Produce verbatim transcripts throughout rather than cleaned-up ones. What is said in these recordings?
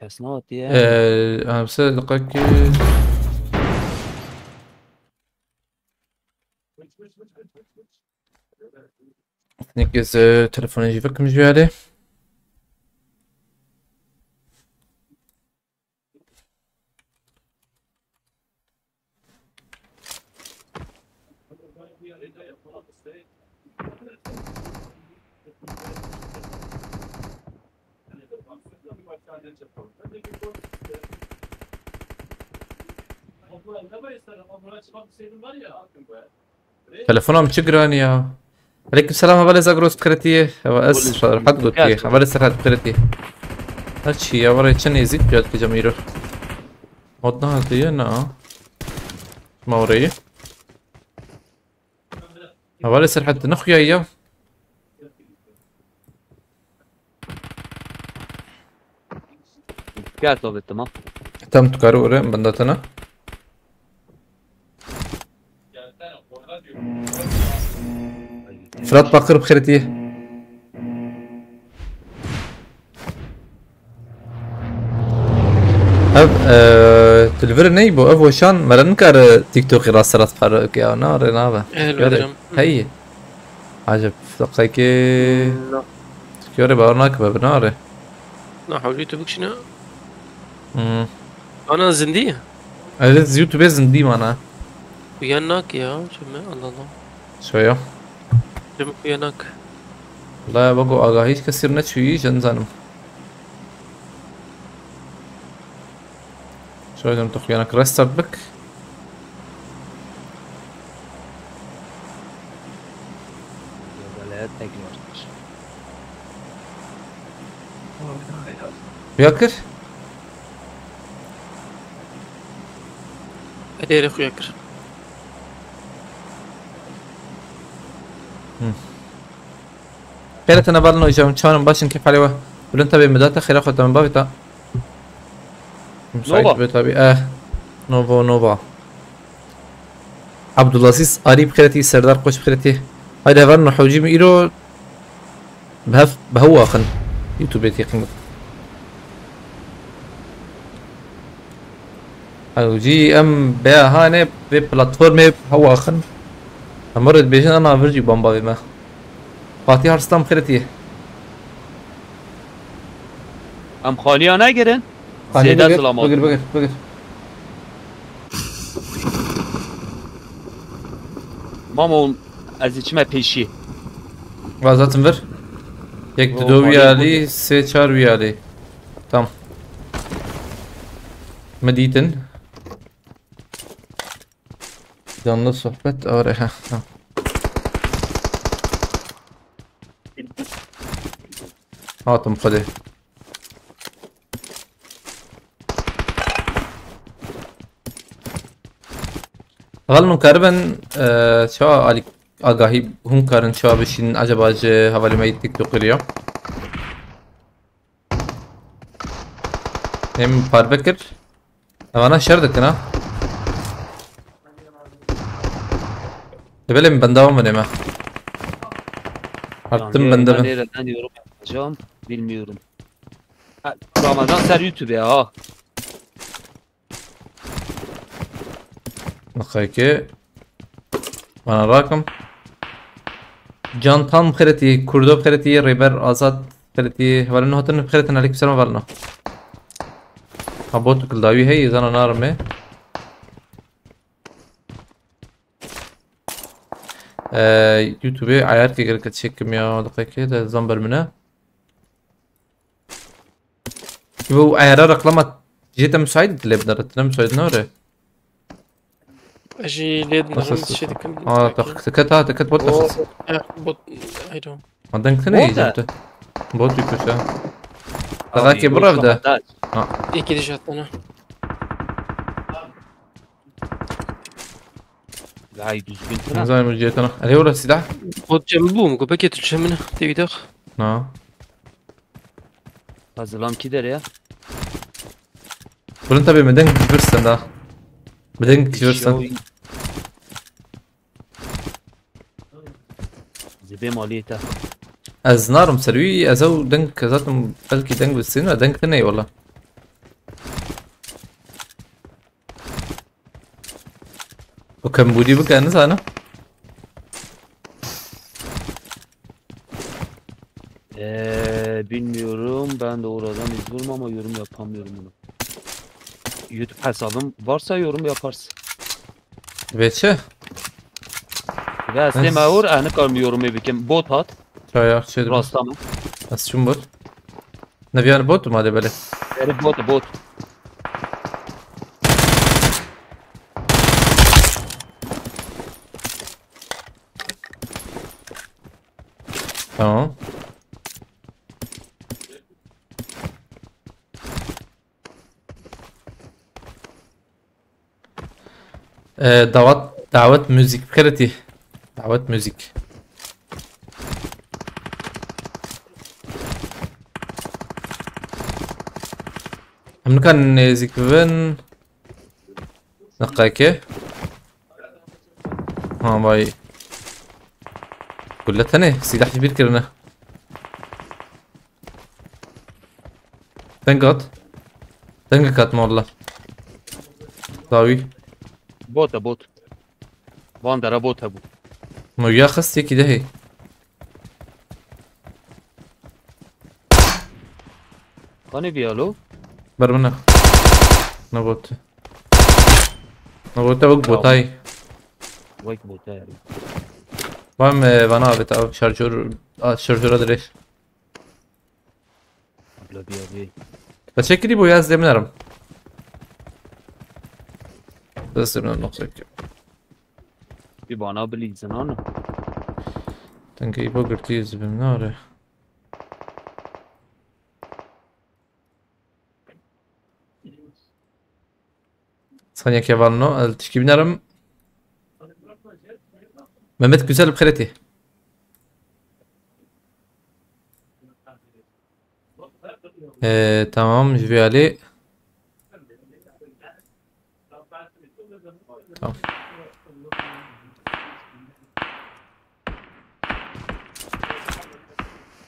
Kes nehatiye. Ee, em se diqekî. Neke ze telefonê jî vekim ji yarê. Telefona min çi giranî ya? Aleyküm selam, hevalê Zagros, bi xêr hatî. Hewa ez Serhat gotiye. Hevalê Serhat, bi xêr hatî. Her çi ya, were çi nêzîk cihad ki cemîro. Odna hatiye na. Ma orayı. Hevalê Serhat, ne xuyayi ya? Gel sohbet, tamam. Tam tu karî ore, benda te ne? Fırat Bakır, bi xêr hatî. Ev, e, tu li vir neyî bo, ev weşan me re nikare TikTok'ê rast rast parve bike ya, na rê nabe. Ev Yare, dirim. Hey. Acep, deqekê. Na. Yare bawer nake be, bi nare. Na hewlî tu bikişîne. Hmm. Ana zindî? Evet, YouTube'ê zindî mana. Uyan nake ya, çime, Allah Allah. Şoya. Çime uyan nake. La, wego agahî kesî neçûyî, jin zanim. Şöyle tu xuyanek restart bik. Xuya kir? Erê, erê, xuya kir. Hı. Xêre te ne valino îcabim, çawanım başın kefalê we. Bülent abi, midate xêra xwe, tamam bavê ta. Müsait Nova. Be tabi. Eh. Novo, Nova. Abdulaziz Arî, bi xêretî, Serdar Koç, bi xêretî. Haydi hevalno, hewcî min îro bi hev, bi hew axin. YouTube tê qîmet. Hewcî em bêya hanê vê platformê bi hew axin. Em were dibêjin ana vir jî bamba vê me. Fatih Arslan, bi xêretî. Em xaliya negirin. Xaliya Zêde bigir, zilamat. Bigir, bigir, bigir. Mamo, ez ê çime pêşî. Va zaten vir. Yek, yo, dido wî alî, sê çar wî alî. Tam. Me dîtin. Canlı sohbet, are, ha, ha. Hatim xwedê. Heval hûn karibin, e, çawa alî agahî hûn karin çawa bişînin acaba ji hevalê me yê TikTokerî ya? Em parve kir. Evana şer dikin ha. Dibelê min benda wan binê me. Artım bende bin. Nereden yorum yapacağım bilmiyorum. Ha, Ramazan ser YouTube ya. Bakayım ki. Bana rakım. Can Tan xêretî, Kurdo xêretî, Rêber Azad xêretî, hevalin hatin xêretin, aleyküm selam hevalin. Ha, bot kildawî hey, zana narme. Ee, YouTube'ê ayarkê gerek çekim ya, diqekê de zan ber mine. Bu ayara reklama jê te müsait dilê bidere, te müsait ne öyle? Jî lê dinarim şey dikim. Aa, tak, tiket ha, tiket bot. O, takas. Ya, bot, hayır o. Ma denk tine Bot yiyeceğim da. Te. Bot yüküş ha. Abi, Taka ki bu bot evde. Sabotaj. Ha. İki diş attı ona. Vay düzgün tına. Zay mı cetana. Ele orası silah. Bot cem bu mu? Köpek yetişe mi ne? Devi dak. Na. Hazırlam ki der ya. Bunun tabii mi denk versin da. Mi denk versin. Zibê maliyê te. Ez narim ser wî, ez ew deng zaten belkî deng bi sîn ve deng tine wala. Kembûdî bike, nizanim. Ee, bilmiyorum. Ben de oradan izliyorum ama yorum yapamıyorum bunu. YouTube hesabım varsa yorum yaparsın. Dibê çi? Ve ez têm ewr, ez nikarim yorumê bikim. Bot hat. Çayak çê dibe. Rasta min. Ez çûm bot. Neviyan bot mu hadi böyle? Eri bot, bot. Tamam. Ee, davet, davet müzik. Bixêretî. Davet müzik. Em nikarin nêzîk bibin. Deqeke. Ha vay. Gulle tenê. Sîlah jî bîr kirine. Deng hat. Deng hat molla. Dawî. Bot e, bot. Van dere bot hebû. Moya xist yekî dehê. Kanê viyalo? Ber min ne. Ne bot. Ne bot, wek botay. Wek botay. Van, e, vana avêt, ew şarjör, a, şarjöra dirêj. Abla bir abi. Te çekirî bû ya, ez dê binerim. Ez dê binerim, noqtek. Bir bana bilî zinana. Dengê îbo girtî ez bim nare. Saniye kevalno, el tişkî binerim. Mehmet Güzel bixêretî. Ee, tamam, ji vê alî. Tamam.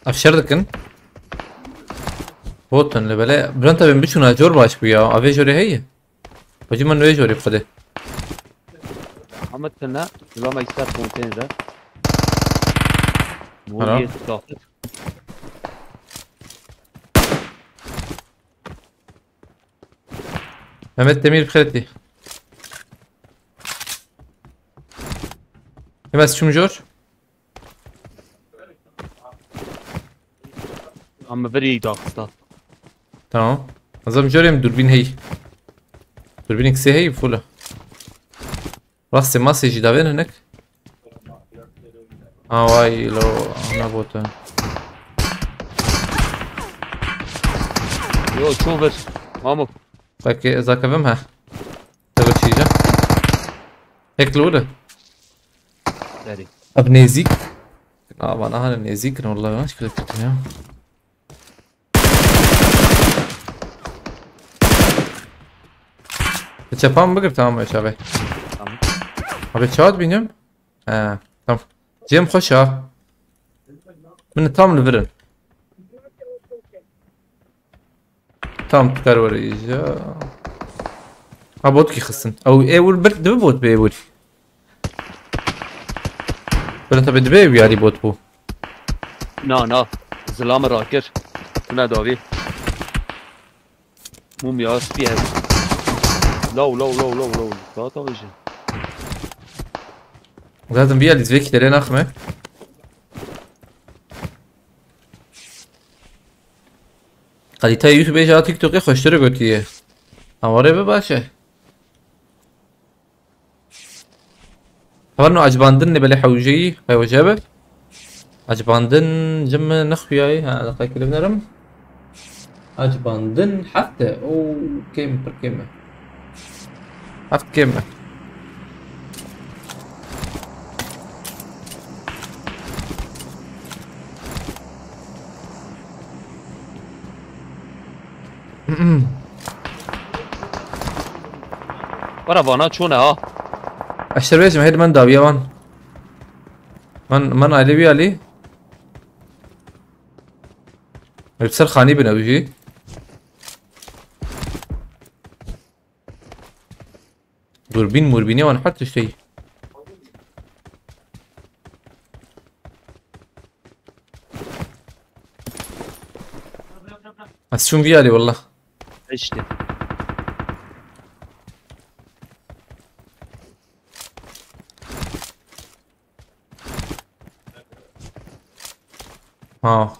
Ev şer dikin. Botin li bele. Bülent abi, biçûna cor baş bû ya. Avê jorê heye. Hocam, min wê jorê xwedê. Ahmet, tine, zilama ister konteyner. Ara. Moriye dahil. Mehmet Demir bixêretî. Hemen çûm jor. Ama verî daxista. Tamam. Azam jorê min dûrbîn hey. Dûrbînek sê hey, full e. Rastê masê jî davên hinek. Ha vay lo, ana bot e. Yo, ço ver. Mamo. Belkî ez akevim he. Te bir çîje. Hek li were. Derî. Ev nêzîk. Ava, aha, nêzîk in, wallahi, ben şikayet kötü ya. Çepan bigir, tamam, Eşe abi. Tamam. Abi, çawa dibînim? He, tamam. Cem, xweş ha. Min tam li vir in. Tam tikar were îja. Ha, bot kî xistin. Ew ê wir bir dibi bot bê wir. Bira tabi dibe ew yarî bot bû. Na, na. Zilamê rakir. Tune davî. Mum ya spî ev. Law, law, law, law, law. Daha tabii şey. Zaten bir yarî zivê kî derê naxime. Kalîteya YouTube ya TikTokê xweştir gotiye. Hawarê be baş e. Hevalno, acibandin lê belê hewceyî, hewce be. Acibandin ji min nexuyayî, ha, deqekî li binerim. Acibandin heft e. Oo, kêm, pir kêm e. Heft kêm e. Were vana çûne ha. Eşter bêjim, hêd men dawiye wan. Men, men alî wî alî. Ev ser xanî bin ew jî. Durbîn murbînê wan her tiştê. Şun viyarî wallah. İşte. Ha.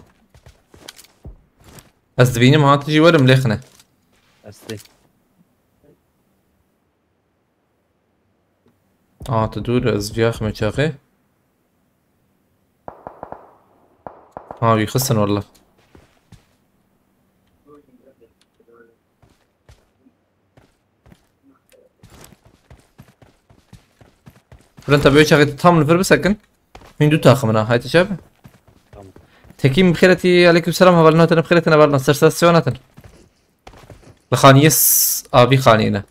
Ez dibînim ha tu jî werim lêxine. Esti. Aa, tu dûr ez viyaxime çaxê. Ha, wî xistin wallah. Bülent abi, çaxê tam li vir bisekin. Hûn du taxim in ha, hayte çape. Tamam. Tekîm bi xêretî, aleyküm selam, hevalin hatin, bi xêretî hevalin, ser ser sewan hatin. Li xaniyê s-, avî xaniyê ne.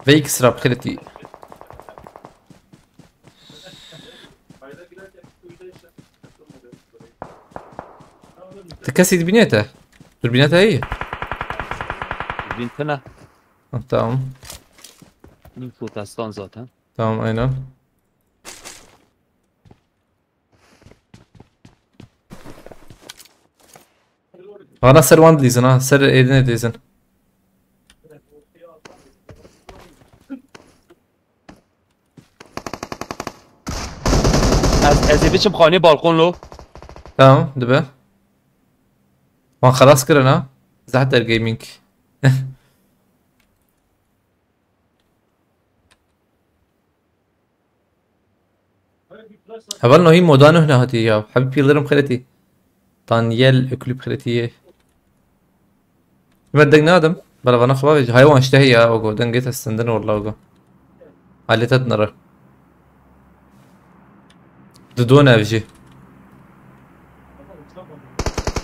Ve X-Rap xêretî. Ti kesî dibîne te? Durbîne te heye? Bintine. Ha, tamam. Info testan zaten. Tamam, aynen. Ana ser wan dilîzin ha, ser êdinê dilîzin. Ez, ez ê biçim xanê balkon lo. Tamam, dibe. Wan xelas kirin ha. Zehter Gaming. Heval nohî moda nuh nehatî ya. Hebî pîlerim xeretî. Daniel Öklüp xeretî. Mer deng nadim. Bela vana xwe bavêje. Haywan işte ya ogo. Dengê te stendin orla ogo. Aleta dinere. Didon ev jî.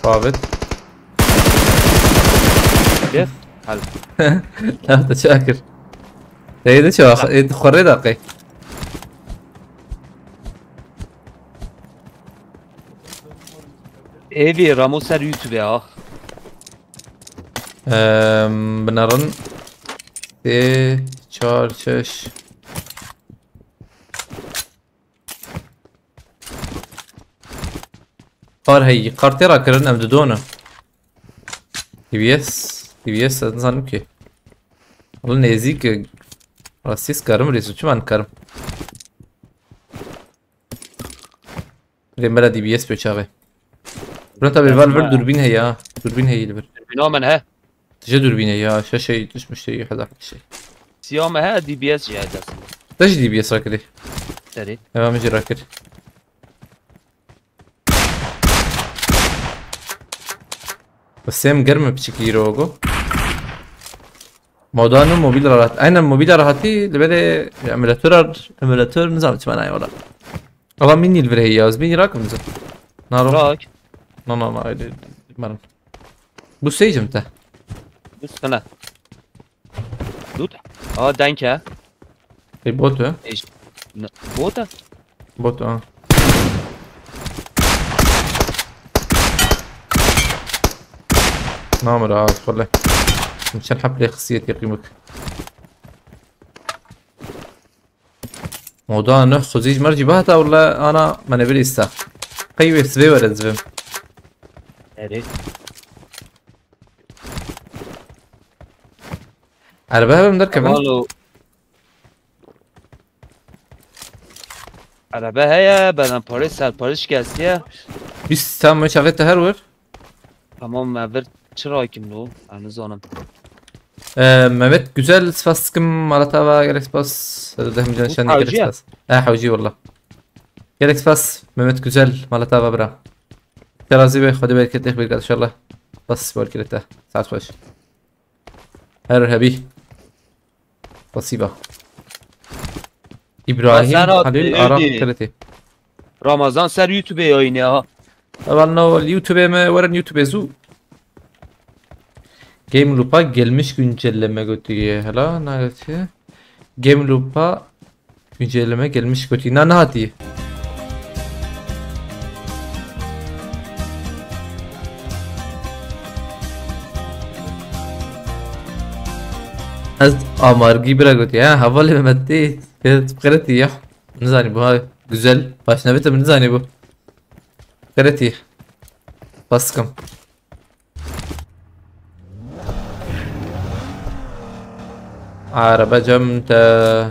Babet. Gel. Hal. Lafta çakir. Deyde çax. Xorre daqe. Evi Ramo ser YouTube ya. Ehm, binarin. Sê, çar, şeş. Kar heyî. Kar tê rakirin em didone. D B S. D B S ez nizanim ki. Wala nêzîk e. Rastî ez karim rêz çima nikarim. Rê me re D B S pê çaxê. Bülent abi, val vir dûrbîn heye ha. Dûrbîn heye li vir. Bina min he. Tije dûrbîn heye ha. Şeşey, tişt miştey, heda şey. Siya me he, D B S jî he dest. Te jî D B S rakirî. Serê. Eva min jî rakir. Sêm germ e piçikî îro go. Moda nû mobil rahat. Aynen mobil rahatî li belê emulator, emulator nizam çima nayê wala. Ama mini li vir heye ya, ez mini rakim nizam. Naro. Rak. No no no, öyle bilmiyorum. Bu seyircim te. Bu sene. Dut. Aa, denk he. E, bot o. Bota. Bot o. Namir abi, xole. Çend heplê xisiyet yaqîmik. Moda ne xuzî ji mercî bahta wala ana menevir îsta. Qey wê sivê were zivim. Erê. Erbe hebim derkevin. Alo. Araba heye, beden parê serparîş kestiye. Bîst tam me çavê te her wir. Tamam, me vir çi rakim lo? Em nizanim. Ee, Mehmet Güzel, spas dikim, mala te ava, gelek spas. Deh milyon şen gelek spas. E, hewcî wala. Gelek spas, Mehmet Güzel, mala te ava bira. Terazî be, Xwedê bereketê xwe bêrî inşallah. Bas bereketê. Saet xweş. Her hebî. Pasiva. İbrahim Hasan abi, Halil Arak öldü. Kırıtı. Ramazan ser YouTube yayını ha. Heval no YouTube'e mi? Verin YouTube'e zu. Game Loop'a gelmiş güncelleme götürüyor. Hala ne götürüyor? Game Loop'a güncelleme gelmiş götürüyor. Na ne hatiye? Ez amargî bira gotiye. Ha, hevalê Mehmetê. Pê qirêtî ya. Nizanî bu ha. Güzel. Başnavê te min nizanî bu. Xêretî. Baskim. Araba cem te.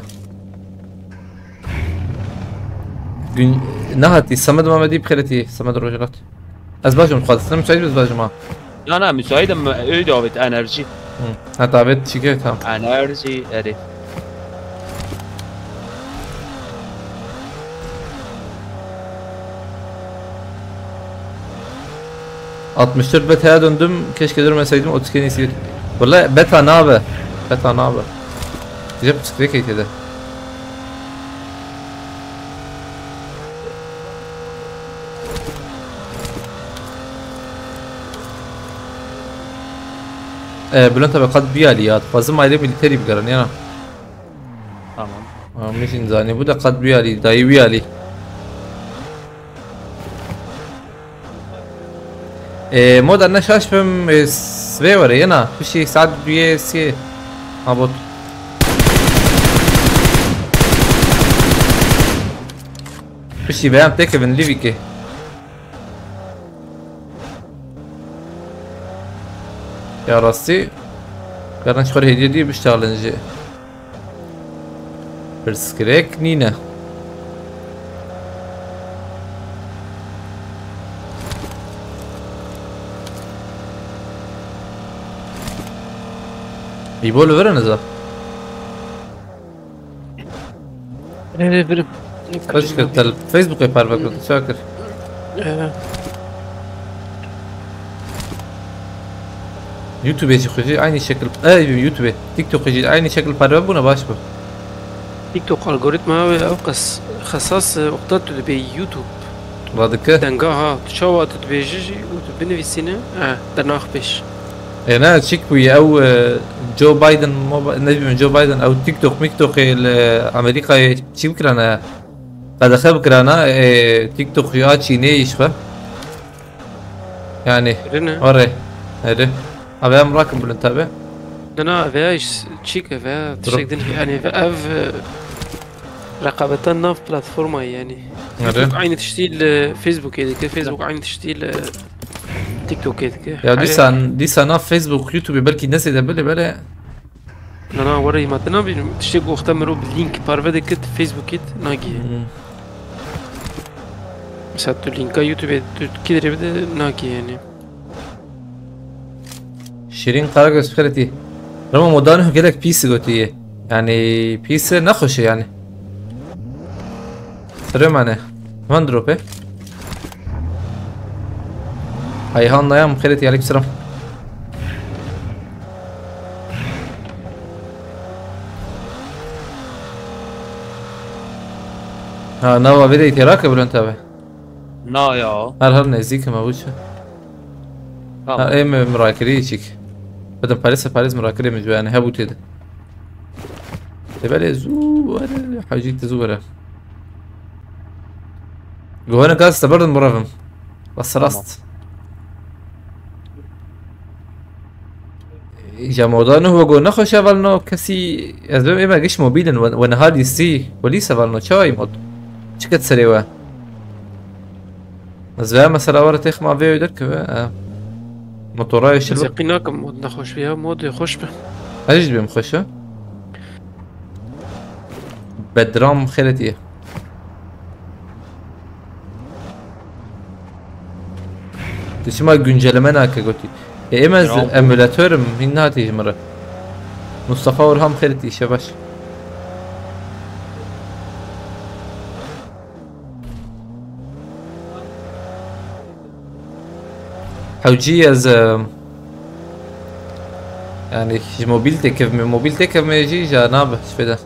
Gün nehatî Samet Mamedî bi xêretî Samet Rojhilat. Ez bajim xwestim çay biz bajim ha. Na, na, müsaitim, öyle davet enerji. Hı. Ha davet çike tam. Enerji, erê. Altmış dört beta'ya döndüm. Keşke dönmeseydim. Otuz iki neyse. Valla beta nabe. Beta nabe. Güzel bir sıkıntı keyfiydi. Ee, Bülent abi kat bir alî ya. Fazla ayrı militeri bir karan yana. Tamam. Aa, mişin zani bu da kat bir alî. Dayı bir alî. Ee, moda ne şaş bim, e, s-, vê were yena. Pişi saat duyê siyê. Abot. Pişi veyam tekevin liviki. Ya rastî. Karan xwe hediye diye bir challenge. Pirsgirêk nîne. Îbo li vir e niza. Rê rê birim. Xweş kir, tel Facebookê parve kir, çawa kir? Ee. YouTubeê jî xwe jî aynî şekil, e, YouTubeê, TikTokê jî aynî şekil parve bûne baş bû. TikTok algoritma wê ew qas xesas, e, wexta tu dibê YouTube. Radike. Denga ha, tu çawa tu dibêjî jî û tu binivîsîne, e, te nax pêş. Ê ne, çik bûye ew, e, Joe Biden, moba-, ne bileyim Joe Biden, ew TikTok, mikTokê li Amerîkayê çi bikirane? Qedexe bikirane, e, TikTok ya Çînê îş xwe. Yani, Rine. Are, ere. Abi em rakim bilin tabi. Na, na, veya iş, çik, veya tiştek din, yani, ev, e, Reqabetan nav platformayê yani. Nere? YouTube aynî tiştî li Facebookê dike, Facebook aynî tiştî li TikTokê dike. Ya Heyê. dîsan, dîsa nav Facebook, YouTubeê belkî ne zêde bile bile. Na, na, were hîma te nabînim. Tiştê ku wexta mirov bi link parve dike, Facebookê nagihê. Hmm. Mesela tu linka YouTubeê tu kî derê bide nagihê yani. Şirîn Karagöz xeletî. Remo modanê gelek pîs gotiye. Yani pîs e, nexweş e yani. Sırrı mane. Van drope. Ayhan Dayan xeletî aleyküm selam. Ha, nava vê de têrake Bülent abi. Na ya. Her her nêzîk me wî çi? Tamam. Ha, ê me mirakirî çîk. Bedin Paris, Paris mirakirê min ji yani hebû tê de. Tê belê zû were, hewcîk te zû were. Guhene gaz te berdim birevim. Bas Tamam. rast. Îja moda nuh wego nexweş e, vel no kesî ez bim ê me giş mobîl in, we, we niha lîstî, we lîse vel no, çawa yî mod? Çi ket serê we? Ez veya mesela were têx ma vê derkeve, e, motora yeşil. Ez yaqîn nakim mod nexweş be ya, mod xweş be. Ez jî dibêm xweş e. Bedram xêretiye. Tu çima güncelleme nake gotî? E, em ez Bravo. emülatörüm, hîn nehatî ji min re. Mustafa Orhan xêretiye, şebaş. Hewcî ez, e, yani ji mobîl têkevme, mobîl têkevme jî ja nabe, ji fêda.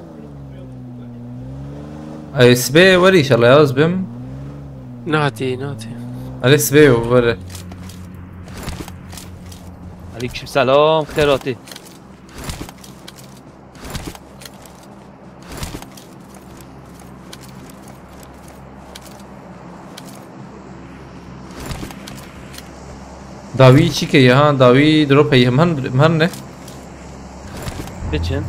Ay, sibê were inşallah ya, ez bim. Nehatî, nehatî. Hadi sibê were. Aleyküm selam, xêr hatî. Dawî çi ke ya? Ha, dawî drop heye. Min, min ne? Biçin.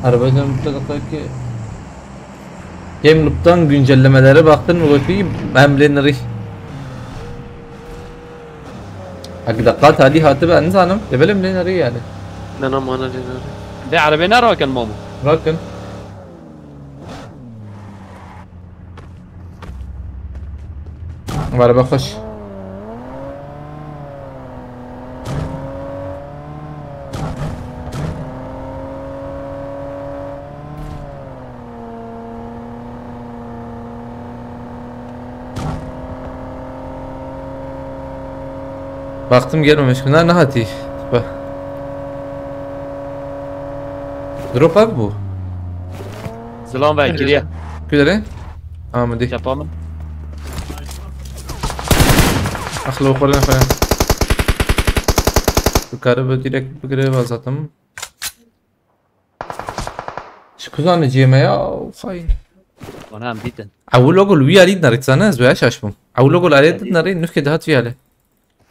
Arabacım bir dakika ki. Game Loop'tan güncellemelere baktın mı bakayım? Hem Lenry. Hek deqa talî hatibe, nizanim. Lê belê min lê nerê yani. Ne, ne, mana lê nerê. Dê erebê nerakin, mamo. Rakin. Merhaba, hoş. Wextim gelmemiş. Bunlar ne hatî? Bak. Drop ev bû. Zilam ve kiriye. Kudere? Amedi. Çapa min. Axlo xore xore. Dikare bi direkt bigire vazatim. Çi kuzanê cê me ya, xayîn. Wana em dîtin. Ew logo li wî alî dinere, dizane ez wê şaş bûm. Ew logo li alê dinere, nûkê dihat vî alê.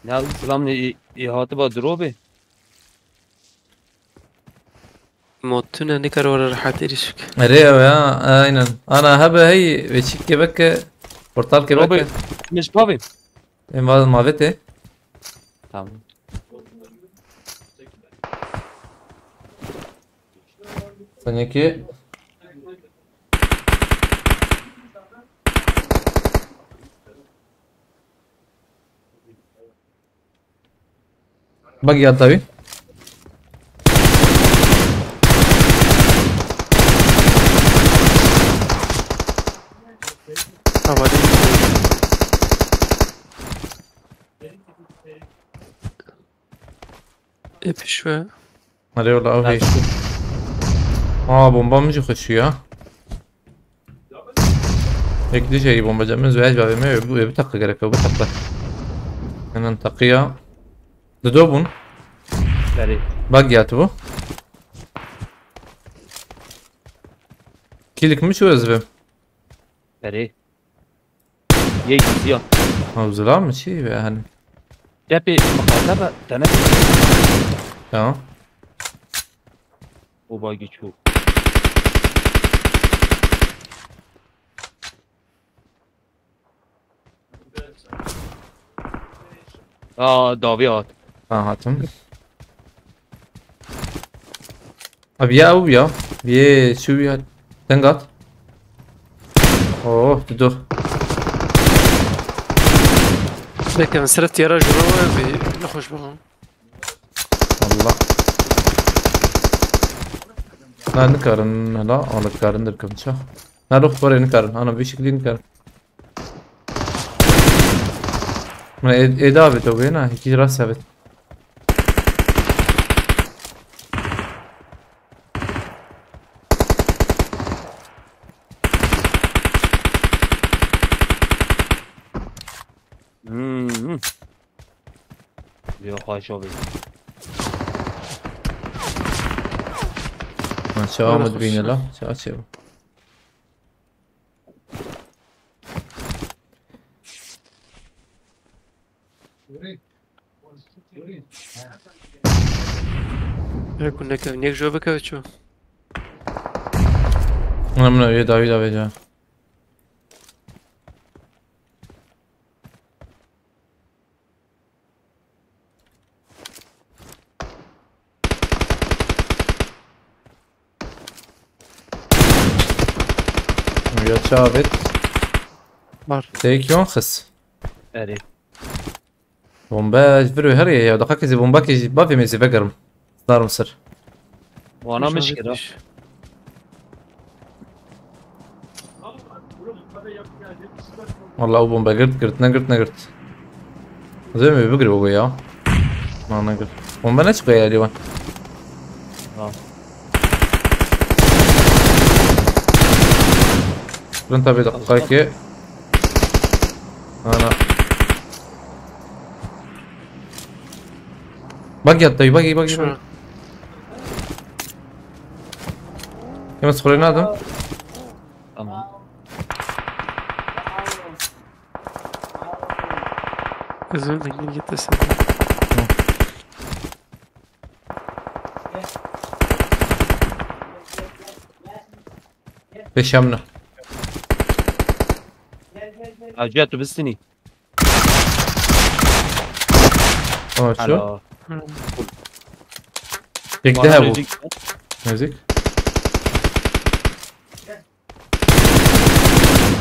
Ya Islam ne, e, e, hatiba dropê. Mod tune nikar were rehat êrîş bike. Erê ew ya, aynen. Ana hebe hey, ve çîkê beke, portalkê beke. Dropê, min ji bavê. Em va mavete. Tamam. Seneki. Bak ya tabii. Havale. Epişwe. Erê wala ew hêştî. Aa, bomba min jî xweşî ya. Yek dî jî bomba cem min zû ez bavê me, bu, bu takı gerek, bu takı. Hemen takıya. Dido bûn. Berê. Bak ya tu bu. Kilik mi şu ezbe? Berê. Yek ziyan. Ha, zilam mı şey be hani? Cepê mixatebe tene. Tamam. O bagî çû. Aa, davî hat. Ha, hatim. Abi ya, abi ya. Bir şu ya. Tengat. Oh, dur, dur. Belki ben sırf tiyara jura var bir ne hoş bakın. Allah. Na nikarin hala, ala karin der kamça. Na ruh var nikarin. Ana bir şekilde nikarin. Mana ê, ê davê te wê na, hikî rast hebit. Hmm. Yo, xweş o bî. Ha, çawa min dibîne la? Çawa çê bû? Lê ku nekevin, yek ji we bikeve çû. Min, min, wê dawî, dawî, dawî. Ya çavit. Var. Tek yon xis. Erê. Bomba ji vir wê herê ya, daqa kezî bomba kezî bavê me zî vegerim. Zarım sir. Wana mişkil ha. Vallahi o bomba girt, girt, ne girt, ne girt. Zê mi bigir o ya? Na, ne girt. Bomba ne çıkıyor ya, Livan? Ha. Rın tabi dakika ki. Ana. Bak yattı, bak, bak, bak. Şuna. Hemen sıfırlayın adam. Tamam. Özür dilerim, git de sen. Beşemle. Hacı, tu bistini. Ama şu. Alo. Yek daha bu. Müzik.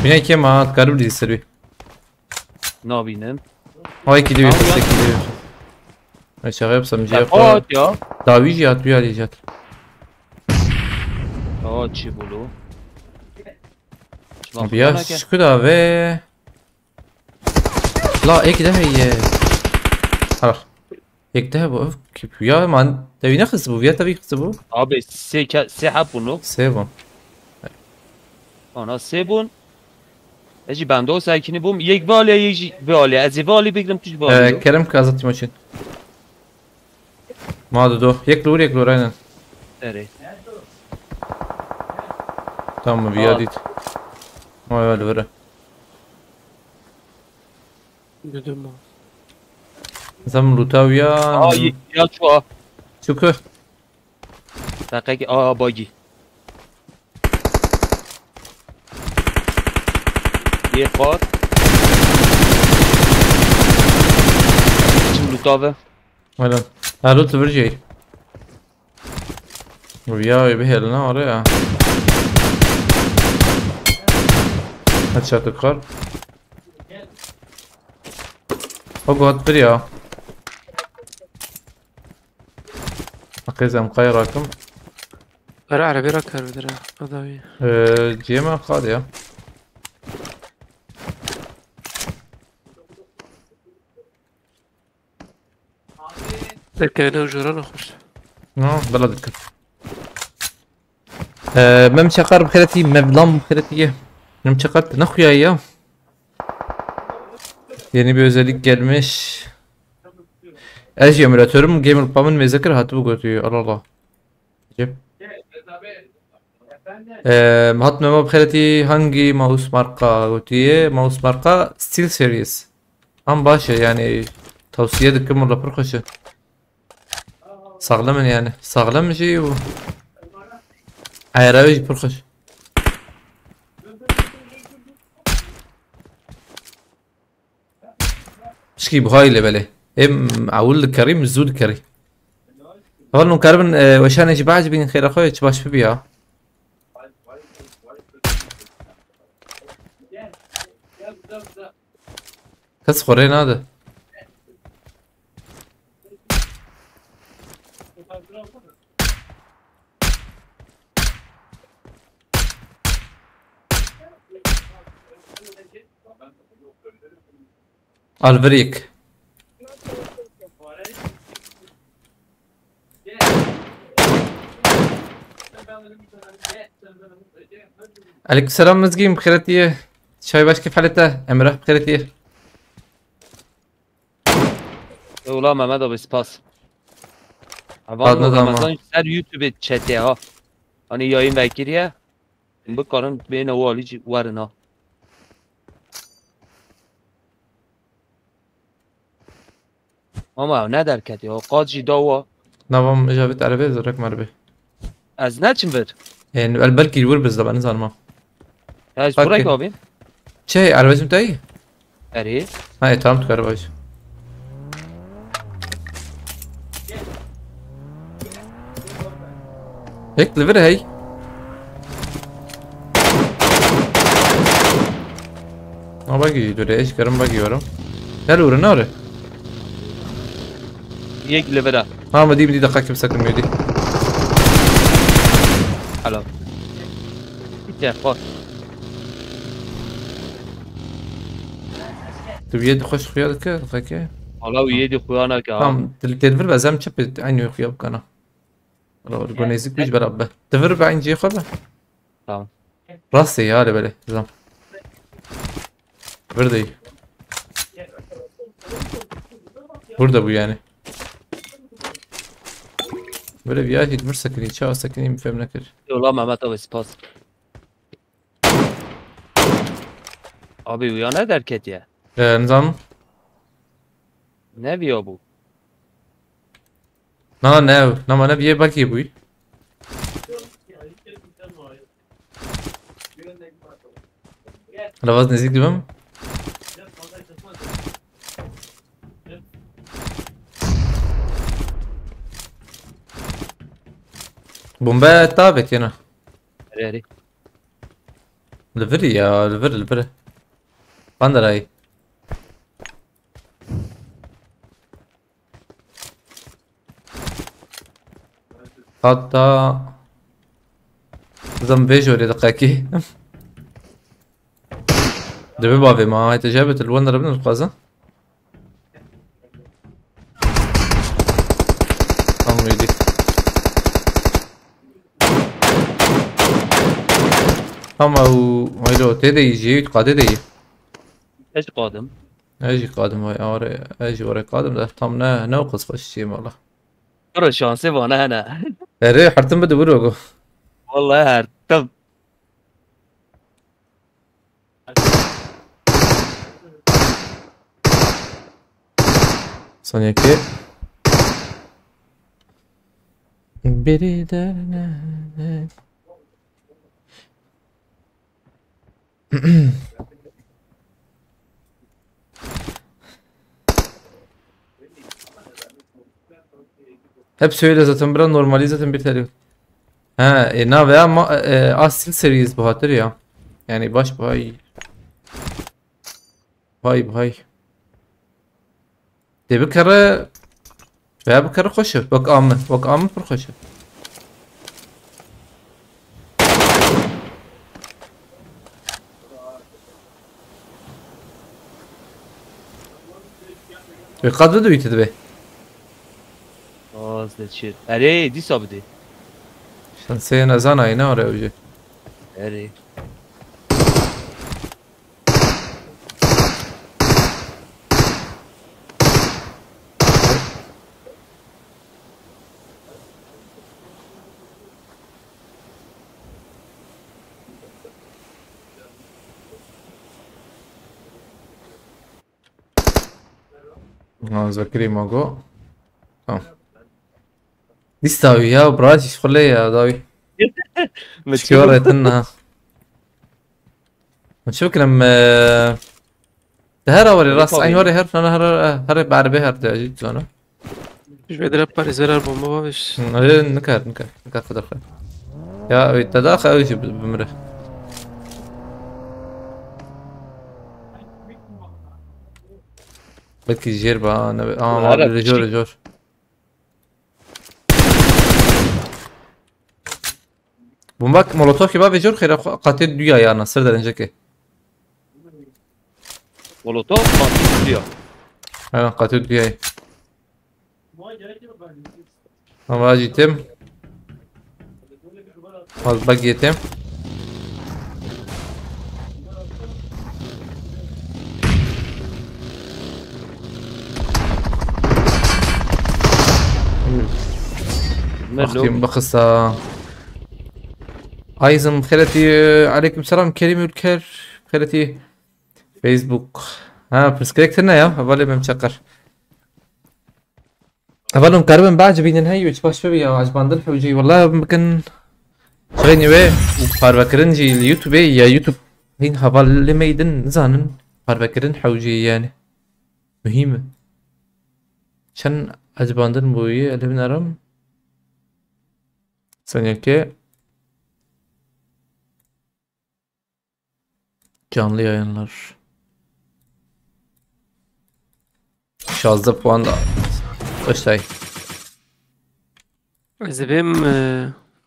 Bine kim ha? Karı bir serbi. Nabînim. Ay ki diyor, Tamam ya. Seki diyor. Ay şaka yapsam, Cevap. Dawî jî hat, bir haliye hat. Aa, çi bulu? Biya şükür abi. La ek de heye. Har. Ek de bu. Ki ya man. Devi ne kızı bu? Ya tabii kızı bu. Abi, se, se hap bunu. Sevo. Ana sebun. Eci ben de o sakinî bûm. Yek vale, yek jî vale. Ez ê vale bigrim, tu jî vale. Ee, Kerem kazı Timoçin. Ma do do. Yek lur, yek lur, aynen. Erê. Tamam, bir Aa. Yadit. Vay vay vere. Dedim o. Zam lutav ya. Aa, ya çuha. Çukur. Deqekî, aa, bagî. Yê xwar. Çim lûta ve. Aynen. Her lût vir jey. Ya, bir helina oraya. Headshot kar. O got bir ya. Akizem kay rakım. Ara arabe rakar bir lira. Adavi. Ee, G M A kar ya. Derkevine û jora nexweş. No, bela dikir. Ee, Mem Çakar bi xêretî, Mevlam bi xêretî ye. Mem Çakar te nexuyaye ya. Yeni bir özellik gelmiş. Ez jî emülatörüm, gamer pa min mêze kir, hatibû gotiye. Allah Allah. Ecêb. Ee, hat Memo bi xêretî, hangi mouse marka gotiye? Mouse marka SteelSeries. Am baş e, yani tavsiye dikim, wala pir xweş e. Saxlem in yani. Saxlem jî û ayara wê jî pir xweş. Pişkî buhay lê belê. Êm ewil dikerî, min zû dikerî. Heval hûn karibin, e, weşanê jî baş bînin xêra xwe, çi baş bibiya. Kes xwe rê nade. Alvirîk. Aleykümselam Mizgîn, bi xêretî ye. Çay başkî felete, Emrah bi xêretî ye. Eyvallah Mehmet abi, spas. Adına Ramazan, tamam. Ser YouTube çete ha. Hani yayın vekiriye. Bikarin bêne walî jî werin ha. Ama ne derketî ha, qad jî dawa. Navam ijabet erebe zirek merbe. Ez neçim vir. En el belki vur bizde ben zanma. Ya ez buraya abi. Şey, erebe zim tay? Erê. Ha, e, tamam, tu karbaş. Ek li vir hey. Ha, bagi dur, eş karım bagi yorum. Gel uğruna oraya. Yek li vir ha. Ha, ma dî, dî, dakika kimse kırmıyor dî. Helal. Bir de bak. Tu yê dixweş xuya dike, dixeke. Hala û yê dixuya nake ha. Tamam, dil-, dil vir be, zem çi pê, aynı yok ya bu kana. Hala, gur nêzik bî ji ber be. Divir be, aynı cihê xwe be. Tamam. Rastê ya, le belê, zam. Vir de. Burada bu yani. Böyle bir yer, bir sakın, hiç hava sakın, bir film ne kır. Yola Mehmet abi, spas. Abi, uyan ne derketiye? Ee, nizam. Ne diyor bu? Na, ne, na, ma ne bir yer bak ya bu. Hala vaz nezik dibim. Hala vaz nezik dibim. Bombe tavê têne. Erê, erê. Li vir ya, li vir, li vir. Banderayê. Hatta zem vê jorê diqekî. Dibe bavê ma, hayte jebet li wan rabin dixwazin. Tam wîdî. Tam ew, waylo, tê de yî, jî, tu qadê de yî. Ez qadim. Ez jî qadim vay, are, ez jî were qadim de, tam ne, ne o qız xweş çiyê mala. Bro, şansê vana hene. Erê, hertim bide bro go. Vallahi hertim. Saniyekê. Biri derine. Hep söyle zaten bira, normali zaten bir tane. Ha, e, na veya ma, e, a SteelSeries bu hatır ya. Yani baş bay. Vay vay. Dê bikere, veya bikere xweş e. Wek a min, wek a min pir xweş e. Wê qat bidewî tu dibê. Az de çir. Erê, dîsa bidê. Şansê nezanayê ne are ew jî. Erê. Ha, Zekirî Mago. Tamam. Dîsa wî ya, bira jî xulê ya, dawî. Me Çiyo çiyo. Retin ha. Çi bikirim, e, di her awarê rast, ay, awarê her, her, her, her berbe her de, jî zana. Ji vê dire parêzerar bomba babiş. Hı, öyle nikar, nikar, nikar xwe derxe. Ya, ew te daxe, ew jî bi-, bimire. Belkî jêr ba, ne, aa, Ara, jor, jor. Bomba molotov ki ba vê jor xêra xwe qatê duya ya, Nasir derincekê. Molotov, qatê duya. Evet, qatê duya. Ama acı item. Az bak yetim. Melo. Wextî min bixisa. Ayzim xeletî, aleyküm selam, Kerim Ülker, xeletî. Facebook. Ha, pirsgirêk tune ya, hevalê min çeqir. Hevalê min karibin biecibînin hey, wê çi baş bibî ya, ecbandin hewcî. Wela em bikin. Çirênî wê û parvekirin jî li YouTubeê ya YouTube. Hîn hevalê me yî din nizanin. Parvekirin hewcî yani. Muhîm e. Çend ecbandin bûyî, elê min erim. Senekê. Canlı yayınlar. Şazdeh puan da. Öştay. Ez dibêm, e,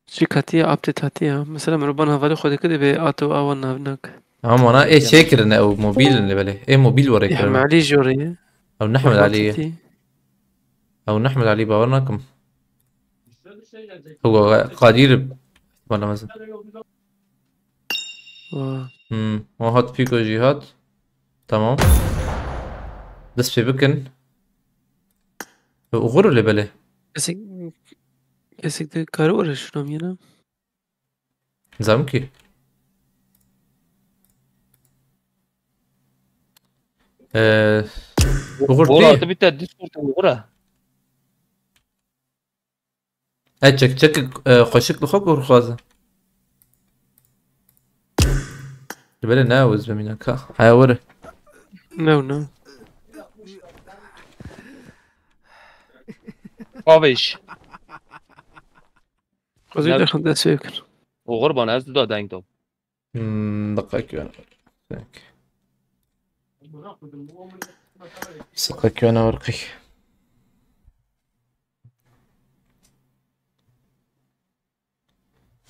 çi katiye, update hatiye. Mesela, merhaba, hevalê xwe dike, dibê ato awa navnak. Ama ona e çê kirine, ew mobil ne belê. E mobil were kirine. Ehmed Ali jore ye. Ew Nehmed Ali ye. Titi. Ew Nehmed Ali, bawer nakim. Ew Qadir, ihtimal lazim. Wa. Hmm, o hat Fiko jî hat. Tamam. Dest pê bikin. Uğur lê belê. Kesik, kesik de karı var şuna mı yine? Zam ki. Ee, Uğur Uğur değil. Artı bir tane Discord Uğur'a. E, çek, çek, e, xweşik li xwe ku xwaze. Li belê ne ew ez bimîne ka. Haya were. No, no. Paviş. Xwezî Ne- dexin dest pê bikin. Oxir bana ez da deng dom. Hmm, deqek wena. Peki. Deqek wena werqî.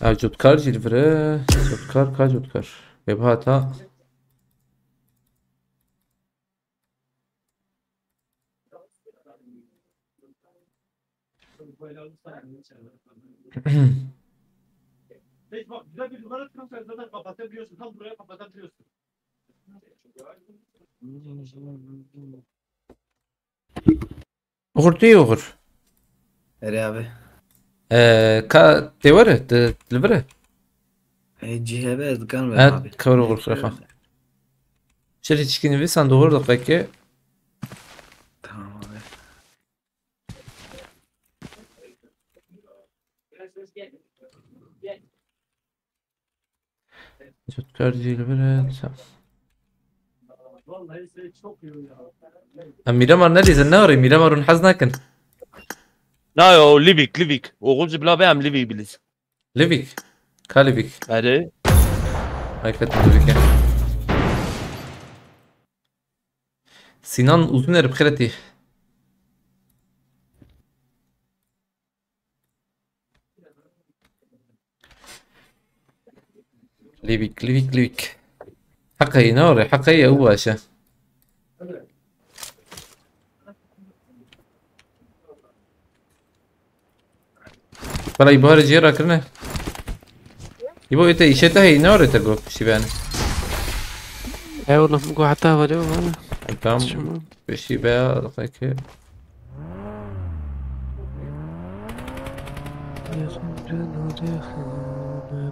Ev cotkar jî li vir e. Cotkar ka cotkar. Ê bihata. Oxir tu yê oxir. Erê abi. Ee, ka tê were, tu li vir e? Ê, cî hebe ez dikarim Evet, abi. Kewr oxir xefa. Çirî çikî nivîsan doğru da peki. Tamam abi. Cotkar cî li vir e. Em Mîramar nelîzin, ne orê Mîramar hûn hez nakin. Na yo, Livik, Livik. Oxir ji bila be em Livik bilîz. Livik. Ka Livik. Erê. Hakikaten Livik e. Sinan uzun erip xeretî. Livik, Livik, Livik. Heqeyî ne orê, heqeyî ew baş e. Wala îbare jê rakirine. Îbo ete îşe te heyî ne orê te got piştî bene. Eyvallah, bu hata var ya bana. Tamam. Tamam. Piştî be, deqeke.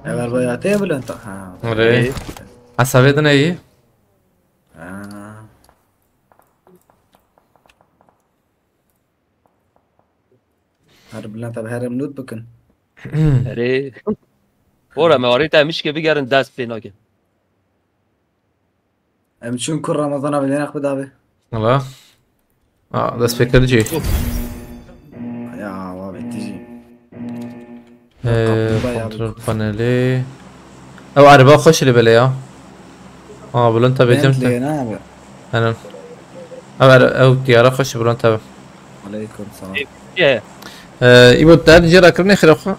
Ev araba ya te ya Bülent? Ha. Erê. Ê. Hesabê din heyî? Ha. Her Bülent abi her em loot bikin. Erê. Ora me arê te mişke bigerin dest pê nakin. Em çûn kur Ramazan abi, lênex bide abi. Wala. Aa, dest pê kir cî. Ya, wa be tijî. Ee, Kaplumbağa ya kontrol abi. Panelî. Ew ereba xweş li bele ya. Aa, Bülent abi Bentley cem te. Ne abi? Henin. Ew er-, ew tiyara xweş Bülent abi. Aleyküm selam. Ye. Ee, îbo te jê rakirine xire xwe.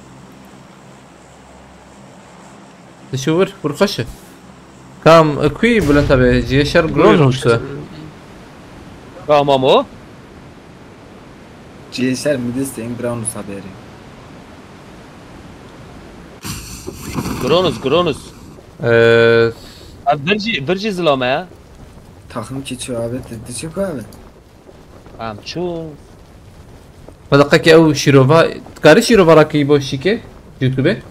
Dişi wir, wir xweş e. Kam, e, kuî Bülent abi, cihê şer Gronus e. Tamam o. Cihê şer Midis in Gronus haberi. Gronus, Gronus. Ee, Abi vir jî, vir jî zilame ya. Takım ki çu abi, ti, ti çu ku abi? Em çûn. Xwe deqekê ew şîrova, dikarî şîrova rakî bo şîkê? YouTube?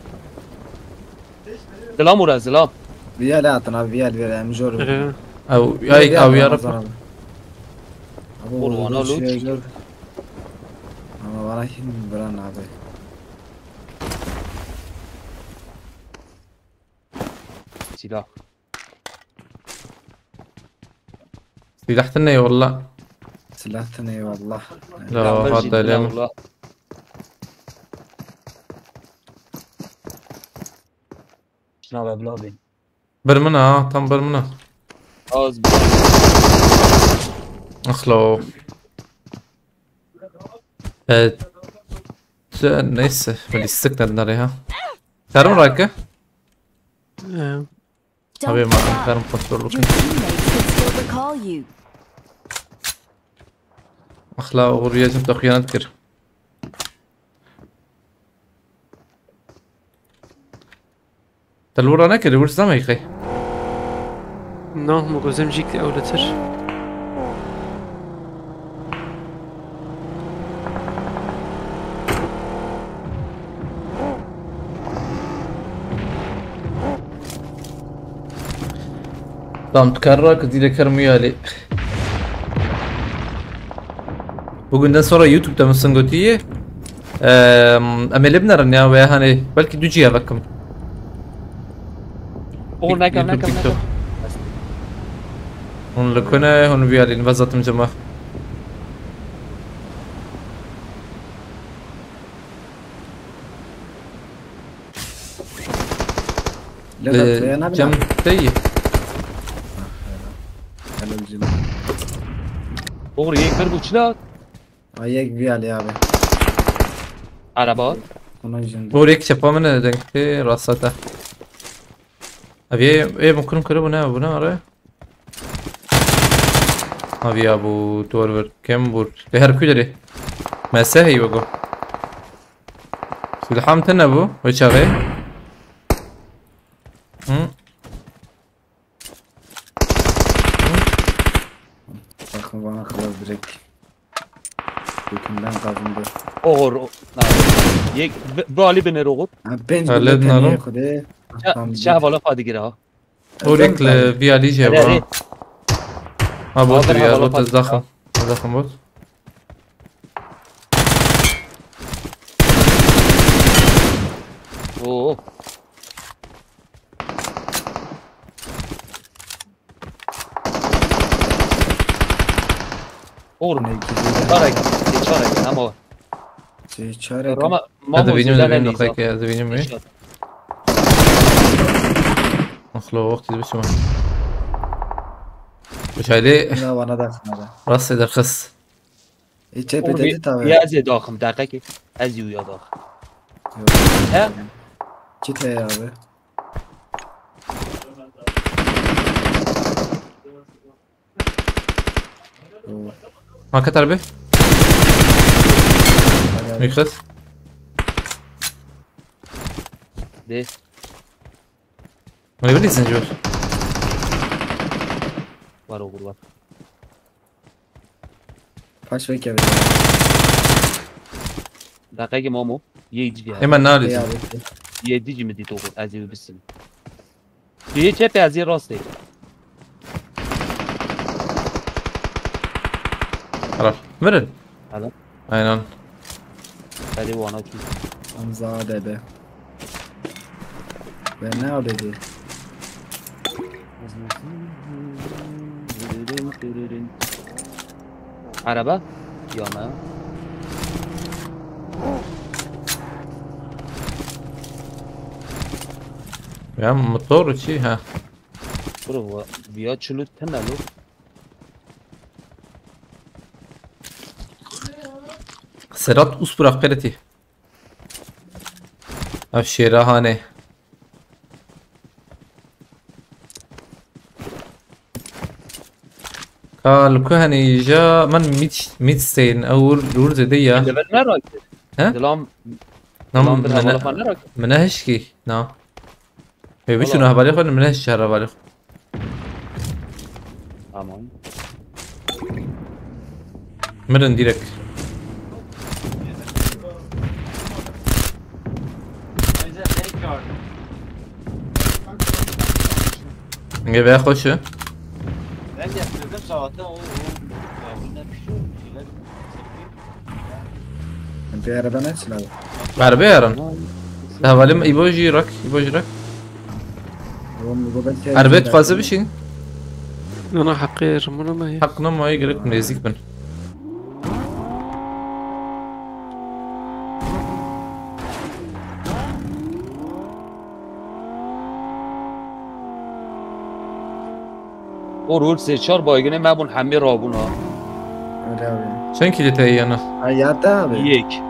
Zilam û re, zilam. Viya le hatin abi, viya le, viya le, em jor. Ee, Ew, ya Viya, ek viya, awiya Ramazan rap. Abi. Oğlum, ana loot. Ama bana kim bıran abi? Silah. Silah tine eyvallah. Silah tine eyvallah. La, Peygamber hadi jî tine eyvallah. Şuna be, bila bin. Bir mina ha, tam bir mina. Az bir. Axlo. Evet. Neyse, böyle sık dediler ya. Tarım rakı. Ee, Abi, ma karim kontrol bakın. Your teammates can still recall you. Axla oğur yacım da xıyanet kir. Te li wir nekir, wir zame xey. No, min gozem jî ewletir. Tamam, tu kar rak, zî de kar muyalê. Bugünden sonra YouTube'da mısın gotiye? Eee, em ê lê binerin ya, veya hani belki du cî ya vekim. O, Tik-, neka, YouTube, neka, TikTok. Neka. Hûn li ku ne, hûn viyalîn, vezatim cema. Li cem te yî. Oğur yek bir buçuk. Ay yek bir Ali abi. Araba. Ona yüzünden. Oğur yek çepa min e, denk te rasta te. Abi e, e, mumkin kırı bu ne, bu ne araya? Abi ya bu duvar ver, kem vur. De her kuleri. Mese hey bago. Silahım te ne bu? Ve çare. Hı? Bakın bana kılar direkt. Kökünden kazındı. Oğur. Yek, bu Ali biner oğur. Ha, ben Halledin bunu oğlum. Şah, şah bala fadi gira. Orek li vî alî jî heba. Ha bot bir yer bot ez daxim. Ez daxim bot. Oo. Oğlum. Çarek. Çarek ama. Şey çarek. Ama Hadi benim de benim de kayık ya, hadi benim mi? Nasıl o vakit bir şey. Şöyle. Ne bana da sana da. Rast eder kız. E çepe dedi tabi. Ya ze daxim dakika ki. Ez yu ya dax. He? Çite ya abi. Hakat harbi. Mikres. De. Öyle bir izinci var. Var oğul var. Kaç bekle bir. Dakika ki Momo. Yedi ya. Hemen ne alıyorsun? Yedi mi dedi oğul? Aziz bilsin. Yedi çep aziz rastı. Karar. Verin. Adam. Aynen. Hadi bu ana çünkü. Hamza dede. Ben ne aldı? Araba. Yana. Ya motor çi ha? Bro, via çulu tenelo. Sedat Usbura qeretî. Ev şêra hanê. Ka li ku henî ja min mît mît steyên ew wir wir zêde ya. Level ne rakir? He? Dilam Nam dilam bir havalı falan ne rakir? Min nehişkî. Na. Wê biçûn hevalê xwe, min ne şer hevalê xwe. Tamam. Mirin direkt. Nge veya xweş e. Ben getirdim sabahtan o, o, o, ne pişiyor, şeyler. Em pê erebe neçin abi? Erbe yaran. Hevalim İbo jî rak, İbo jî rak. Oğlum bu ben Erbe tu fazla bir şey. Nana heqê rimuna me ye. Heq nama ye gerek nêzîk bin. O rol sê çar baygine me bûn hemî rabûn ha. Öyle abi. Çend kilo te yana? Hayatta abi. Yek.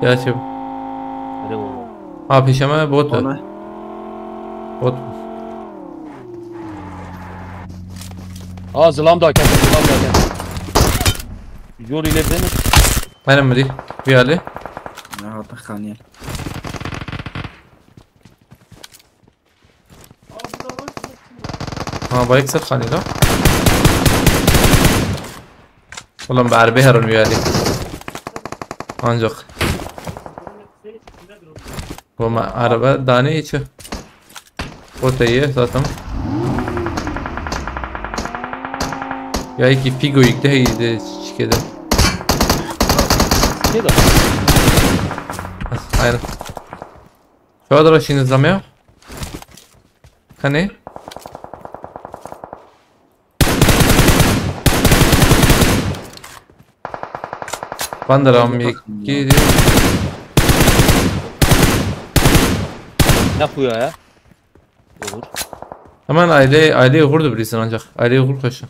Ya çi? Hadi oğlum. Ha pêşeme bot. Ona. Bot. Ha zilam da kes, zilam da kes. Jor ile beni. Benim mi değil? Bir hali. Ne yapık hani? Ha, bayık ser xanî la. Ulan bi erbê herin wî alî. Ancak. Bu me araba danê çi? O te ye zaten. Ya iki Figo yükte heydi çikede. Ne de? Aynen. Şu anda şimdi zam ya. Hani? Banderam yekî. Ne kuya ya? Hemen aile, aile uğur da bilirsin ancak. Aile uğur kaşı.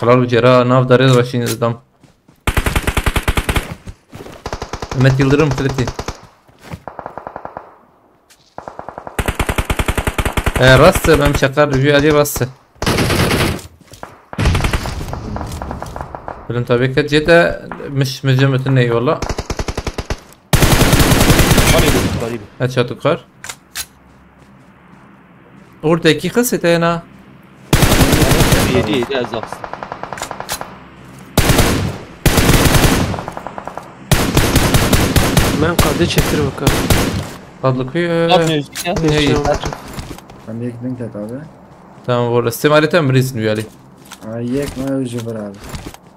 Xelal bi cera nav darê de başlayın adam. Mehmet Yıldırım kilitli. E, rast e, ben çakar rüyü Ali rast e. Bilim tabi ki cete miş mücüm bütün eyvallah. Hadi bu, hadi bu. Headshot ukar. Oradaki kız eteyna. Yedi, yedi, ez de. Menqadê çêtir bike. Qadlikuy, e, Atmıyor işte. Ney? Geçiyorum. Ben bir ekmek et abi. Tamam, bu arada. Simarete mi rizin üyeli? Ay, yek mi, öyle bir abi.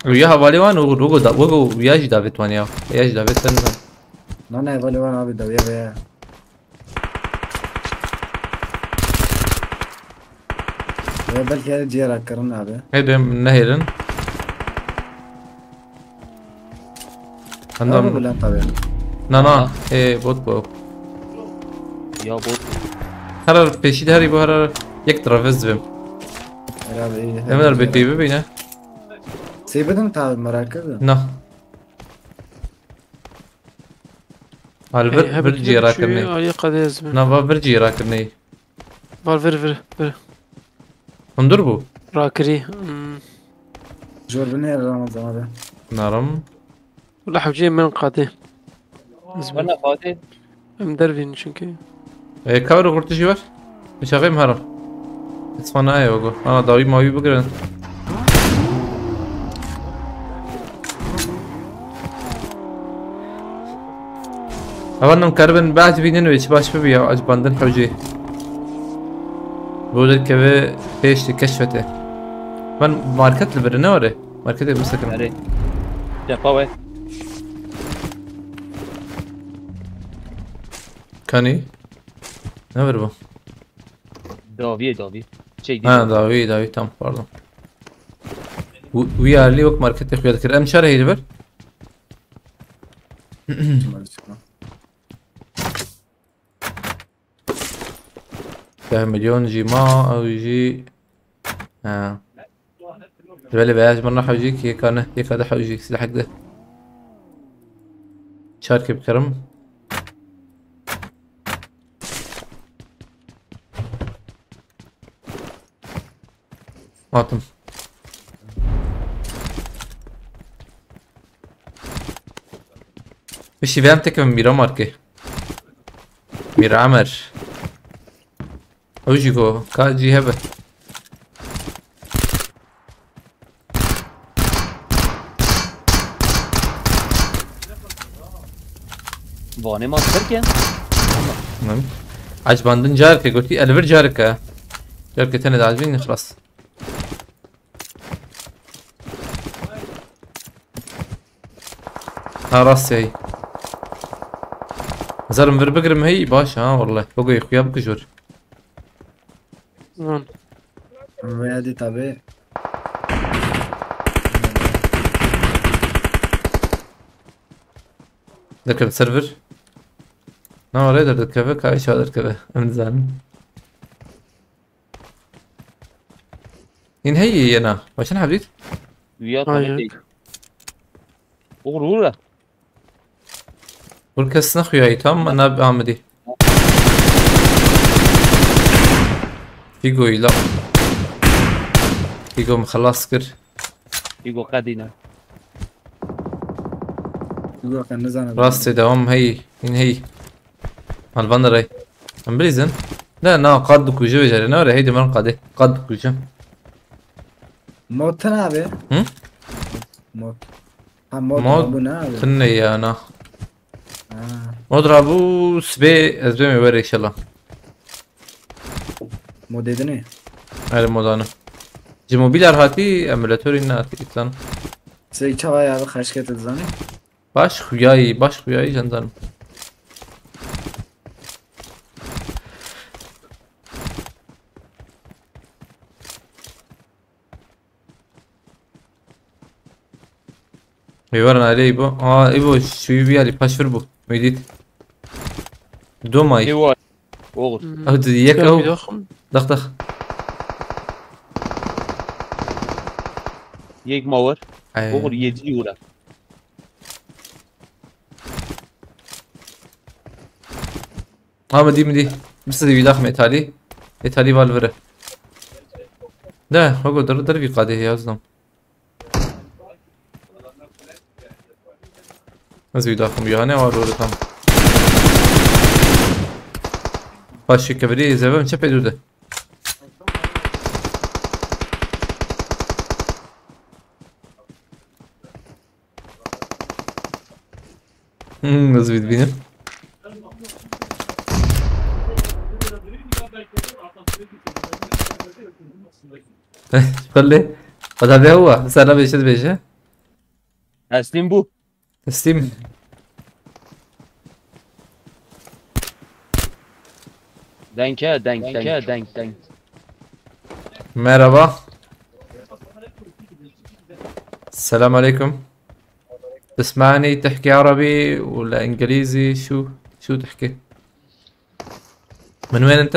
Üye havali var, o, o, o, o, ya jî davet var ya. Ya jî davet sen. Na, na, havali var abi, dawiye be ya. Ya belki her ciğer akkarın abi. He, dem nehêlin. Abi Bülent abi. Na, na. Ê, bot bu. Ya bot. Herar peşî de herî bu herar. Yek travez dibim. Herhalde iyi. Em her bê pê bibîne. Sêbidin tabi merak edin. Na. Al vir, Ê, vir hebit cî min ra çû, kirnê. Alî qedê ez bin. Na, va vir cî ra kirnê. Var vir, vir, vir. Hundur bû? Rakirî. Hmm. Jor binê Ramazan abi. Narim. Wala hewcê min qadê. Ez bin. Wala qadê. Em dervîn çünkü. E, kar û xurtişî var. Bıçağı mı haram? Isfana ya go. Ana dawi mavi bıgırın. Efendim karibin bazı binin ve içi baş bir ya acı bandın hocayı. Bu da keve peşti keşfete. Ben market li biri ne var? Marketê bisekirim. Erê. Depa we. Kanî? Ne ver bu? Dawiyê, dawî. Şey, ha, dawî, dawî, tam, pardon. Wî alî wek marketê xuya dikir. Em çar heyli ver. Deh milyon jî ma, ew jî. Ha. Belê be, ez min hewcî ki yekane, yeka de hewcî, silahek de. Çar kê bikerim. Atim. Bişî vem teke Mîra marke. Mîra Emer. Ew jî go, ka cî hebe. Vanê ma ser ke? Min. Ecbandin careke gotî, elvir careke. Careke tenê dacbîn, xilas. Ha, rast hey. Zarim vir bigrim hey, baş ha, vallahi. Bogoyê xuya bikijor. Lan. Veya di tabi. Dikir server. Na, oraya da dikeve, kayı çadır keve. Em zanim. Hîn heyî yena. Başın habît? Uya Hayır. Tabii değil. Uğur uğur. Hur kes nexuyayî tam na amidî. Figoyî la. Figo min xelas kir. Figo qedîne. Figo qe nizane. Rastê dewam heyî. Hîn heyî. Malvan de rey. Em bilîzin. Ne, na, qad dikuje vecerê. Ne öyle heydi min qadê. Qad dikuje. Mod tune abi. Hı? Mod. Ha, mod. Mod bu ne abi? Tune ya na. Ha. Mod ra bu sibê ez bêm ê were inşallah. Modê dinê. Her modana. Ji mobiler hatî emulatorî ne hatî îtlan. Sey çava ya bi xeşket zanî. Baş xuyayî, baş xuyayî jandarm. Ê, werin alê, Îbo. Aa, Îbo, şu bir alî paşvir bû. Wî dît. Du may. Ê, vay. Oğuz. Hmm. Ew di yek ew. Dax, dax. Yek ma wer. Ay. Oğuz yedi yura. Ha, mi dî, mi dî. Birse dî wî daxim êtalî. Êtalî va li vir e. De, hogo der, der vî qadê heye, ez dam. Ez wî daxim bî, hane, wa rore tam. Paşê kevirî zevem çepê dûr de. Hmm, ez vî dibînim. Xwelê. Xweda bê ew e. Sera bêje dibêje. Teslîm bû. Teslîm. Denke, denk, denk, denk, denk. Merhaba. Selam aleyküm. تسمعني تحكي عربي ولا إنجليزي؟ شو، شو تحكي؟ من وين أنت؟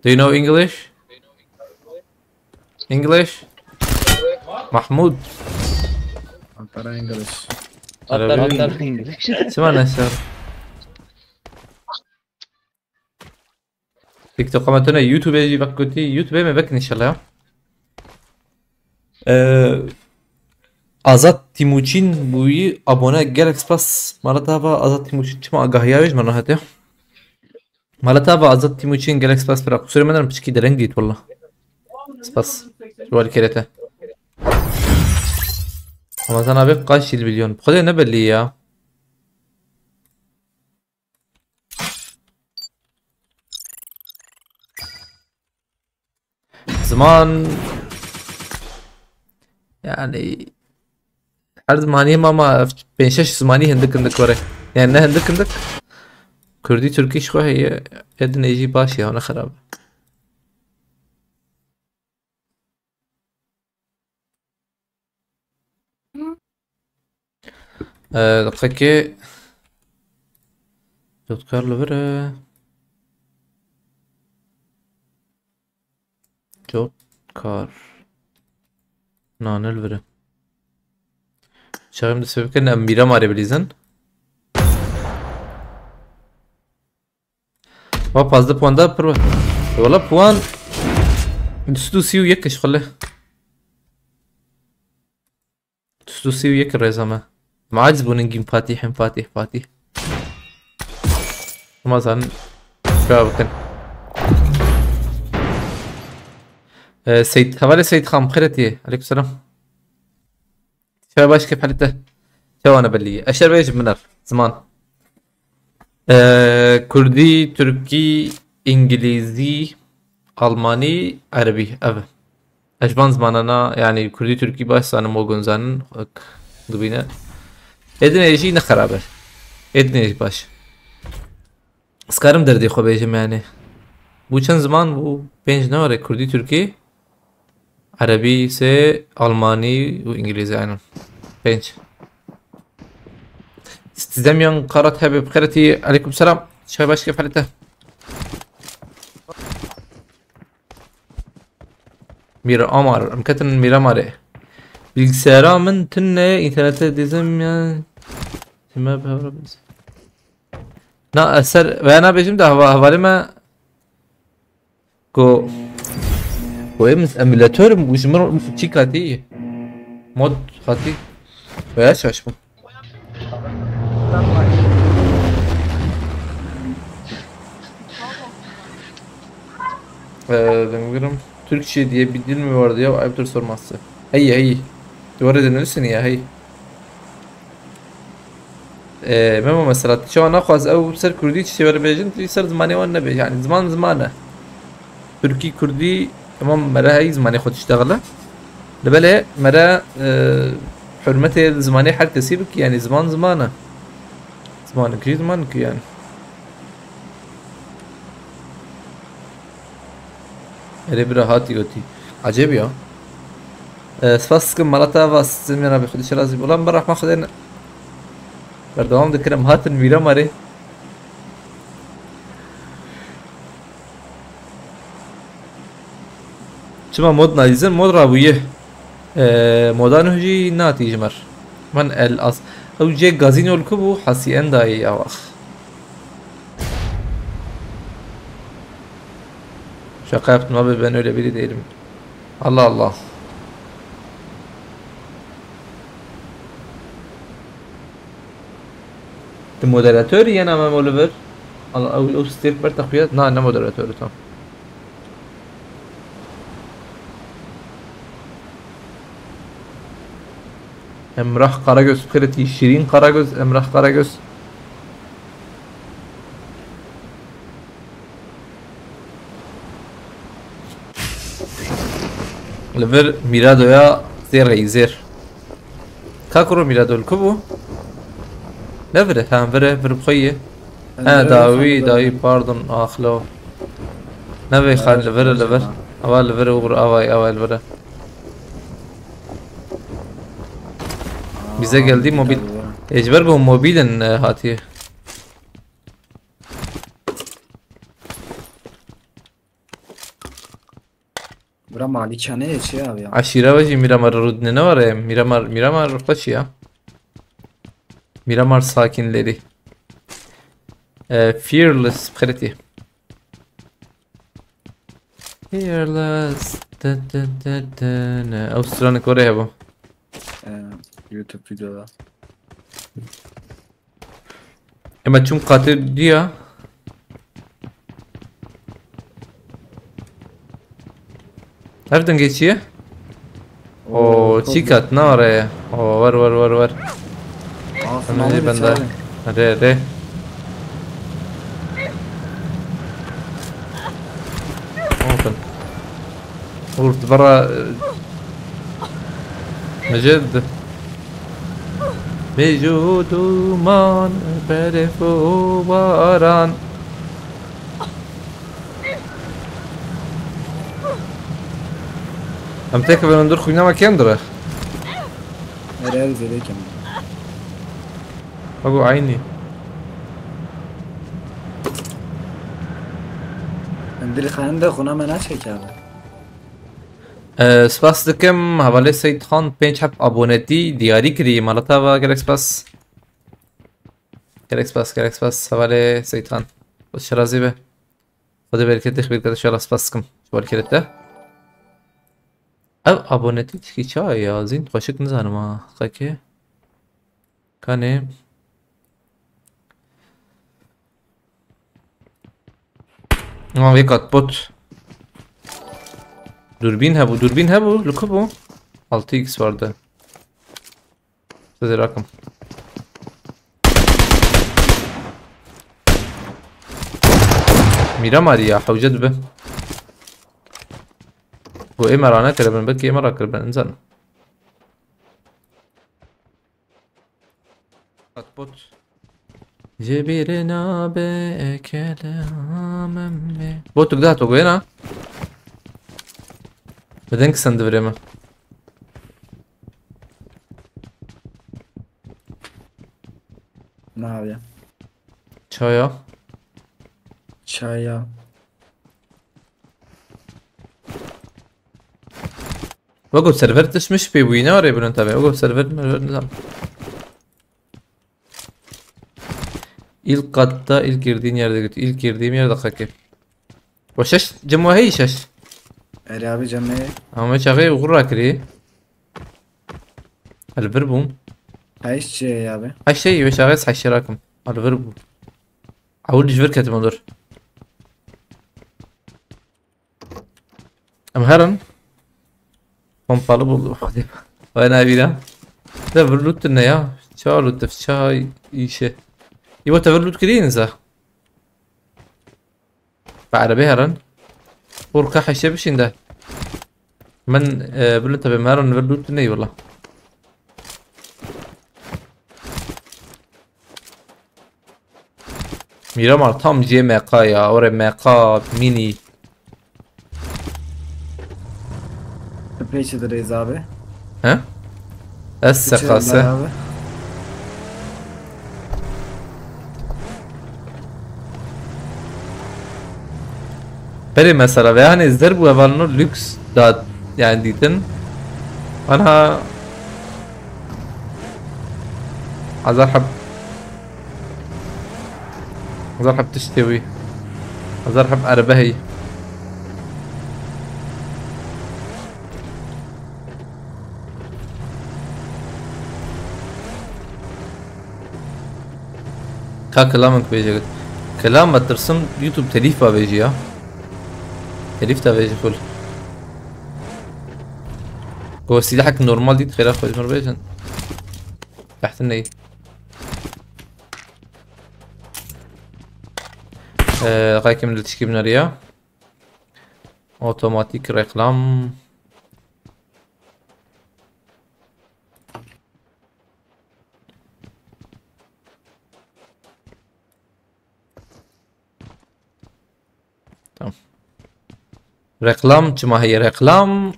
Do you know English? English? محمود. Antara English. Arabi. Antara English. Çima neşer? TikTok ama tune YouTube jî vek gotî, YouTube me vek inşallah. Ee, Azat Timuçin bûyî abone, gelek spas. Mala te hava Azat Timuçin, çima agahiya wê ji me nehatiye? Mala te hava Azat Timuçin, gelek spas pira. Qusûrê me derim piçkî dereng dît walla. Spas. Ji walî kêrê te. Ramazan abi kaç milyon? Xwedê ne belli ya. Ziman, yani, her zimanî hema ma pênc şeş zimanî hindik hindik were. Yani ne hindik hindik? Kurdî, Tirkî ji xwe heye, ê dinê jî baş ya, ne xerab. Ee, deqekê. Cotkar li vir e. Cotkar. Na, ne li vir e. Çaxim dest pê bikin, em Mîramarê bilîzin. Va pazdeh puan da pir. Wala puan du sed û sî û yek iş xule. Du sed û sî û yek rêza me. Em aciz bûn gîn Fatîh, hem Fatîh, Fatîh. Hema zanin. Şuya bikin. Ee, Seyit, hevalê Seyit Xam, xêretiyê. Aleyküm selam. Çawa baş kêf hale te? Çawa ne belî? Eşer bêjim min ev ziman. Ee, Kurdî, Tirkî, Îngilîzî, Almanî, Erebî, ev e. Ez ji van zimanana, yanî Kurdî, Tirkî baş zanim, Mogun zanin, wek dibîne. Ê dinê jî ne xerab e. Ê dinê jî baş. Ez karim derdê xwe bêjim yani. Bu çend ziman bu? Pênc ne were? Kurdî, Tirkî, Erebî sê, Almanî û Îngilîzî aynen. Pênc. Stizemyan Karat hebe bixeretî. Aleyküm selam. Çay başke felete. Mîr Amar. Em ketin Mîramarê. Bilgisayara min tune, internete dizim ya. Sime bevra biz. Na, eser veya nabêjim de hava, hevalê me ku, ku em emulator im, û ji min çî katî mod hatî veya şaş bû. Ee, demirim. Türkçe diye bir dil mi vardı ya? Ayıptır sorması. Hey, hey. Duvara dönülsün ya, hey. Ee, Memo mesela, tu çawa naxwaz ew ser kurdî tiştê were bêjin, tu ser zimanê wan nebêj. Yani ziman ziman e. Tirkî, kurdî, tamam, mere hey zimanê xwe tiştexile. Li belê mere, e, hurmetê zimanê her kesî bikî, yani ziman ziman e. Zimanik jî zimanik e yani. Erê bira hatî gotî. Ecêb ya. Ee, spas dikim, mala te ava, sizin ya Rabbi, Xwedê şirazî. Ulan, bi rehma Xwedê ne-, berdewam dikirim, hatin Mîramarê. Çima mod nadîzin? Mod rabûye. Ee, modan jî natî ji mer. Min el as. Ew cê gazîno li ku bû? Hasî endayê ya wax. Şaka yaptım abi, ben öyle biri değilim. Allah Allah. Tu moderatör yena Mem Oliver? Allah, ew, ew stêrk ber te xuya? Na, ne moderatörü tam. Emrah Karagöz, Kreti, Şirin Karagöz, Emrah Karagöz. Li vir Mîradoya zêr reyî zêr. Ka kuro Mîrado li ku bû? Ne vire, ha vire, vir bi xwe ye. Ha, dawî, dawî, pardon, axlo. Ne vê xal li vir, li vir. Ava li vir, uğur, avay, avay li vir. Bize geldi mobil. Ê, ji ber ku mobilin, e, hatiye. Bura malîkane ye çi abi ya? Aşîra ve jî Miramar rudine ne var ya? Miramar, Miramar xweş ya. Miramar sakinleri. E, fearless, pretty. Fearless. De, de, de, de, ne? Ew stranik oraya bu. Ee, YouTube videoda. Ema çûm qatê diya. Her dengê çi ye? O, çî kat nare. O, ver, ver, ver, ver. Aa, Hemen finalde bende. Rê, rê. Bakın. Urt bara, e, Mecid. Mecid duman, beref û baran. Em tek bi hundir xwîna me kêm dire. Her yer zêde kêm. Bak o aynı. Hundir xayende xwîna me naçe kêm. Ee, spas dikim, hevalê Seyîd Xan pênc heb abonetî diyarî kirî. Mala te ava, gelek spas. Gelek spas, gelek spas, hevalê Seyîd Xan. Xwedê şirazî be. Xwedê bereketê xwe bide, şala spas dikim. Ji bo bereketê te. Ev abonetî tişkî çawa ya? Zîn xweşik nizanim ha. Qekê. Kanê. Ama vê kat bot. Durbîn hebû, durbîn hebû. Li ku bû? Altı x vardı. Size rakım. Mîra marî ya, hewce dibe. Bu ê me rane kiribin, belkî ê me rakiribin, nizanim. Kat bot. Ji bîr nabe kelamim me. Botuk da to goyena. Beden kısandı bire mi? Ne abi? Çaya. Çaya. Wego server tişmiş pê bûyî ne arê bilind tabi. Wego server merver nizam. İlk katta ilk girdiğin yerde götür. İlk girdiğim yerde kake. Ve şeş cemo hey şeş. Erê abi cemê. Ama çaxê uğur rakirî. Elbir bûm. Heşt şey abi. Heşt şey ve çaxê heşt şey rakim. Elbir bûm. Awil ji vir ketim dur. Em herin. Pompalı buldu. Hadi. Vay nabîra. De vir loot ne ya? Ça loot, ça işe. İbo te vir loot kirîn za. Bi erebê herin. Urka heşe bişîn de. Min, e, bilind tabi herin vir loot ne wala. Miramar tam C M K ya, oraya M K mini. Sprey çi dirêz abi? He? Ez sekase. Berê mesela ve, yani zer bu evalno lüks da, yani dîtin. Ana hazar heb, hazar heb tiştê wî. Hazar heb erebe heyî. Ka kilamik bêje. Kilam me tirsim YouTube telîf bavêjî ya. Telîf da vêjî full. Go silahek normal dît xêra xwe ji min bêjin. Behtin neyî. Ee, qaykim li tişkî bineriya. Otomatik reklam. Tamam. Reklam, çima heye reklam?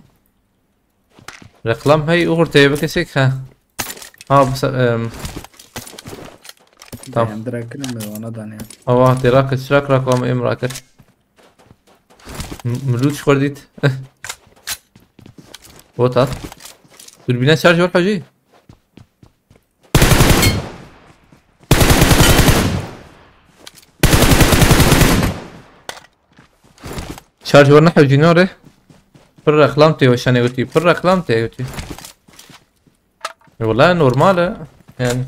Reklam hey, uğur tê bikesek ha. Ha, bu se-, em, tamam. Beğendirekirim ve ona da ne? Ava, tê rakir, çirak reklam em rakir. M-, Mlûç xwerdît. Bot at. Durbîne şarj wer hecî. Şarj wer nehecî nare. Pir reklam tê weşanê witî. Pir reklam tê witî. E, wala normal e. Yani.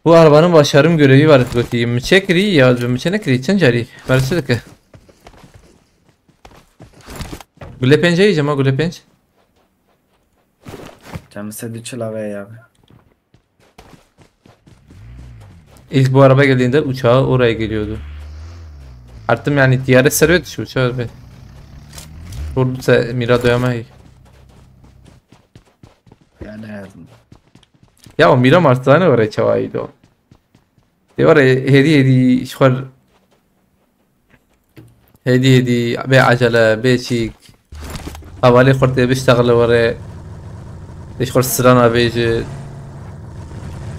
Bu arabanın başarım görevi var gotî. Miçe kirî ya miçe nekirî çend carî? Bersi dike. Gule pênc heyî cema gule pênc. Cem se diçila ve ya. İlk bu araba geldiğinde uçağı oraya geliyordu. Artık yani tiyare servet şu uçağı be. Vurduysa mira doyamay. Yani lazım. Ya o mira martane oraya çavaydı o. De oraya hedi hedi şuar. Hêdî hêdî, bê ecele, bê çîk. Hevalê xwe tê biştexile were. Tê ji xwe strana bêje.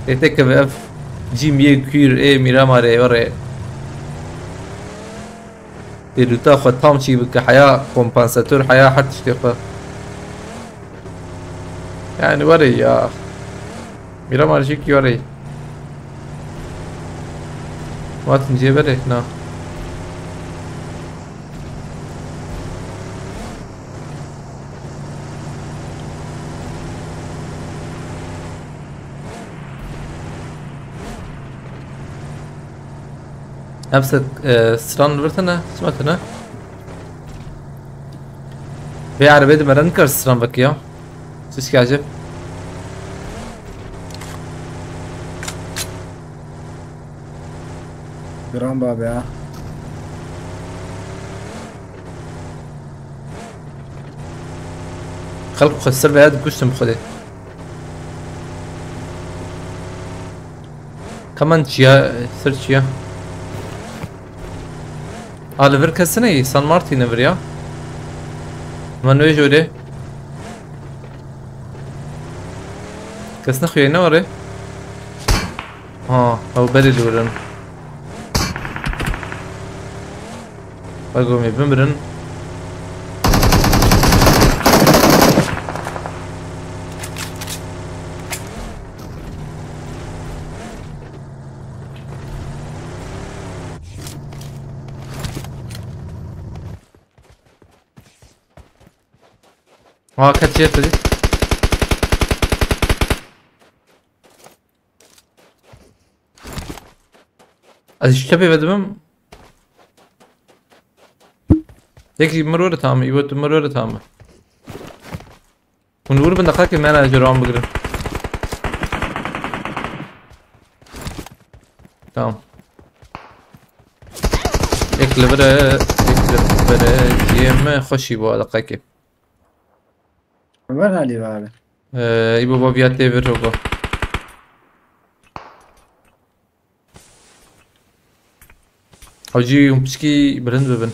Tê tê keve ev cîm yê kûr ê Mîramarê were. Tê lûta xwe tam çî bike, heya kompensator, heya her tiştê xwe. Yani were ya. Mîramar jî kî were. What in cebere? Na. Em se, e, stran li vir tine, çima tine? Vê erebê di meren kar stran vekî ya. Siz ki acep. Gram abi ya. Xelk xwe ser veya dikuştin bi Xwedê. Kaman çiya, ser çiya. A li vir kesine yî, San Martin vir ya. Ma nû jore. Kes nexuye ne were? Ha, ew berê li wir in. Bego me bimirin. Ha, kaç yer dedi? Ez ji tepê vedibim. Yekî mirwere tam, îvo tu mirwere tam. Hûn wir bin, deqekê me ne ji wan bigirin. Tamam. Yek li vir e, yek li vir e, ciyê me xweşî bû deqekê. Ömer Ali abi. Ee, îbo babiya tê vir rogo. Hacî hûn piçkî bilind bibin.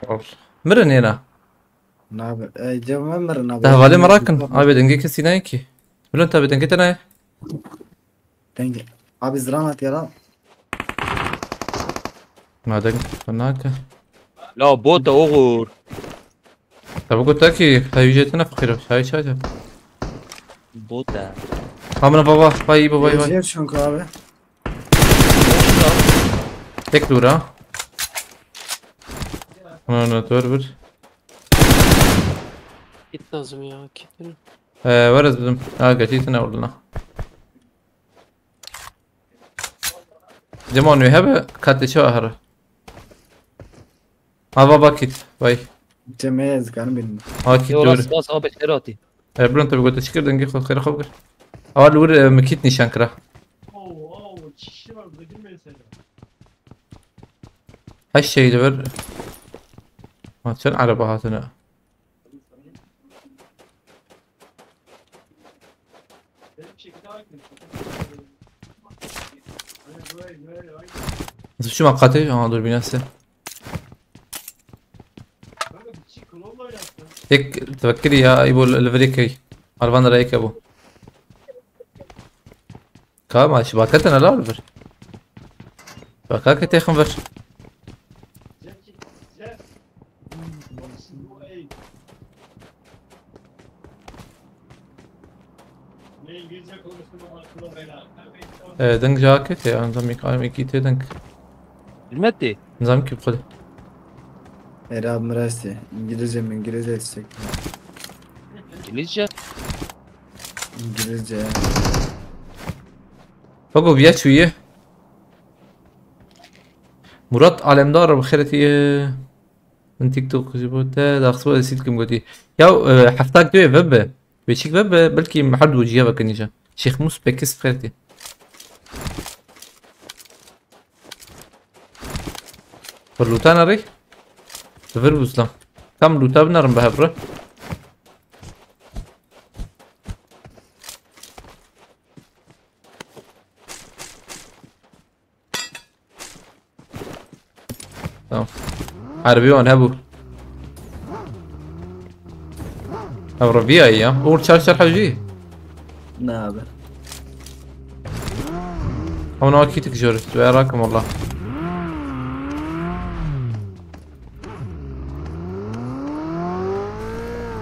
Mirin êna. Nabe. Ey, cem me mirin abi. Te hevalê me rakin. Abi dengê kesî nayê kî. Bilin tabi dengê te nayê. Dengê. Abi ziran at yara. Ma deng nake. La bota oğur. Te bigot te kî hevîjê te ne feqîr e. Çay çay çay. Bota. Amına baba. Vay baba vay. Jêr çonka abi. Tek dûr ha. Ana ana dur bir. Kit lazım ya, kitin. Ee, were ez bidim. Ha, geçî tine orduna. Cema nû hebe, katê çawa here? Ava bakit, vay. Cemeye ez karim bildim. Akit Yo, dur. Rast, rast, abi, xêratî. E, Bülent abi, gote çi kir, dengê xwe, xêra xwe bikir. Awa li wir, e, min kit nîşan kira. Her şey li vir. Ha, çend araba hatine. Şuma qatê, aha, dur binası. Tek tefekkiri ya, ibo li vir key. Alvan da reyke bu. Ka ma şibakete ne la li vir. Baka ke têxin vir. E, deng jaket ya, nizam yek, ay, yek tê deng. Hizmetê. Nizam ki xwe. Era mirastê. İngilizce mi? İngilizce etsek. İngilizce? İngilizce. Bak o bir aç üye. Murat Alemdar bi xêretî. Min TikTok ji bo te daxsibo ez sît kim gotî. Ya, e, heftak duyê ve be. Beşik ve be, belkî her du ciya ve kenîja. Şêx Mus Pekis bi xêretî. Bi lûta nerî? Li vir bû zilam. Kam lûta binerim bi hev re. Tamam. Erbî wan hebû. Ev revîyayî ya. Uğur çar çar hewcî. Ne abi? Ama ne kîtik jor. Tu ya rakim valla.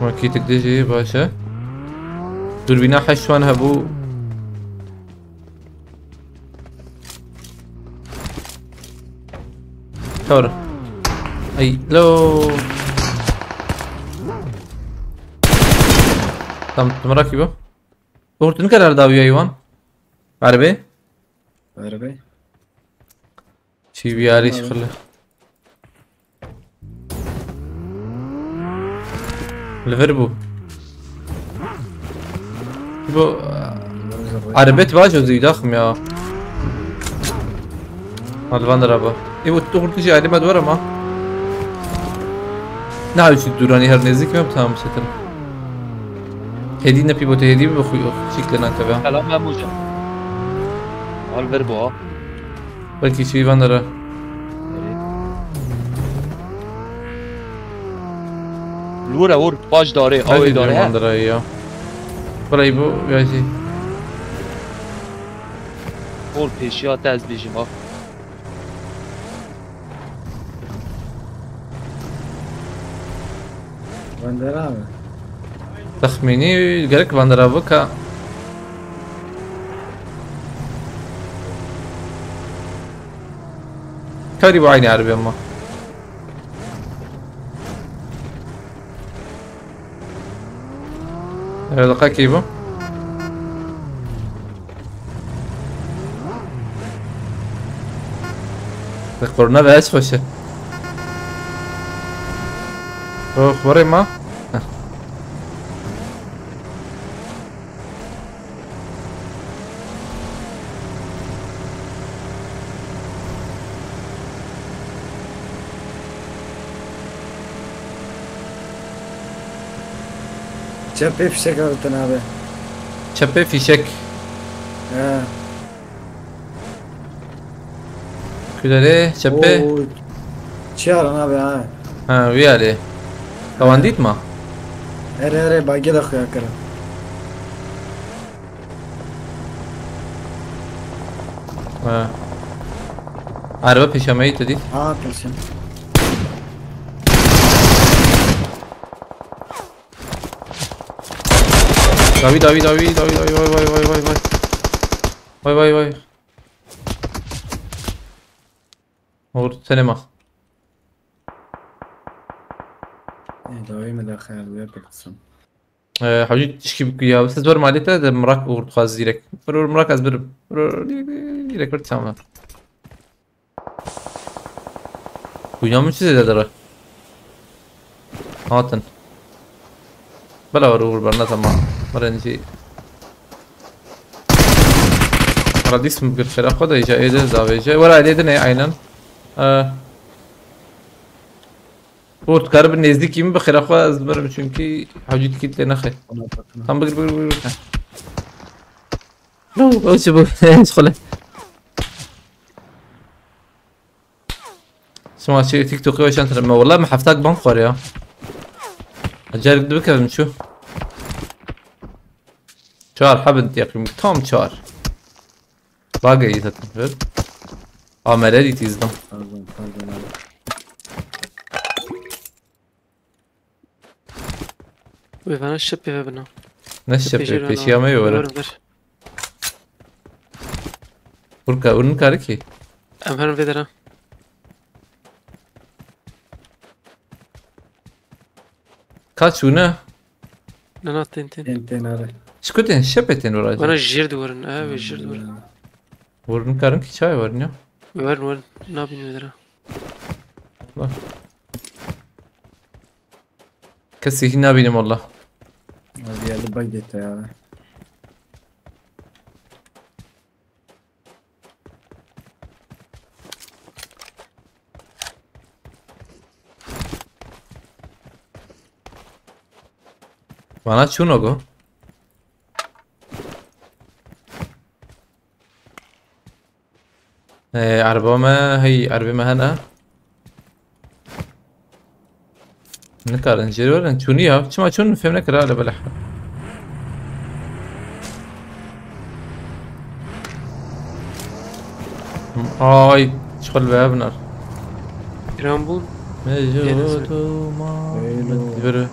Ama kîtik de jî baş e. Durbîna heşt wan hebû. Kawra. Ay, lo. Tam, tam rakî bu. Uğur, tu nikare dawiya wan. Erbe? Erbe? Çi biyarî şixile. Li vir bû. Bu erebet vajo zî daxim ya. Hadi van der abi. E, bu tuğurtu şey ayrı dua ama. Ne üçü durani her nezik mi? Tamam, setim. Hedi ne pivote hedi bu xu-, şikle nan kebe. Selam Memuca. Al ver bu. Belkî çî van dere. Li wir e, wir, paş darê, awê darê he. Van dere ya. Belê bu ya jî. Ol pêşiya te ez bêjim ha. Van dere mi? Texmînî gerek van dere bika. Karî bu aynı arabê ama. Her deqa kî bû? Te qurna ve hiç xweş e. Oh, xwarê ma. Heh. Çepê fişek avêtin abi. Çepê fişek. He. Kulerê çepê. Oo, çi ara abi ha? Ha, wî alê. Tawan dît ma? Erê, erê, bagê de xuya kirin. Ha. Araba pêşemeyî tu dît? Ha, pêşem. Dawî, dawî, dawî, dawî, dawî, vay, vay, vay, vay, vay. Vay, vay, vay. Uğur, senê ma. Ê, dawî min de xeyal wê pir disim. Ee, hewcî tişkî bikû ya. Siz wer malê te de mirak Uğur dixwaz zîrek. Vur, vur, mirak ez birim. Vur, vur, zîrek bir tamam. Bûya min çi zêde dire? Hatin. Bela were Uğur berna tamam. Were nîşî. Radîs min bikir xêra xwe de îca êde zavêje. Were êdê din ê aynen. Ee, Uğur, tu karibî nêzdîkî min bi xêra xwe ez birim çünkü hewcî dikî tê nexê. Tam bigir, bigir, bigir, bigir. No, o çi bû? Hiç xole. Sima çi TikTok'u açan tırma. Vallahi mi heftak bank var ya. Acar gibi kevim şu. Çar habin yakayım. Tam çar. Bagayı zaten. Ver. Amele dîtî izdan. Pardon, pardon abi. Wê vana şipê ve bina. Ne şipê, pêşiya me yo were. Ver, ver. Urka, urun kari ki. Em herin vê dera. Kaç wine? Ne na tên tên. Tên tên are. Çi ku tên? Şepê tên were. Bana jêr diwerin. Ev jêr diwerin. Wurun karin ki çay werin ya. Werin, werin. Nabîn wê dera. Bak. Kesî hîn nabînim walla. Abi geldi bak dete ya. Bana çûn o go. Ee, erba me, hey, erbê me hene. Nikarin jêr werin. Çûnî ya. Çima çûn fêm nekira le bele. Ay, çixul ve evnar. Giran bûn. Me ji Yeni tu ma. Yürü.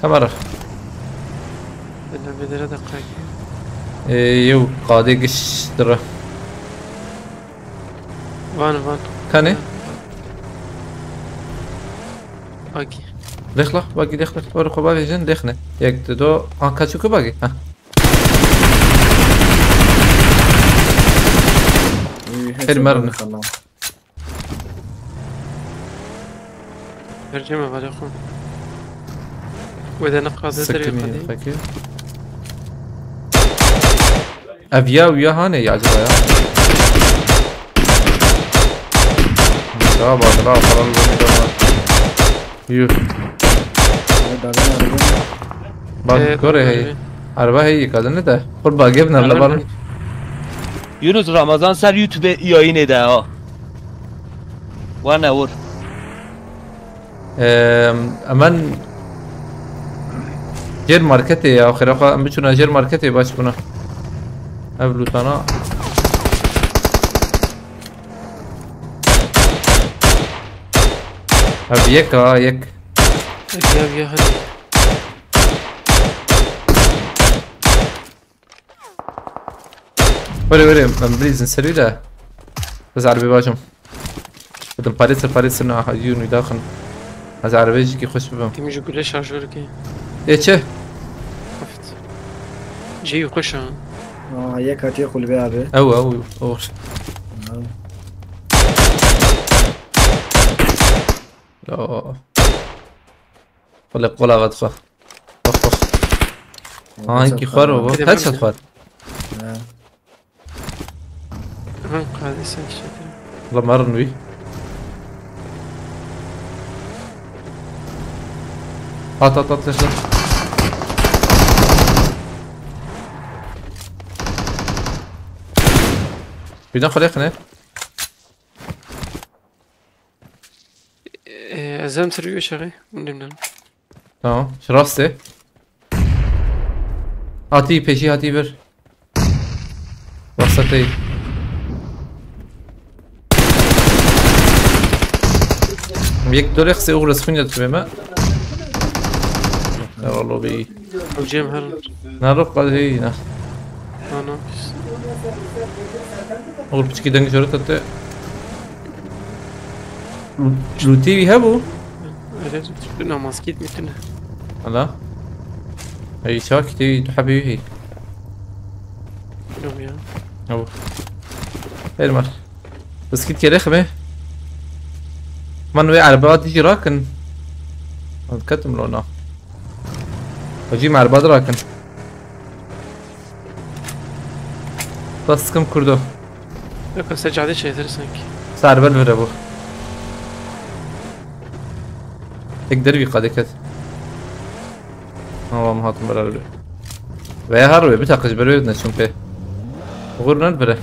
Kamera. Bile bidire de kayki. Ee, yew qadê giş dire. Van, van. Kanê? Bagi. Lêxla, bagi lêxla. Were xwe bavêjin, lêxne. Yek, du, do. Ha, kaçû ku bagi? Ha. Her merine. Bercem e, vale xwe. Wê de niqaze derê Sıkın xwedî. Peki. Ev ya, ya hane ya acaba ya? Ya bak, daha falan böyle de var. Yuh. Bak, ee, gore hey. Araba hey, kadını da. Kur bak, evine la. Yunus Ramazan ser YouTube yayın ede ha. Wane vur. Eee, hemen jêr marketê ya, xêra xwe em biçûna jêr marketê baş bûna. Ev lûtana. Ev yek ha, yek. Yek ya, ya, hadi. Were, were, em bilîzin serî de. Ez erbê bacım. Bidim parê sir, parê sir na, ha, yû nû daxin. Ez erebeyê jîkî xweş bibim. Tîmî ji gule şarjorikê. Ê çi? Heft. Cihê xweş a. Aa, yek hatiye kulübe abi. Ew, ew, ew. Ya. Xwe li qola ve dixwe. Bax, bax. Ha, hinkî xwar o, bu. Headshot xwar. Ha. Ha, qadî sen şekil. La marin wî. At, at, at, leş, leş. Birden xwedê xine. Ee, ez hem sirî şerê, bilmiyorum. Tamam. Şu rastê. Hatî, pêşî hatî vir. Wesatê. Yek dorê xisê û resxûn ya dibê me. Ya Allah bî. Hocam her. Na rok qad heyî na. Ana. Oğlum piçki deng jore tete. Lu-, lûtî wî hebû? Evet, bütün ama skit bütün. Hala. Ey çak tê du hebî wî. Yok ya. Ew. Her mar. Skit kere xme. Man wê erba dijî rakin. Ketim lona. Hacî merba rakin. Bas sıkım kurdu. Yok, secade çevirir sanki. Serbel vire bu. Tek derbi kadeket. Tamam, hatım beraber. Veya her bir takıcı böyle ne çünkü. Uğur ne bire.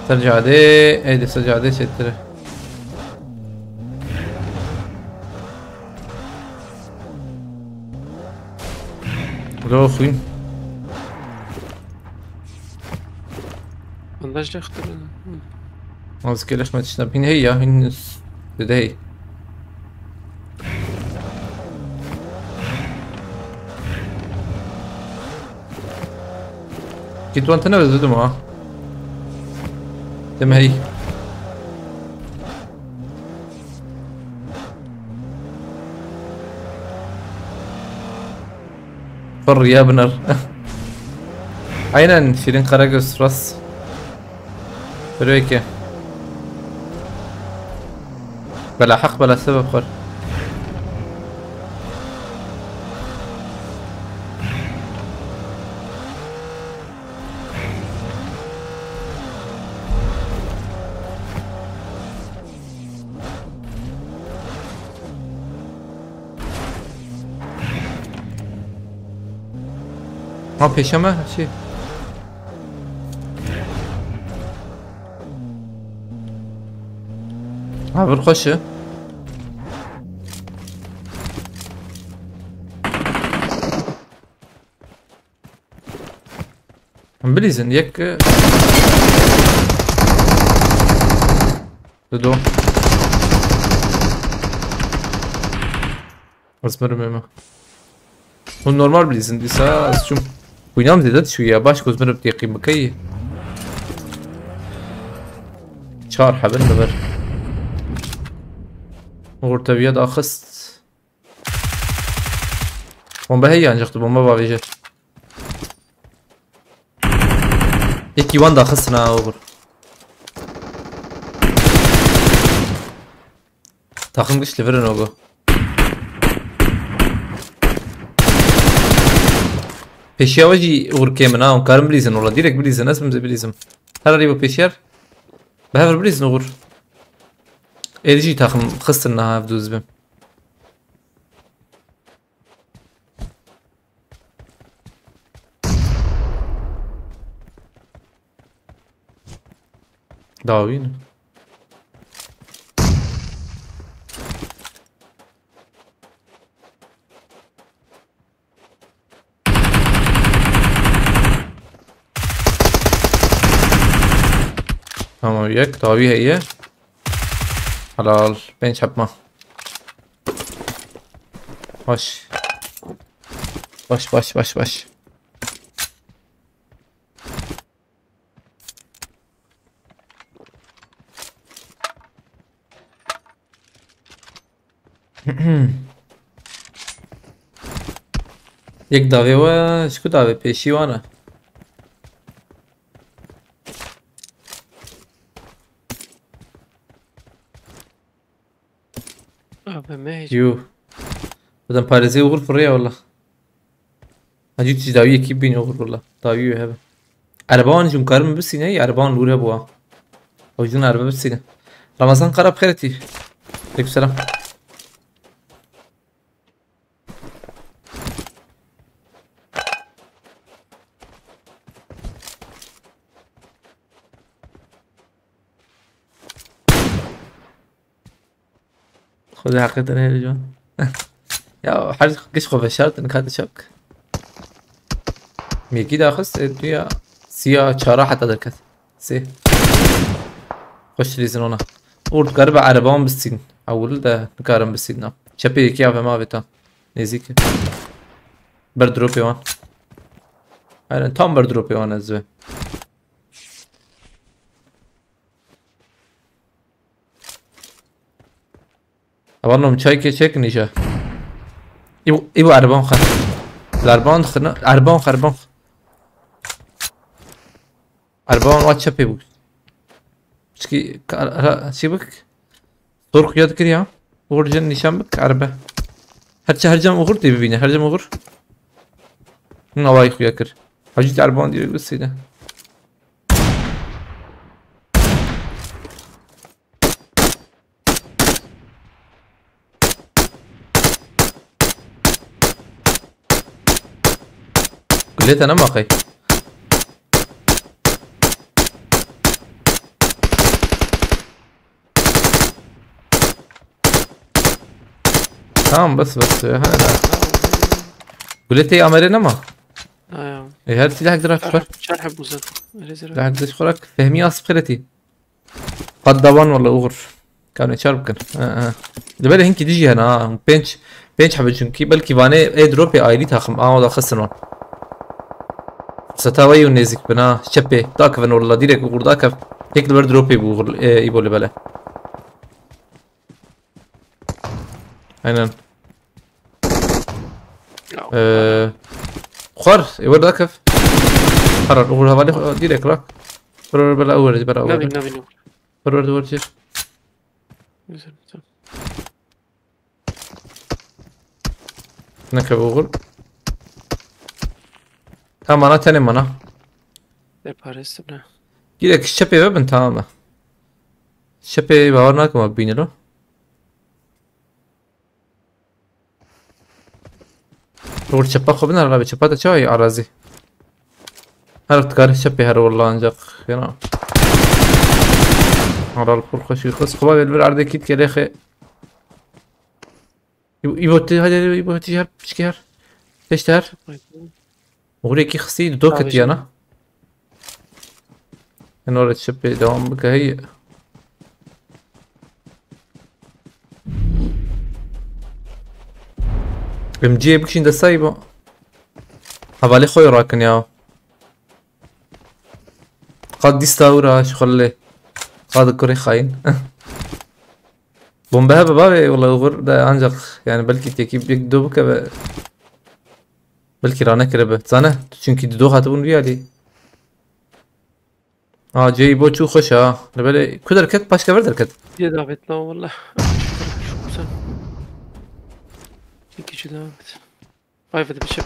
Ser cadê, ey de ser cadê çêtir e. Lo xwîn. Bandaj lê xtir. Hı. Az gelişme tişna bin hey ya, hin dede hey. Git wan tene özledim ha. Deme hey. Fır ya biner. Aynen, Şirin Karagöz, rast. Peki. Bela hak, bela sebep var. Ha, pêşe me, şey. Ha, bir xweş e. Bilîzin, yek, e, dido. Ez mirim ême. Hûn normal bilîzin, dîsa ez çûm. Xwîna min zêde dişûye, baş ku ez mirim têqîm bikeyî. Çar hebin li vir. Orteviya daxist. Bombe heye ancak tu bombe bavêje. Yekî wan daxistin ha, ogur. Taxim giş li vir in ogo. Pêşiya we jî ogur kêm in ha, hûn karin bilîzin, wala direk bilîzin, ez bim zê bilîzim. Her arî bu pêşiyar. Bi hev re bilîzin ogur. Êdî jî taxim xistin niha ev dûz bim. Dawî ne? Tamam, yek dawî heye. Helal. Pênc hep ma. Baş. Baş, baş, baş, baş. Yek davê we, ji ku davê pêşî wan e? Abi me hiç Yo. Zaten parêzê oxir firê ya wala. Hacî tu dawiyekî bîn oxir wala. Dawî wê hebe. Ereba wan jî karim bisîne, ereba wan lûr hebû ha. O yüzden erebe bisîne. Ramazan Kara, bixêretî. Aleyküm selam. Xwedê heqê te nehêle can. Ya her giş xwe veşartin, ka diçak. Mekî daxist, e, tu ya siya çara heta derket. Sê. Xweş dilîzin ona. Û dikaribe ereban bisîn. Ewil de nikarin bisîn na. Çepê yekî avê ma avê ta. Nêzîk. Ber dropê wan. Aynen tam ber dropê wan ez ve. Evan nom çay keçek nîşe. Î, î bu erban xer. Lerban xina, erban xer, erban. Erban wa çepê bu. Çiki, ka-, ra-, çi bik? Tor xuya dikir ya. Uğur cin nîşan bik, erbe. Her çi her cem uğur diye bibîne, her cem uğur. Hın, avayî xuya kir. Hacî erban diye bisîne. Gulê te nema qey? Tamam, bes, bes, e, hadi daha. Gulê te amerê nema? Aya. E, her silah direkt Çar, xwar. Çar heb uzak. Öyle zira. Silah direkt xwar. Fehmi asıp xireti. Qad dawan wala uğur. Kanê çar bikin. Ha, ha. Li belê hinkî dijî hene ha. Pênc, pênc hebe çünkü. Belkî vanê ê dropê ayrî taxim. Aa, o da xistin wan. Seta we yû nêzik bin ha. Çepê. Dakivin wala direkt uğur dakev. Tek li ber dropê bû uğur, e, îbo li bele. Aynen. Ya. Ee, xwar, ê wer dakev. Xarar, uğur hevalê xwe direkt rak. Wer, wer, bela uğur, bela uğur. Nabîn, nabîn, nabîn. Wer, wer, wer, çir. Güzel, güzel. Nekev uğur. Tamam, ana tenê mana. Ne parası ne? Direkt çepê ve bin, tamam mı? Çepê bawer nakim abi, bînir o. Uğur çepa xwe biner abi, çepa da çay arazi. Her dikare çepê her walla ancak yana. Aral pur xweşî xwest. Xwe vel bir erdekî dikerê xê. Îbo, Îbo, ti, hadi, hadi, Îbo, ti her, piçkî her. Teşte her. Uğur yekî xistî, do ketiya na. Eno re çepê devam bike hey. M C'ye bikişîn destayî bo. Hevalê xwe rakin ya. Qad dîsta û ra ji xwe lê. Qad kurê xayîn. Bombe hebe bavê wala uğur de ancak yani belki tekî bir do bike ve belki rane kiribe. Zane çünkü do hatibûn vî alî. Aa, ceyî bo çû xweş ha. Li belê ku derket, paşke ver derket. Diye davetli ol valla. Sen. İki kişi davet. Vay vay bir şey.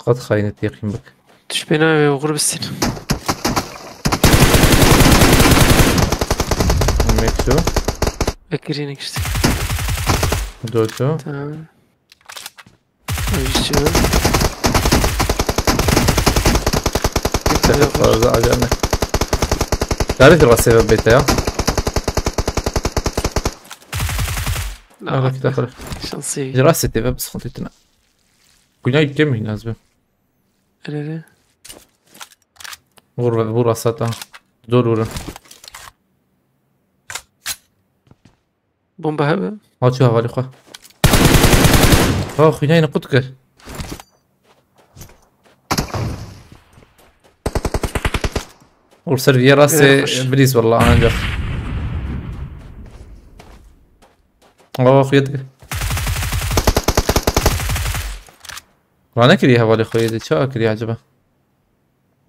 Qat xaynet yaqîn bik. Tişt pêna ve uğur bitsin. Mektu. Ekirine geçtik. Doto. Tamam. Ayşe. Dikkat et fazla acele. Tarih rastı ve beta ya. Ara kitapları. Şansı. Rastı ve sıkıntı etme. Günah yüklemeyin lazım. Nerede? Vur ve vur asata. Zor vurun. Bomba hebe. Ha, çi hevalê xwe. Ha, xwînayê qut kir. Û ser vî rastê Ee, xweş. Bilîz walla ancak. Ava xuya dike. Ranekiriye hevalê xwe yê de. Ça kiriye acaba?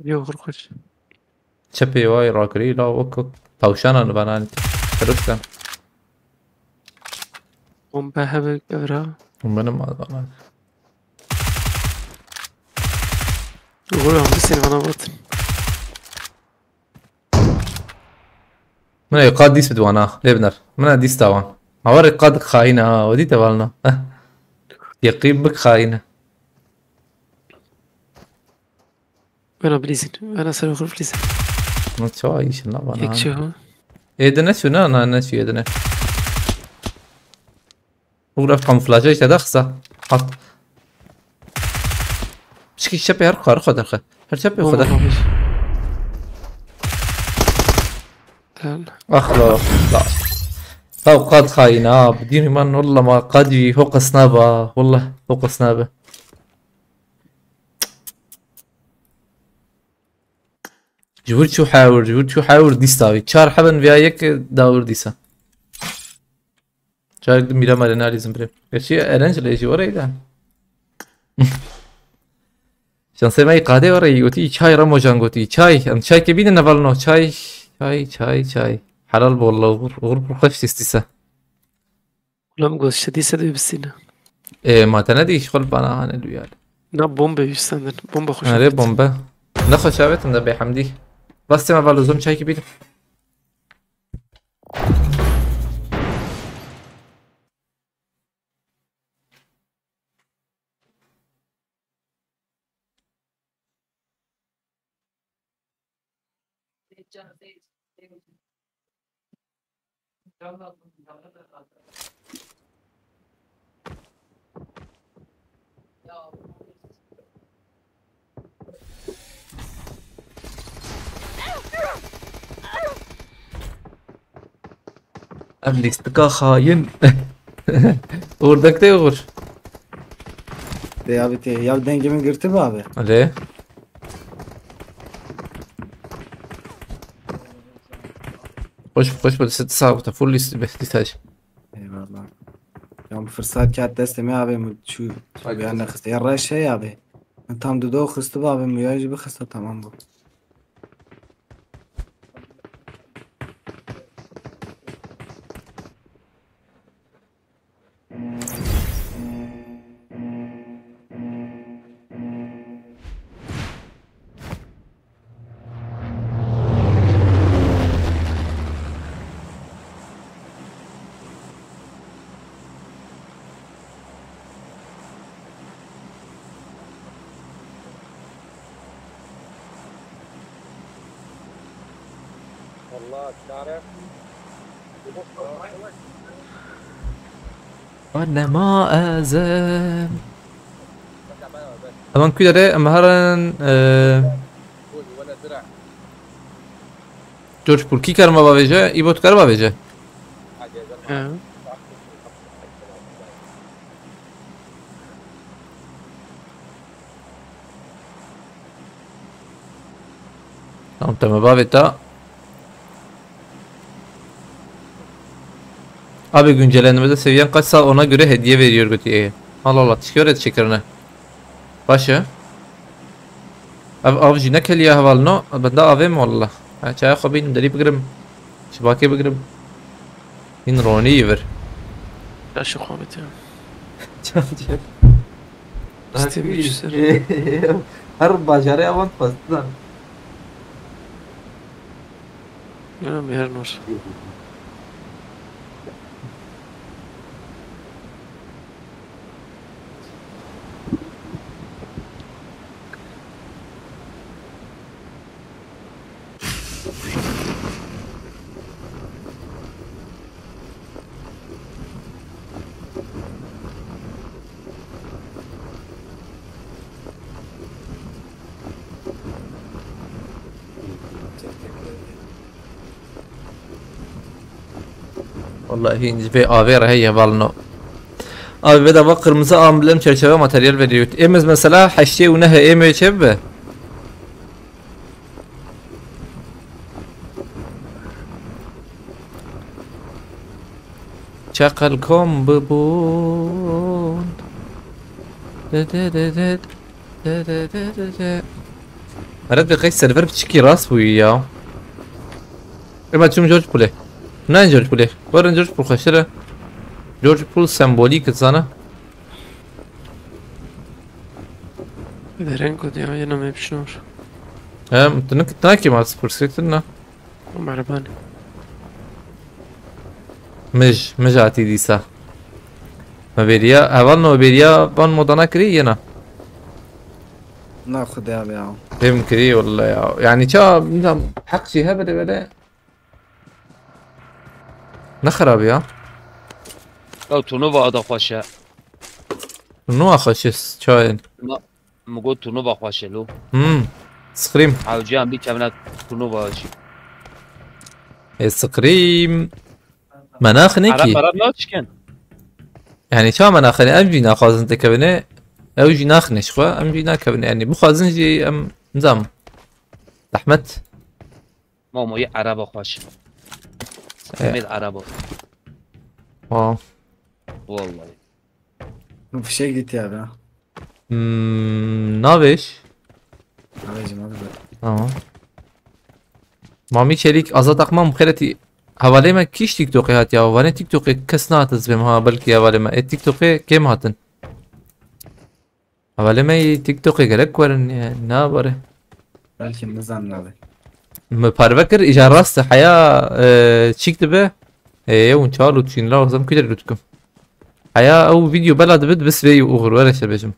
Yo, xurxuş. Çepê wayî rakirî, la wek tawşana li banan. Terista. Bombe hebe evra. Bombe ne mal banan. Oğlum, bir seni bana batın. Min ê qad dîs bidwana, lê biner. Min ê dîs tawan. Hawarê qad xayîne ha, o dî te valna. Yeqî bik xayîne. Wena bilîzin, wena ser oxir bilîzin. Ne çawa işin la bana. Yek çi ha? Ê de ne çû, ne, ne, ne çû ê de ne. Uğur ev kamuflaja işte de xisa. Hat. Pişkî çepê her xwe, her xwe derxe. Her çepê xwe derxe. Tamam. Ah la, la. Taw qad xayîn ha. Bi dînî man walla ma qad wî ho qesna ba. Walla ho qesna be. Ji wir çû hewir, ji wir çû hewir dîsa wî. Çar hebin viya yek dawir dîsa. Çarek di mîra me re nalîzin birê. Gerçi erenc lê jî were îda. Şansê me yî qadê were yî gotî çay Remojan gotî. Çay. Em çaykê bînin hevalno. Çay. Çay, çay, çay. Helal bol la Uğur. Uğur pir xweş dîsa. Ulan goşte dîse de bistîne. E, ma te nedî, xwe li bana hane duyar. Na bombe wî sendin. Bombe xweş. Erê bombe. Ne xweş avêtin de bê hemdî. Bastê me valo zom çaykî bînim. Ev lîstika xayîn. Ordek tê Uğur. Tê abi tê. Ya dengê min girtibû abi. Alê. Xweş, xweş be, dest sağ be, full list be, lîstaj. Eyvallah. Ya bu fırsat kağıt desteme abi, bu şu. Hadi. Bir anda kısa. Ya reş şey abi. Tam dudu kıstı abi, müyayı bir kısa tamam bu. والله تعرف. Nema ez. Evan ku dere em herin, e, George Pool kî kerma bavêje, î bot kerma bavêje. He. Tamam, tamam, bavê ta. Abi güncellenmede seviyen kaçsa ona göre hediye veriyor götü. Allah Allah, tişki öyle çekirine. Başı. Av, av jî nekeliya hevalno, benda avê mi wallah. Ha, çaya xwe bînim, derî bigirim. Çibakê bigirim. Hîn ronî yî vir. Yaşa Xwabet ya. Çancı. Stevie Witcher. Her bajarê avan pastan. Ya, Miher Nur. Vallahi hîn ji vê avê re heye valno. Abi bedava kırmızı amblem çerçeve materyal veriyor. Êmiz mesela heştê û nehê êmê çê bibe? Çeqel kom bibûn. De, de, de, de, de, de, de, de, de. Meret bi qey server piçikî rast bûyî ya. Ema çûm George Pool'ê. Ne George Pool'ê. Werin George Pool xweştir e. George Pool sembolîk zana. Dereng got ya, yena me pişnor. Em, tu nik-, tu nakî mal spor sektir na. Merhaba. Mij, mij hatî dîsa. Me bêriya, heval no bêriya van modana kirî yena. Na xwedê abi ya. Fêm kirî walla ya. Yani ça, bilmem, heq jî hebe de böyle. Ne xerab ya. Ya turnuva da xweş e. Turnuva xweş e, çayên. Ma-, Min got turnuva xweş e lo. Hmm. Scream. Hewciyan bikevine turnuva jî. E, Scream. Me naxine Ereb ki. Mereb naçikin. Yani ça me naxine, em jî naxwazin te kevine. Ew jî naxine ji xwe, em jî nakevine. Yani bixwazin jî em nizam. Zehmet. Mamoyê Ereba xweş. E. Semêd Ereba. Wa. Vallahi. Bu fişek gitti abi ha. Hmm, navêj. Abi cim abi. Tamam. Mami Çelik, Azat Akman, xêretî. Hevalê me kîş TikTokê hat ya. Vanê TikTokê kes nehate zibêm ha, belkî hevalê me. E TikTokê kêm hatin. Hevalê me yê TikTokê gerek werin ya, ne bare. Belkî nizanin abi. Mi parve kir, îcar rast e, heya, e, çîk dibe. E, ew çawa lût çîn, la wextem kû de lût kim. Heya ew video bela dibe, dibe sibê yû uxur, were şebêjim.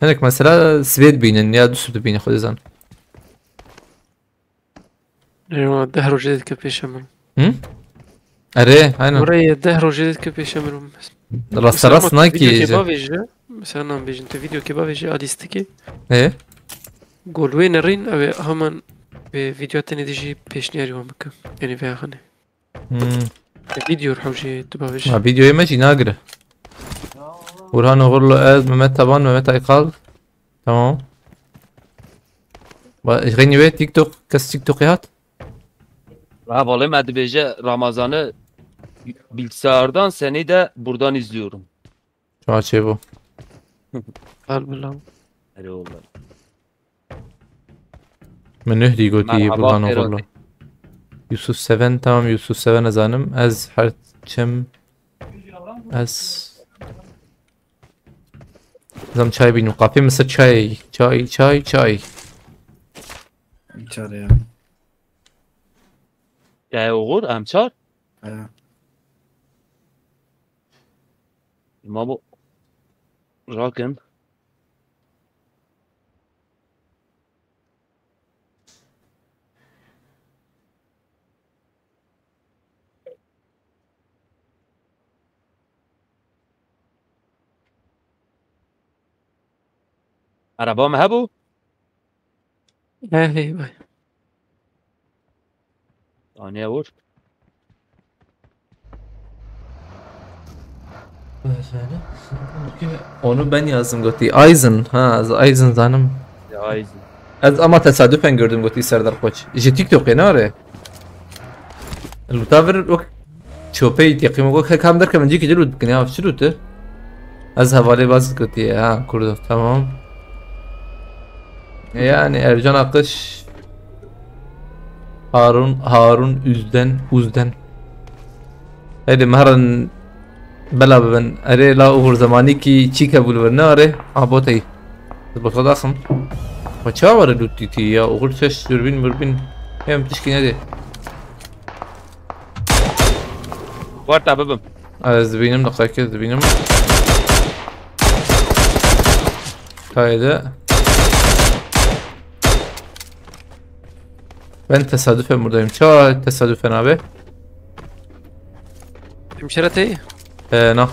Hinek mesela sibê dibînin ya du sibê dibînin, xwe dizan. Eywa, deh rojê dike pêşe min. Hı? Erê, aynen. Oraya deh rojê dike pêşe min. Rasta rast nakî. Mesela bavêje, mesela nam bêjin, te video ke bavêje, a lîstikê. E? Gol wê nerîn, ew ê heman vê video tenê dijî pêşniyarî wan bike. Yani vê axane. Hmm. Te video hewce tu bavêje. Ha, videoyê me jî nagire. Burhan Oğurlu, ez, Mehmet Taban, Mehmet Aykal. Tamam. Ba-, ji xeynî wê TikTok, kes TikTokê hat? Ha, vallahi me dibêje Ramazan'ı bilgisayardan, seni de buradan izliyorum. Çawa çêbû? Elhamdülillah. Erê oğlum. Min nuh dî gotî. Merhaba, Burhan Xêr Oğurlu. Yusuf Seven, tamam, Yusuf Seven ez zanim. Ez her çim, ez Zam çay bînim. Kafê min ser çay. Çay, çay, çay. Çar ya. Çay oxir, em çar? He. Ma bu rakin. Araba me hebû? He, he, vay. Aniye vur. Onu ben yazdım gotî. Eisen. Ha, ez Eisen zanim. Ya Eisen. Ez ama tesadüfen gördüm gotî Serdar Koç. Ji TikTokê ne are? Luta vir wek çopey teqîm wek hek ham derkevin cîkî ci lut bikin ya. Çi lute? Ez hevalê baz gotî. Ha, Kurdo. Tamam. Yani Ercan Akış, Harun, Harun Üzden, Uzden. Hadi meharan bela bibin. Erê la uğur zamanî ki çîke bû li vir ne erê. Ah, botey. Bota daxim. Ma çawa were lût dîtî ya? Uğur çeş dürbün mürbün. Hem tişkî nedê. Warta bibim. Ez dibînim, diqekê dibînim. Tayê de. Ben tesadüfen buradayım. Ça tesadüfen abi? Hemşire tey? Ee, nah.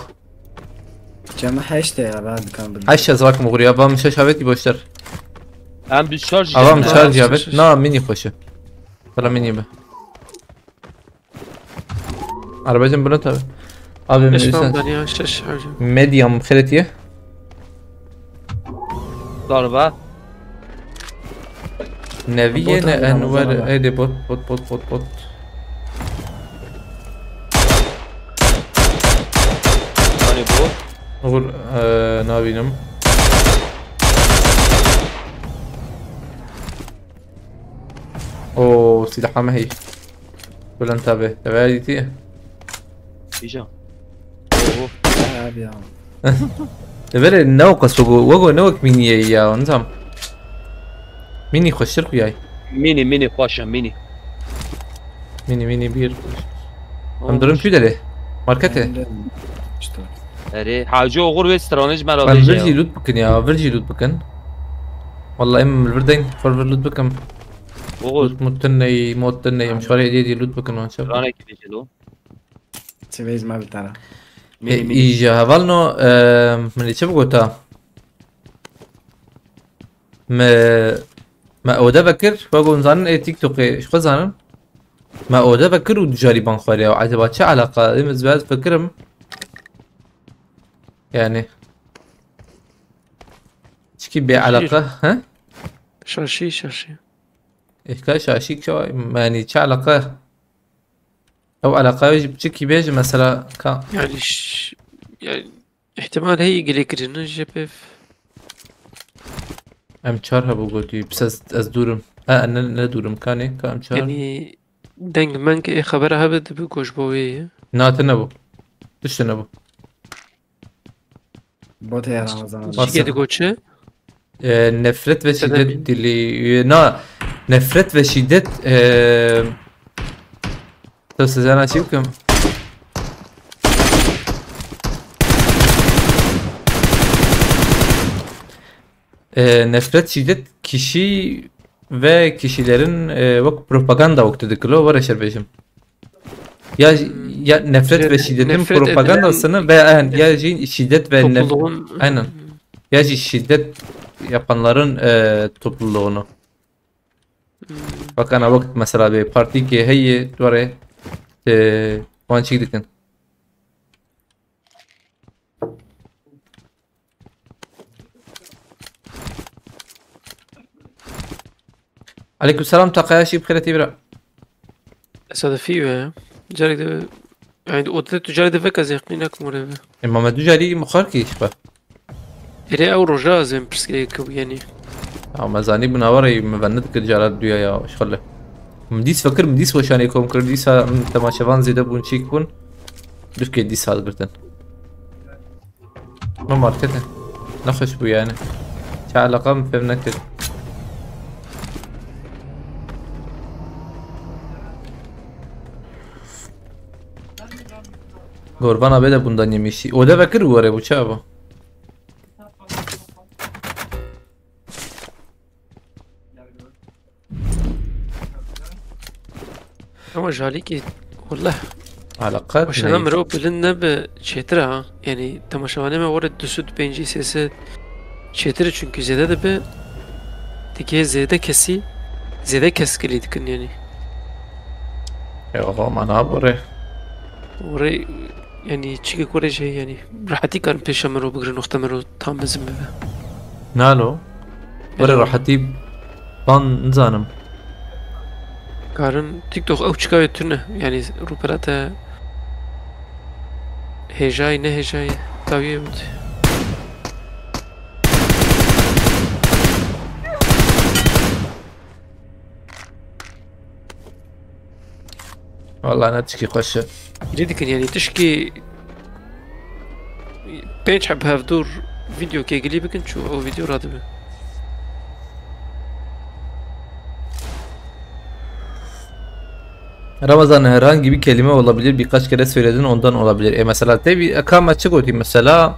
Cem heşt ya, ben kan bildim. Heşt ez rakim uğur ya. Vam şeş avet boşlar. Em bir şarj Avam edin. Şarj Şarj, avet. şarj. Na mini koşu. Bana mini be. Arabacım bunu tabi. Abi Beş lütfen. Pound ya, şaş harcım. Medium xêretiye. Darbe. Neviye Bot ne abi, Enver. Ramazan abi. Haydi bot, bot, bot, bot, bot. Oxir, e, nabînim. O, silaha me heyî. Bulent abi. Te veya dîtî? Îca. Oho. Abi ya. Evere ne o qas wego, wego ne wek mînî ye ya, nizam. Mînî xweştir xuyay. Mînî, mînî xweş e, mînî. Mînî, mînî bir. Em durum kü dere. Markete. İşte. Erê, Hacı Oğur ve Stranij Em meralê vir jî ya. Loot bikin ya, vir jî loot bikin. Vallahi em vir deyn, xor vir loot bikin. Oğur. Loot mut tune, mod tune, em şarê hediye diye loot bikin, on çap. Rane ki dicilo. Çi vêj me bi te re. Mînî, E, mînî. Îja hevalno, e, min ê çi bigota? Me, me ode vekir, wego zanin ê TikTokê, ji xwe zanin. Me ode vekir û dujarî ban xweriya. Acaba çi eleqa? Em ez biraz fikirim. Yani. Çikî bê Şaşî. Eleqa, he? Şaşî, şaşî. Êka şaşî çawa? Yani çi eleqa? Ew eleqayê ji biçikî bê ji mesela ka. Yani ş-, yani ihtimal heye gelê kirine ji pêv. Em çar hebû gotî, pis ez, ez dûrim. Ha, ne, ne dûrim, kanê, ka em çar. Yani deng meng ê xebera hebe dibi goş bo wê ye. Na, te nebû. Tişt te nebû. Botê Ramazan abi. Çi Masa. Kedi goçe? E, nefret ve Sebebin? Şiddet dili, e, na, nefret ve şiddet, e, to sizana çi bikim? E, nefret, şiddet, kişi ve kişilerin, e, wek propaganda wek tu dikilo, were şer bêjim. Ya, ya nefret ve şiddetin propagandasını ve en, ya jî şiddet ve nef-, topluluğun aynen. Ya jî şiddet yapanların, e, topluluğunu. Hmm. Bak ana wek mesela bir parti ki heye, were, e, wan çîk dikin. Aleykum selam, Takaya şî bixêretî bira. Tesadüfî be. Carek de, yani, o de tu carek de vek ez yaqîn nakim oraya be. E, ma me du carî mixar kî şifa. Erê ew roja ez ên pirsgirêk bû, yani. Ya, me zanî bû nawarê me ve nedikir cara duya ya, şixile. Min dîs vekir, min dîs weşanê kom kir, dîsa min temaşevan zêde bûn, çîk bûn. Dûkê dîs hat girtin. Ne markete? Ne xweş bû yani. Çi eleqa min fêm nekir. Gorbana bê de bundan yemişî. O de vekir û were bu çawa? Ama jalîkî, wallah. Eleqet Başına neyî? Mirov bilind nebe çêtir ha. Yani temaşevanê me were du sed pêncî sê sed çêtir çünkü zêde dibe. Dike zêde kesî, zêde kes kilî dikin yani. E, oho, ma nabore. Were Yani çikê ku re jî, yani, rehetî karin pêşa mirov bigrin, wexta mirov tam mezin bibe. Nalo. Were Elo. Rehetî ban nizanim. Karin TikTok ew çika wê tune. Yani rûpela te hêjayî, ne hêjayî, dawiyê bide. Vallahi ne tişkî xweş e. Gilî dikin yani tişkî pênc heb hevdûr vîdeo kê gilî bikin çû ew vîdeo radibe. Ramazan, herhangi bir kelime olabilir, birkaç kere söyledin, ondan olabilir. E, mesela, te bir, e, ka me çi gotî, mesela,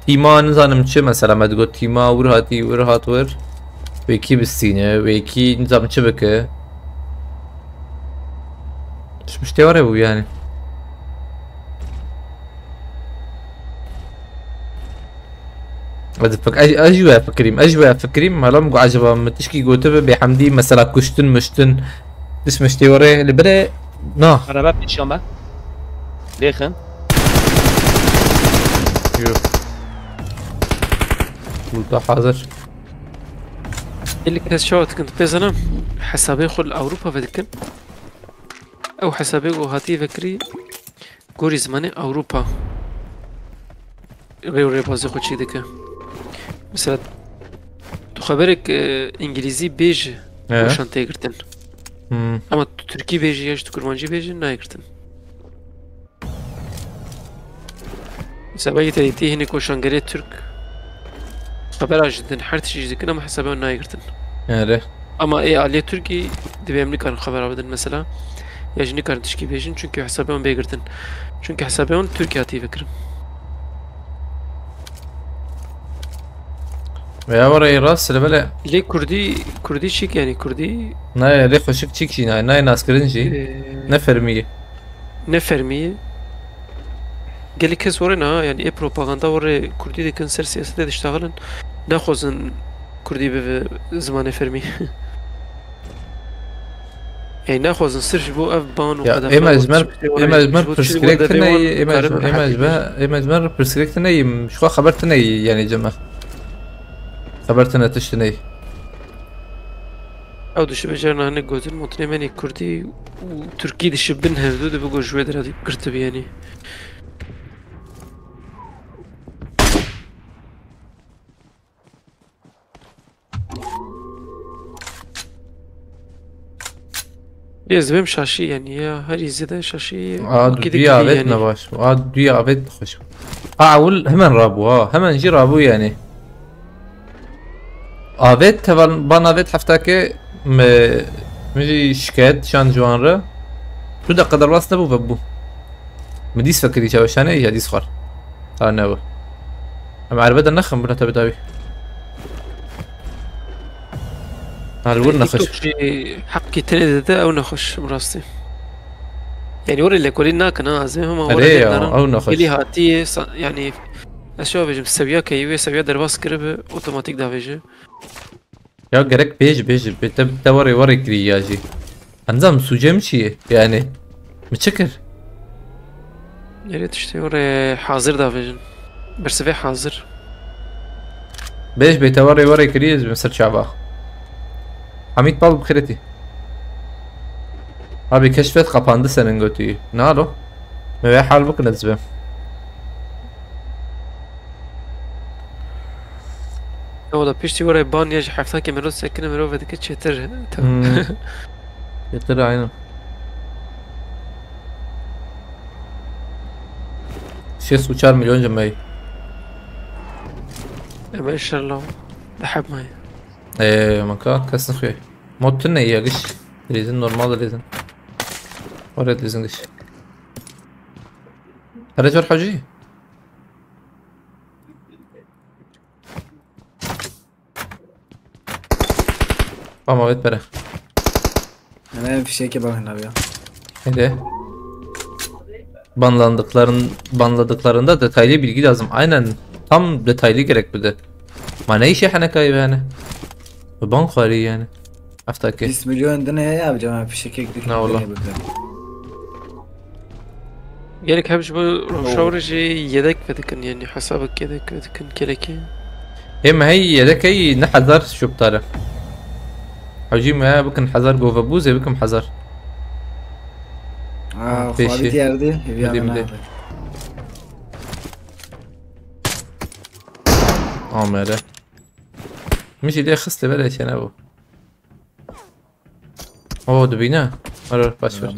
tîma, nizanim çi, mesela, me digot, tîma, wir hatî, wir hat, wir. Wê kî bistîne, wê kî, nizanim çi bike. Tişt miştê were bû, yani. Ez fik-, ez, ez jî wê fikirîm, ez jî wê fikirîm, mala min got, acaba min tişkî gotibe, bêhemdî, mesela, kuştin, miştin, tişt miştê were, li birê, na. Araba pêşiya me. Lêxin. Yo. Burada hazır. Gelek kes çawa dikin, tu pê zanim, hesabê xwe li Ewropa vedikin. Ew hesabê ku hatî vekirî gorî zimanê Ewropa. rê û rêbazê xwe çêdike. Mesela, tu xeberek, e, îngilîzî bêjî, He. weşan tê girtin. Hmm. Ama tu tirkî bêjî ya jî tu kurmancî bêjî, nayê girtin. Mesela, yê te dîtî hinek weşangerê Tirk xebera ji din, her tiştî jî dikin, ama hesabê wan nayê girtin. Erê. Ama ê aliyê Tirkî divê em nikarin xebera bidin mesela. Ya jî nikarin tişkî bêjin, çünkü hesabê wan bê girtin. Çünkü hesabê wan Tirkî hatî vekirin. Veya orayê rast, sile bele. Lê Kurdî, Kurdî çîk, yani Kurdî. Nayê, lê xweşik çîk jî nayê, nayê naskirin jî. Ee, Ne fermî ye. Ne fermî ye. Gelek kes were na, yani ê propaganda were Kurdî dikin, ser siyasetê diştaxilin. Naxwazin Kurdî bibe zimanê fermî. Yani naxwazin sirf ji bo ev ban û Ya, qedexe ema û ji mer, tiştê were ema ji ji mer bo tiştê pirsgirêk were tine devê wan yî, ema ji, karin ema ji rehet me, bibin. Ema ji mer pirsgirêk tine yî, ji xwe xeber tine yî, yani ji me. Xeber tine, tişt tine yî. Ew dişibe carna hinek gotin, motinê me nê Kurdî û Tirkî dişibin, hevdu dibe ku ji wê derê girtibi, yani. Lê ez dibêm şaşî, yani, ya herî zêde şaşî A, Tirkî dî dikirî, avêt yani. Ne baş. A, dî avêt xweş. A, ewil hemen rabû, ha. Hemen jî rabû, yani. Avêt, tevan, ban avêt heftakê me, min jî şikayet şand ji wan re. Tu deqa derbas nebû, vebû. Min dîs vekirî çaweşanê, ya dîs xwar. Ha, ne bu. Em erbe de nexin, bûne te bi dawî. Ha, li wir nexweş. TikTok jî heqî tenê dide, ew nexweş, bi rastî. Yani, were lêkolîn nakin, ha, ez ê hema Erê were ya, lêdarin. Ew nexweş. Gelî hatiye, sa-, yani, ez şeva bêjim, sewiya keyî wê sewiya derbas kiribe, otomatik davêje. Ya gerek bêj, bêj, bê te, te warê, warê kirî ya jî. Enzam sûcê min çi ye? Yani, min çi kir? Erê tiştê warê hazir davêjin. Bersivê hazir. Bêj bê te warê, warê kirî, ez bim ser çava. Hamîd Pal bi xêretî. Abi keşfet kapandı senin götüyü. Ne alo? Me vê hal bikin ez bim. Ya wala piştî were ban ya ji hefta ke mirov sekine mirov vedike çêtir. Hmm. Çêtir aynen. Şêst û çar milyon cemey. Ebe inşallah. Deheb may. Eee, maka kes nixuye. Mod tune ya giş. Lêzin normal lêzin. Oraya lêzin giş. Hele cor hacı. Ama evet bere. Hemen fişek yapalım abi ya. Hele. Banlandıkların, banladıklarında detaylı bilgi lazım. Aynen. Tam detaylı gerek bir de. Ma ne işe hene kayı yani? Ban xwari yani. Haftaki. Bîst milyon dine ya abi, cama fişek ekledik. Ne ola? Gelek hep ji bo rewşa were jî yedek vedikin, yani hesabek yedek vedikin gelekî. Ê me hey yedek hey ne hezar şup tare. Hewcî me bikin hezar gove bû, zê bikim hezar. Aa, Pêşî. Xwedî diyardi, hêviya Bidî min bidî. Abi. Amere. Min jî lê xiste bere çêne bû. Oo, dibîne. Ara, ara, baş ver.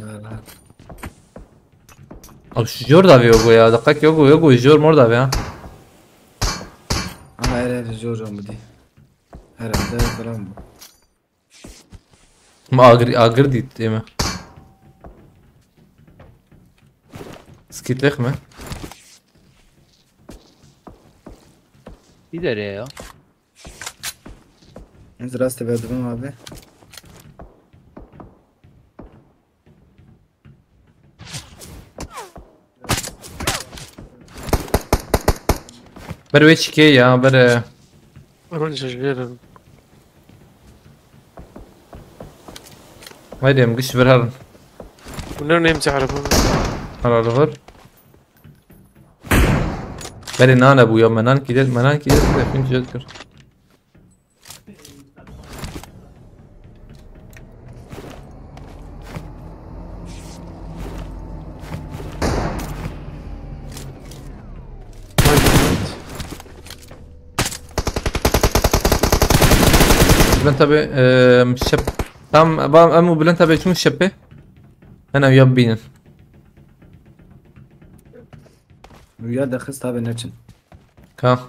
Abi şu jor da Yogo ya. Dakika Yogo, Yogo jor mor da ya. Ama her her jor jor mu di? Herhalde falan bu. Ma agir, agir dit değil mi? Skitlek mi? Bir de ya. Ez rastê ve dibim abi. Ber wê çikê ya, ber, e, Hemen şaşırıyorum. Haydi em giş vir herin. Bunlar neyim araba? Herhalde var. Berê nane bû ya, me nan kî de, me nan kî de, te fin cihaz kir. Bülent abi, eee, şep. Tam, ba-, em û Bülent abi çûn şepê. Hene ya bînin. Rüya de xist abi neçin. Ka.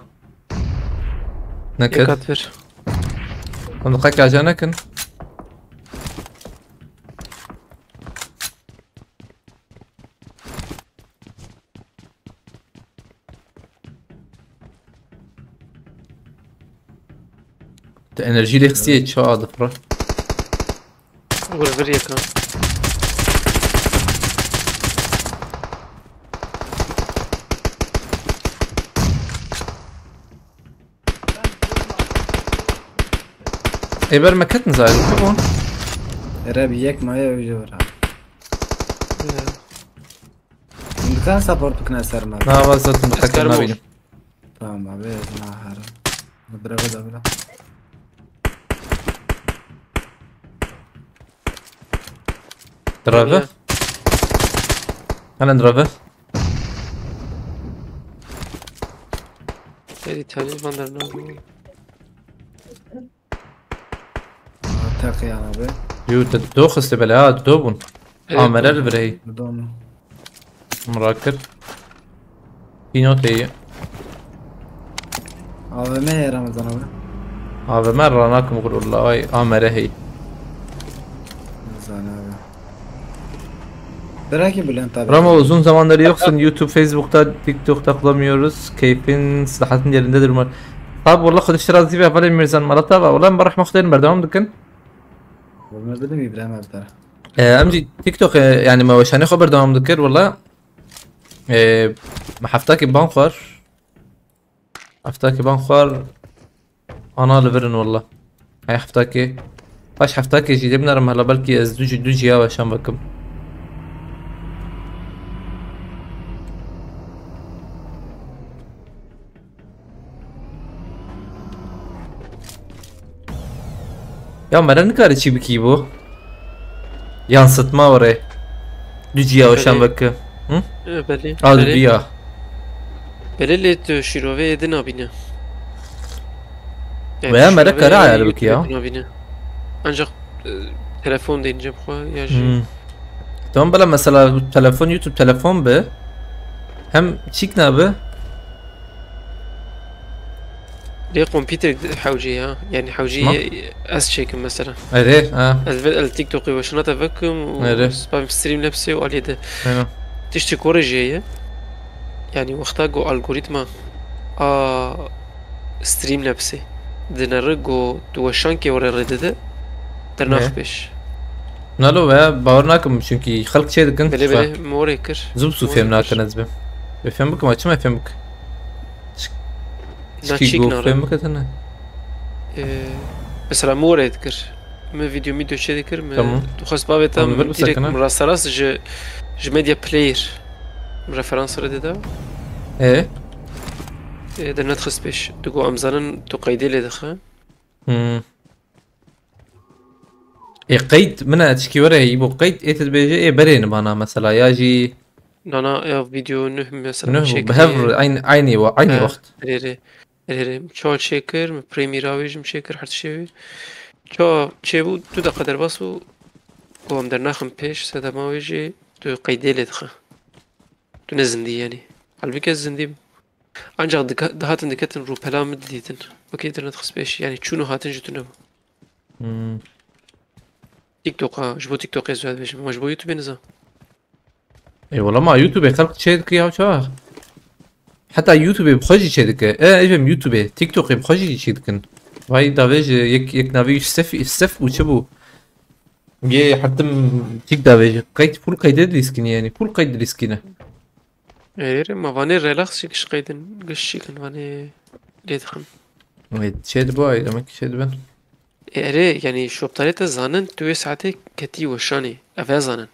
Nekir. Dikkat ver. Em diqe kaja nekin. Te enerjî lê xistiyê çawa difire? Vur vir yeka. Ê ber me ketin zayê, çi bûn? Ere bi yek maye ew jî vir ha. Ya. Hûn dikan support bikine ser me. Na, va zaten Ez dikkat karim nabînim. Tamam abi, ez naherim. Bravo da bira. Driver? Ya. Helen driver. Eri tanî van der ne? Teqî yana be. Yo, te do xiste bele ha, do bûn. Evet, Amere do. Li vireyî. Do mu? Min rakir. Pînotê ye. A V M ye Ramazan abi. A V M ra nakim xur walla, ay Amere hey. Ramazan abi. Bırak ki Bülent abi. Ramo, uzun zamandır yoksun. YouTube, Facebook'ta, TikTok'ta kullanmıyoruz. Keyfin, sıhhatin yerindedir umarım. Abi, wallah, Xwedê ji te razî be, hevalê Mirzan Malat abi. Wallah, em bi rehma Xwedê berdewam dikin. Wala me bidim Îbrahim abi te re. Ee, em jî TikTok, e, yani me weşanê xwe berdewam dikir, wallah. Ee, me heftakê ban xwar. Heftakê ban xwar. Ana li vir in, wallah. Hey heftakê. Paş heftakê jî lê binerim, hela belkî ez du jî, du jî ya weşan bikim. Ya mere nikare çî bikî bo? Yansıtma orê. Du jî ya weşan Belê. Bikim. Hı? E, belê, A, belê. Du ya. Belê lê tu şîrovê êdî nabîne. Yani Veya mere şîrovê kare ayarı YouTube bik ya. Nabîne. Ancak, e, telefon deyince bu kadar ya şey. Hmm. Tamam, bela mesela telefon, YouTube telefon be. Hem çik ne be? Lê kompîterek hewcê ya. Yani hewcê Tamam. Ez çêkim mesela. Erê, ha. Ez ve el TikTok'u başına da vekim. Erê. Spam stream lepsê û aliyê de. Aynen. Tiştê korê jê ye. Yani wexta go algoritma a stream lepsê dinere go tu weşankê were rê dide. Dernax Ne? Pêş. Nalo ve bawer nakim çünkü xelk çê dikin. Belê, belê, morê kir. Zub su Morê fêm kir. Nakin ez bim. Ve fêm bikim, açım fêm bik. Na Çikî çîk go nare. Fêm bike tene. Ee, mesela min were dikir. Min video, video çê dikir. Min Tamam. Dixwest bavê te Tamam, min ver direkt bisekine. Min rasterast ji, ji Media Player. Min referans re dida. Ee? Ee, de nedixist pêş. Digo em zanin tu qeydê lê dixe. Hmm. Ê qeyd, min e çikî were, î bo qeyd, ê te dibêje, ê berê ni bana mesela, ya jî Nana, ya video nuh mesela Nuh, çek bi hev re, aynı, aynı wa-, aynı He, wext. Rê, rê. Rê, rê. Ça çê kir, mi premiera wê jim çê kir, her tiştê wê. Ça çê bû, du deqa derbas bû. Go em dernaxin pêş, sedema wê jî, tu qeydê lê dixe. Tu ne zindî yani. Halbuki ez zindî bûm. Ancak dika-, dihatin diketin rûpela min didîtin. Wekî internet xist pêş, yani çûn û hatin ji tu nebû. Hmm. TikTok ha, ji bo TikTokê ez dibêjim. Ama ji bo YouTubeê niza. Ê wala ma YouTubeê xelk çê dike ya çawa? Heta YouTubeê bi xwe jî çê dike. E, êvêm YouTubeê, TikTokê bi xwe jî çê dikin. Vay davê ji yek, yek navê sef, sef û çi bû? Yê hertim çîk davê ji. Qeyd, full qeydê dilîskîne yani. Full qeyd dilîskîne. Ê, ma vanê relax çîk ji qeydin, giş çîkin vanê lê dixin. Ê, çê dibo ay, demek ki çê dibin. Ê, erê, yani şoptarê te zanin, tu wê saetê ketî weşanê. Ev e zanin.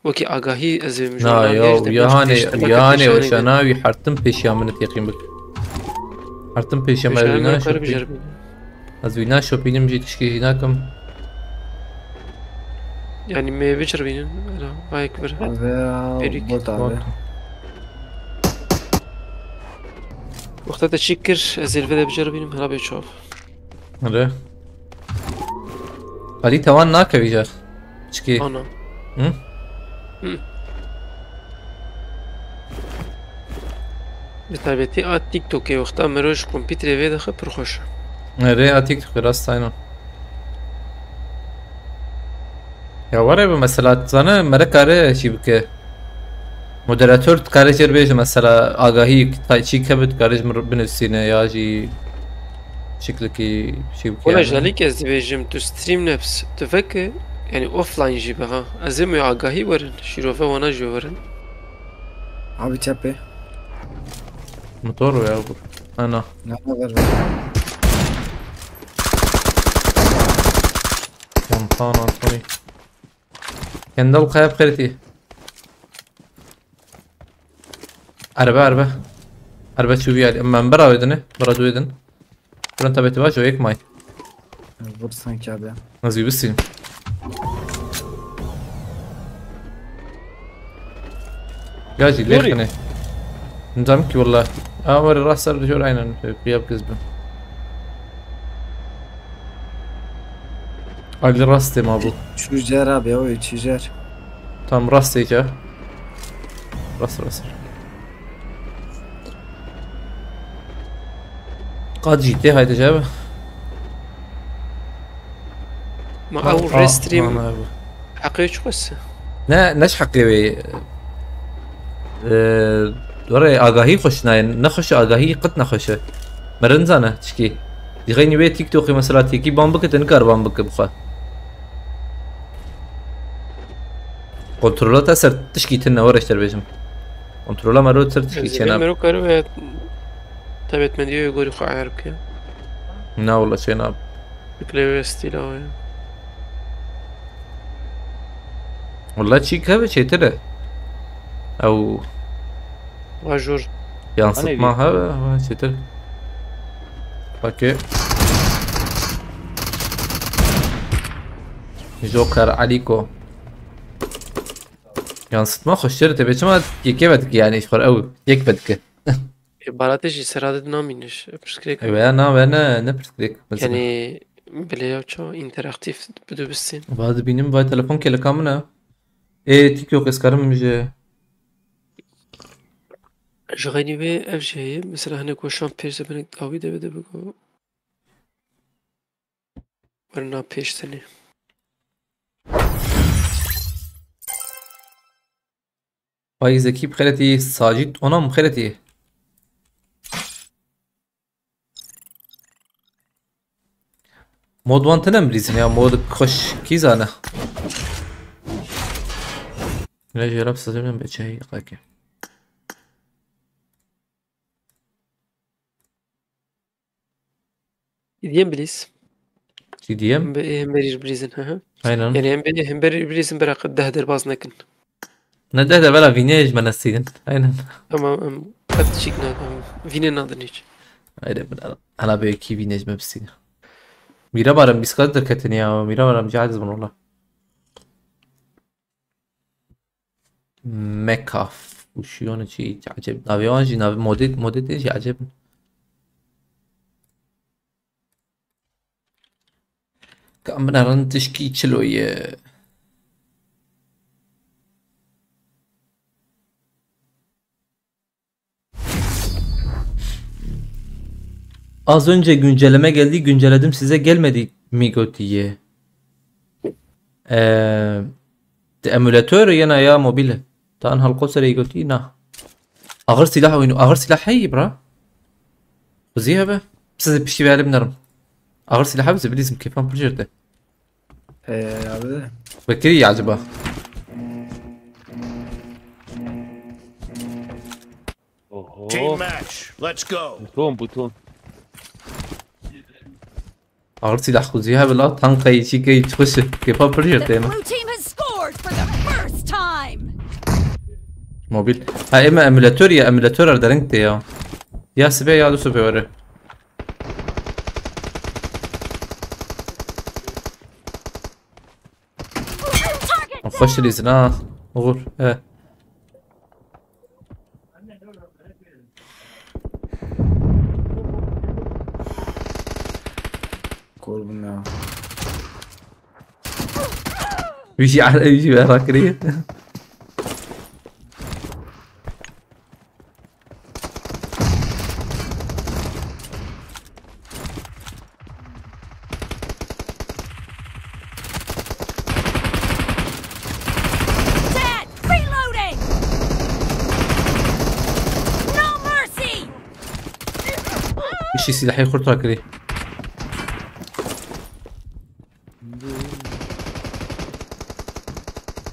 Wekî agahî ez ê Na, mijûl ya, nagihîştim, ya hanê, pêştema ya hanê pêşanê weşana de. Wî hertim pêşiya min teqîm bik. Hertim pêşiya min Pêşanê wî min kar naşopî. Bijaribînim. Ez wî naşopînim jî tişkî jî nakim. Yani me bijaribînin, era, vayek bir. Veya Perik. Bot abi. Bot. Wexta te çî kir, ez ê li vê de bijaribînim, hela bê çav. Hadi. Xalî te wan nakevî jar. Çikî? Ana. Hı? Hı. Bi taybetî a TikTokê wexta mirov ji kompîterê vê dixe pir xweş e. Rê a TikTokê rast aynen. Ya were bi mesela zane mere kare şey bike. Moderator dikare jê bêje mesela agahî tay çî kevit dikare ji min binivîsîne ya jî şiklikî şey bike. Wala ji alî kes dibêjim tu stream nefs tu veke yani offline jî be ha. Ez ê agahî werin şîrove wana jî werin. Abi çepê. Motor ya bu. Ana. Ne haber? Montana Tony. Kendal kaya xeritî. Erbe erbe. Erbe çû biyali. Em bera wê dine. Bera duwê din. Buran tabi tibaş o yek may. Vur sanki abi. Nazî bistînim. Ya jî lêxine. Nizam ki wallah. Ama rast ser dijor aynen. Kuya kız bin. Ali rastê ma bû. Çû jer abi, ew ê çû jer. Tam rastê ca. Rast rast. Qad jî tê hayde ca be. Ma ew restream heqê çi xwest? Ne, ne ji heqê wê. Ee, Dorê agahî xweş nayê, nexweş e agahî qet nexweş e. Meriv nizane çikî. Ji xeynî wê TikTokê mesela têkî ban bike, te nikar ban bike bi xwe. Kontrola te ser tişkî tune, were ji te bêjim. Kontrola mero ser tişkî çênabe. Mero karibe taybetmendiya wê gorî xwe ayar bike. Na wala çênabe. Bikle wê stîla wê. Wala çî keve çêtir e. Ew. Vajur. Yansıtma hebe, ha çêtir. Bakê. Joker Aliko. Yansıtma xweştir te bê çima yekê vedike yani xwar ew yek vedike. Ê, baratê jî serade namîniş. Pirsgirêk. Ew ya na ve ne ne pirsgirêk. Mesela. Yani bilê ya ça interaktif bidubistin. Va dibînim vay telefon keleka min e. Ê TikTok ez karim ji. Ji xeynî wê ev jî heye. Mesela hinek weşan pêş de binek dawî de bide bigo. Werna pêş tenê. Ay Zekî bi xêretî, Sacît Onam bi xêretî. Mod wan tine bilîzin ya, mod xweş kî zane. Ne jê rap sezin be çey qake. T D M bilîz. T D M? Em be hemberî bilîzin, hı hı. Aynen. Yani em be hemberî bilîzin beraq deh derbaz nekin. Ne deh de bela vînê ji me nesînin. Aynen. Tamam, em qet çîk nakin. Vînê nadin hiç. Aynen, hala belki vînê ji me bisînin. Mîra barem bîskat derketin ya. Mîra barem cahil zibin ola. Mekaf. Uşiyonu çi aceb. Navê wan jî navê modê modê tê jî aceb. Ka em binerin tişkî çilo ye. Az önce güncelleme geldi, güncelledim, size gelmedi mi gotiye? Ee, de emülatör yena ya mobil. Tan halko serê gotî na. Ağır silah oyunu. Ağır silah hey bra. Xuzî hebe. Size piştî ve elim nerim. Ağır silah hebe bilizim kefan pir jerde. Ee, abi. Bekirî acaba. Oho. Team match. Let's go. Buton buton. Ağır silah xuzî hebe la, tankayî çîkeyî xweş e. Kefa pir jê têne. Mobil. Ha ême emülatör ya, emülatör er dereng tê ya. Ya sibe ya du sibe were. Xweş dilîzin ha. Uğur. He. Kor bûm ya. Wî jî Ereb jî wera kiriye. Dead! Reloading! No mercy! Îşî silahê xurt rakirî.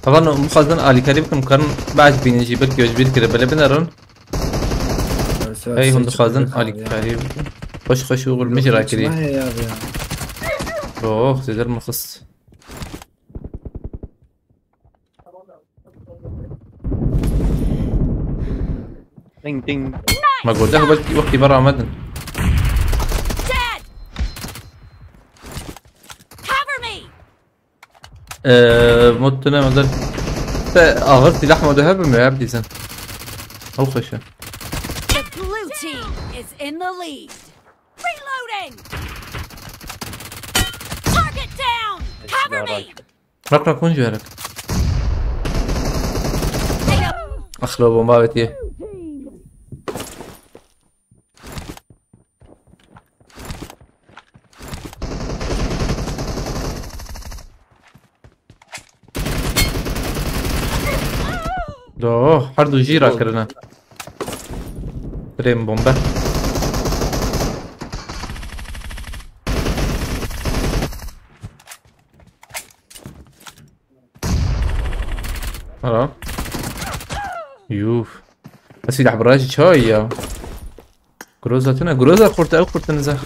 Hevalno, em dixwazin alîkarî bikin, karin baş bînin jî, belkî ji bîr kire, belê binerin. Hey, hûn dixwazin alîkarî bikin. Xweş xweş û gulmij rakirî. Oh, zêder min xist. Ding ding. Ma gote, belkî wextî berra me din. Dead! Cover me! Eee, mutlu ne model. Te ağır silah modu hep mi? Hep diysen. Al xweşe. The blue team is in the lead. Reloading! Target down! Cover me! Rak rak hûn jî herin. Axlo bomba avêtiye. Do, her du jî rakirine. Birêm bombe. Hala. Yuf. Silah birajî çay ya. Groza tune, Groza xurte, ew xurte nize.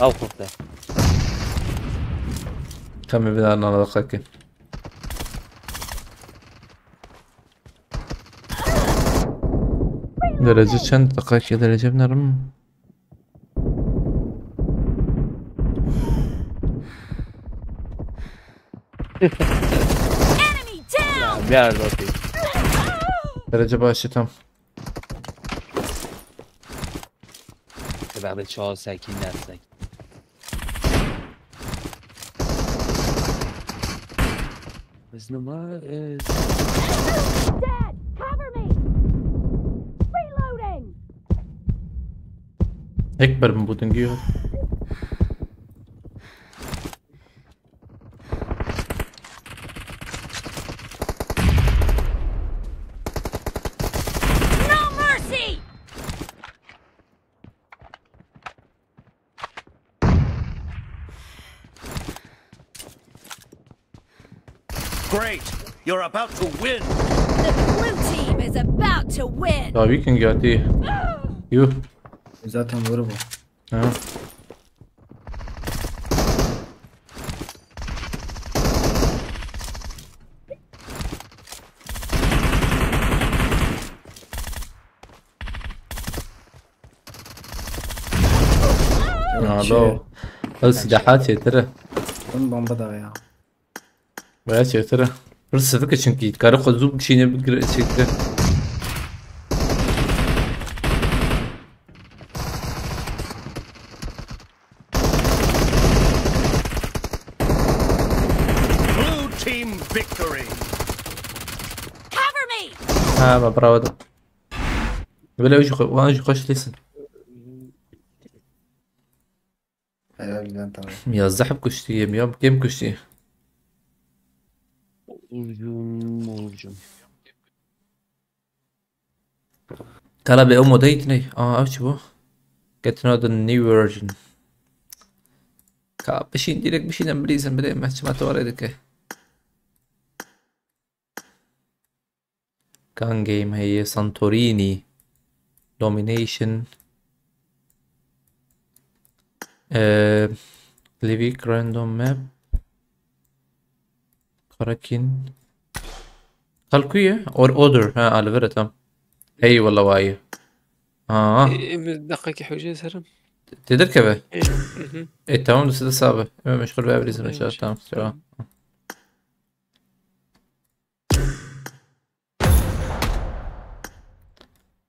Ew xurte. Tamam, bir daha anladık ki. Derece çend? Dakika, derece binerim. Enemy down! Bir yerde okey. Derece başı tam. Berde çağ sakin dersin. Biz numara... Dead! Cover me! Reloading! Ekber mi bu döngüyü? No mercy! Great! You're about to win! The blue team is about to win! Ya, we can get the... You. Zaten vurur bu. Ha. Ya, lo. Ew silaha çêtir e. Bin bomba da ya. Baya çêtir e. Bir sivik e çünkü. Karı xwe zû bikişîne bigire çêtir e. Blue team victory! Cover me! Ha, ma bravo da. Böyle ew jî xwe, wan jî xweş lêsin. Helal lan, tamam. Yazdeh hep kuştî, yê ya kêm kuştî. Oğuzcum, oğuzcum. Kala be, ew modayî tune. Aa, ew çi bu? Getting out the new version. Ka bişîn, direkt bişîn, em bilîzin, bilê me çima te were dike. Gun game heye, Santorini, Domination, eee, Livik, Random Map, Karakin, Kalkuye, or Order, ha, Alvera tam. Hey, wala waye. Aa, Em deqekî hewce serim. Te derkeve? Mhm. E, tamam, dise de sabe. Hemen meşgul ve bilîzin, Evet. Tamam, tamam.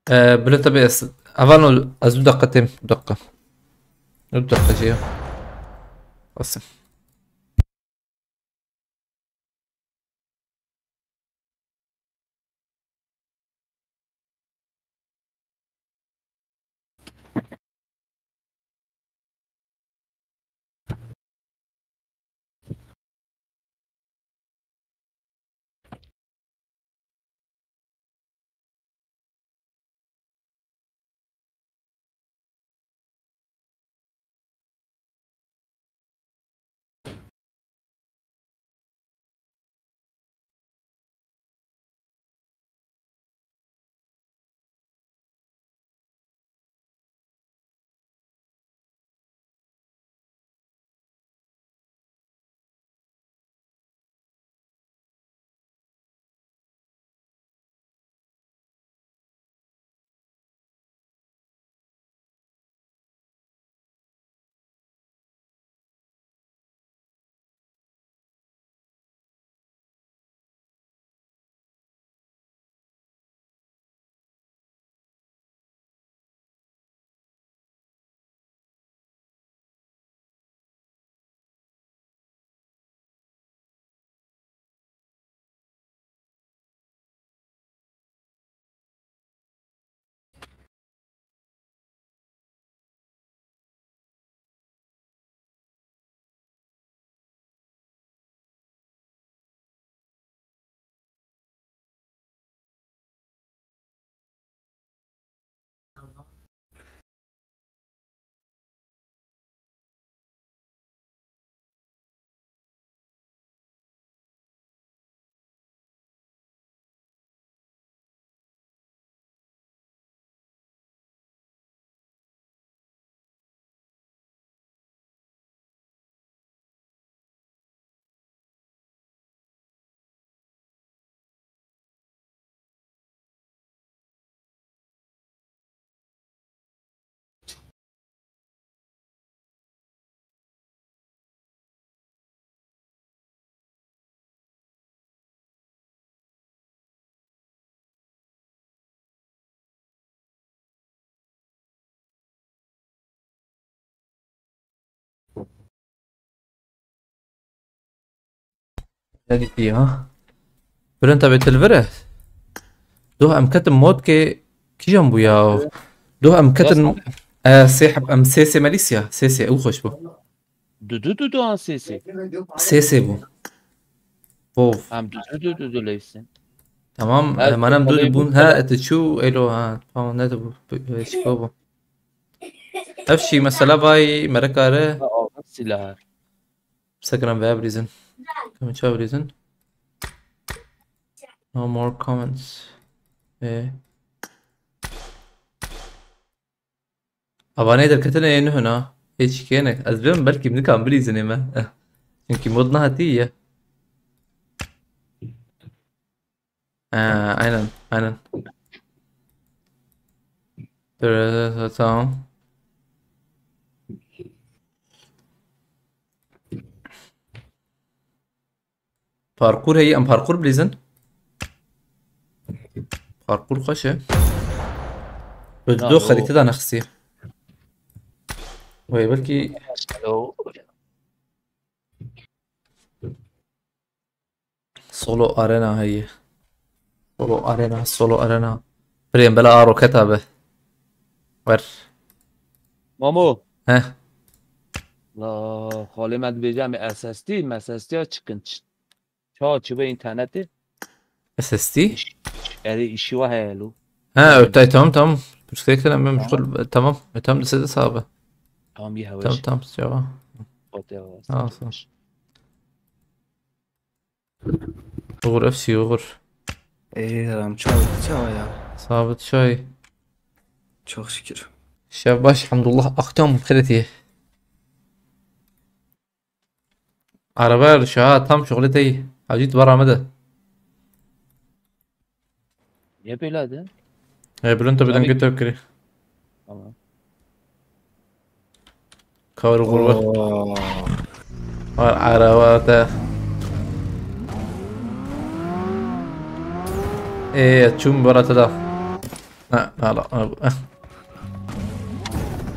Ee, böyle tabii es-, avant ol-, ez du dakika têm, du dakika. Du dakika şey ya. Asıl. Quality ha. Bülent abi tilvire. Doh em ketin mod ke kijan bu ya? Doh em ketin. E, sê heb em sê sê Melîsya. Sê sê ew xweş bu. Dudu dudu an sê sê. Sê sê bu. Vov. Em dudu dudu dudu leysin. Tamam. Evet, e, manam dudu bun. Ha, ete çu elo ha. Tamam, ne de bu? Bu, bu, bu. Ev şey mesela vay merekare. Silah. Second veya reason. Come çav reason. No more comments. E. Abanê derketine yê nuh na. Hiç kênek. Ez bilim belki nikan bilîzinê me. Eh. Çünkü mod nehatiye. Ha, aynen, aynen. Dur, dur, dur, tamam. Parkur heye, em parkur bilîzin. Parkur xweş e. Bi du xerîte de nexisiye. Wê belkî Hello. Solo arena heye. Solo arena, solo arena. Birêm bela a roketa be. Ver. Mamo. Heh. La, xalê me dibêje em ê S S D, me S S D ya çikin ç-, ça çi be internetê? S S D? İş, yani işi var he lo. Ha, ötay tamam tamam. Püskek selam ben müşkül. Tamam. E, tamam da size sahibi. Tamam bir hava. Tamam tamam cevap. Otel var. Sağ olsun. Uğur F C Uğur. Ey, Ram, çay, çay ya. Sabit çay. Çok şükür. Şev baş, elhamdulillah, akşam xireti. Araba yarışı ha, tam şuxlu tey. Hacit var amede. Niye böyle adı? E, Bülent abi Abi- denge tepkiri. Tamam. Kar grubu. Oo. Var araba da. Ee, çum barata da. Ha, hala, ha, bu, eh.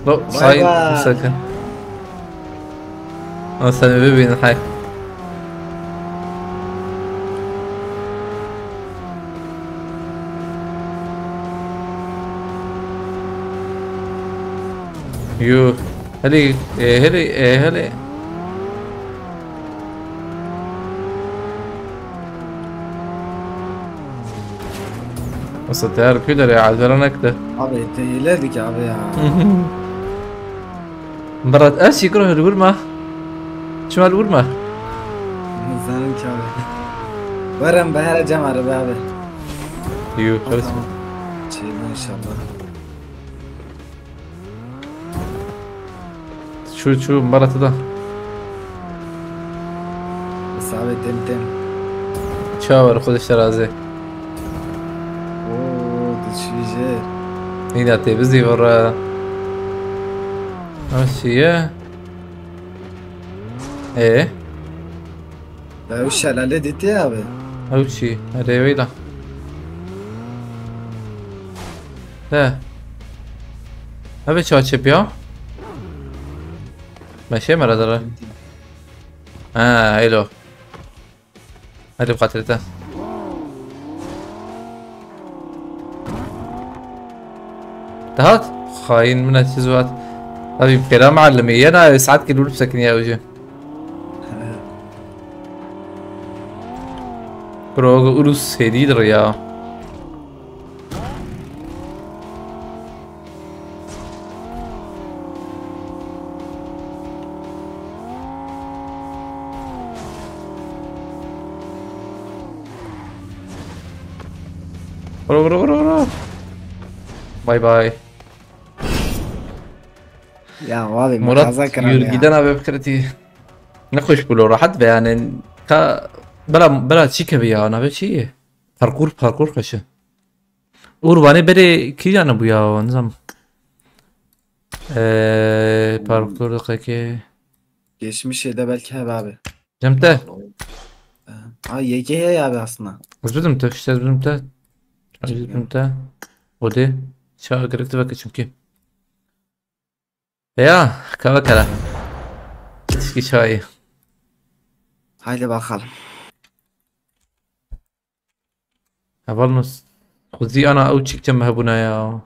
Lo, Bay say, bay. Sakın. Ha, sen eve bin, hay. Yo. Hele, e, hele, e, hele. Mesela teher kuyder ya, acele nekte. Abi, tehile dik abi ya. Berat, ez şikro hürgür ma. Çimal vurma. Zanim ki abi. Verem be, her cem arabe abi. Yo, karışma. Tamam. Çiğne inşallah. Şu, şu, Berat da. Sabe tem tem. Çaver, Xwedê ji te razê. Oo, dişîje. Nîna tê bizî vira. Ev çi ye? Ê? Ya, ew şelale dîtî abi. Ew çi? Erê weyla. He. Ev çaçep ya? Meşe mi radara? Ha, elo. Hadi bu katete. Dahat? Xain min çi zuat. Abi, pêra muallimê, yena saet ki lûr bisekiniye ewjî. Bro, Urus hêdî dir ya. Vur, vur, vur, vur. Bay bay. Ya abi, Murat, kaza kirin yürü ya. Giden abi fikirti. Ne hoş bulu, rahat be yani. Ka, bela, bela çi kebi ya, ne be çi? Parkur, parkur kaşı. Urvanê berê kîjan bû ya, nizam. Ee, parkur diqekê. Geçmişê de belki hebe abi. Cem te. Ha, Y G heye abi aslında. Ez bidim te, işte ez bidim te. Ez bidim te. O de. Ça girifti veke çünkü. Ya, kara kara. Tişkî çayê. Haydi bakalım. Heval nus. Xwezî ana ew çîkçe me hebûna ya.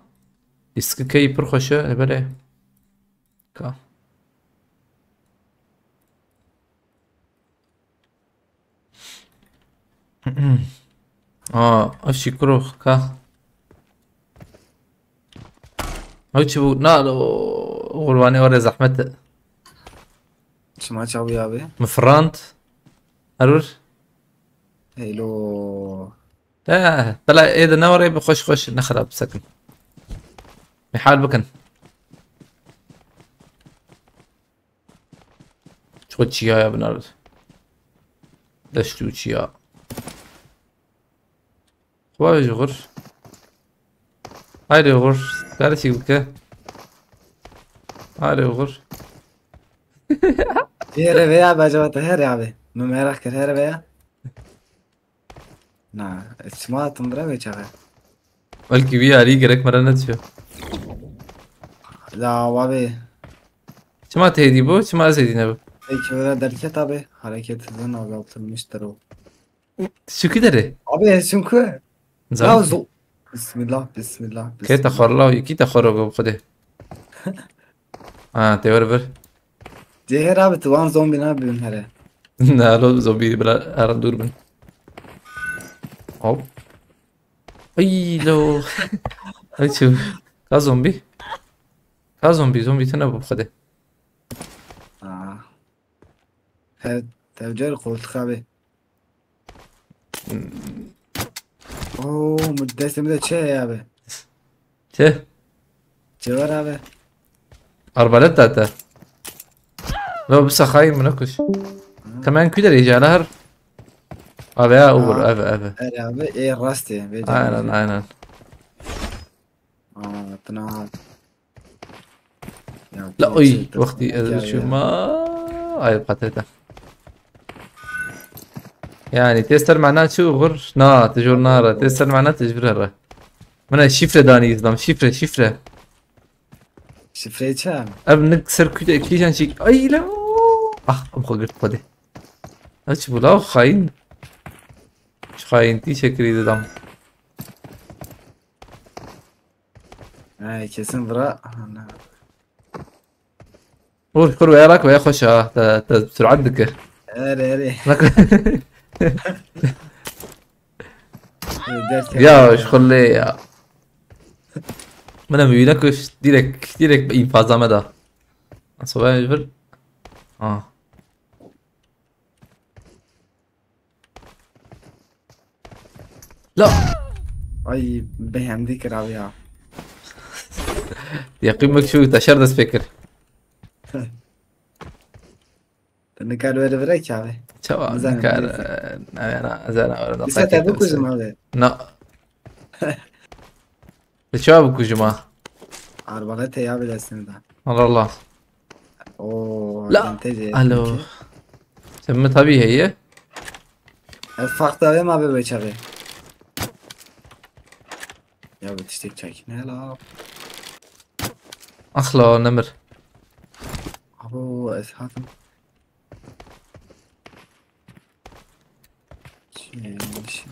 Îskikeyî pir xweş e, e, belê. Ka. Aa, ev şîkuro ka. Ew çi bû? Na, o, o qurbanê were zehmet e. Çima çawiya be? Min firand. Herûr. Heylo. He, tela ê de ne were bi xweş xweş ne xerab sekin. Mihal bikin. Ço çiya ya binar. Deşt û çiya. Xwe ji xur. Haydi xur. Karişî bike. Haydi xur. Here veya be acaba te here abi. Min merak kir here veya. Na, çima hatim bira vê çaxê? Belkî wî yarî gerek me re nediçiyo. La, wabê. Çima te hêdî bû? Çima ez hêdî nebim? Peki, öyle derket abi. Hareket hızın azaltılmıştır o. Şükür dere. Abi, çünkü. Zan. Ya zo-, Bismillah, bismillah, bismillah. Kê te xwarla, kî te xwaro bi xwedê? Ha, te wer vir. Cêhêr abi, tu wan zombî nabîn here. Ne, lo zombî bila herin dûr bin. Hop. Ay lo. Ay çu. Ka zombî. Ka zombî, zombî tune bu xwedê. Aa. He, tevcer koltuk abi. Oo, mu destê min de çi heye abi? Çi? Çi var abi? Arbalet da te. Lo, bu saxayı mı ne kuş? Temen küder ejana her. Abi ya, uğur, abi, abi. Her abi, e, rastê. Aynen, aynen. Aa, tına. Ya, la, oy, wextî ez çûma, ay, bi xatirê te. Yani, tê ser mana çi uğur? Na, tu jor nara. Tê ser mana tu jibir re. Buna şifre dani izlam, şifre, şifre. Şifre çi? Ev nik ser küte kîjan çî. Ay, la. Ah, am xwe girt xwedê. Aç bu la xain. Şu xain tî çekirî didam. Ay, kesin vira. Ana. Vur, vur, veya bak, veya xweş ha. Te, te sürat dike. Erê, erê. Bak. Ders ya, yapma şu xulê ya. Bana büyüne kuş, direkt, direkt infazame da. Nasıl ben bir... Ha. La. Ay, bêhemdî kir abi ya. Yaqîn min şu te şer dest pê kir. Te nikar were vire ki abi. Çawa nikar, neyse. Navê na, ez ê na were. Dîsa te bikujim abi. Na. Li çawa bikujim ha? Arbalet heye abi destinde. Allah Allah. Oo, la. Alo. Sen mi tabii heye? Ez farklı abi ma be çabe. Ya bu tiştek çek. Ne la? Ah la, nemir. Abo, ez hatim. Şey, şey.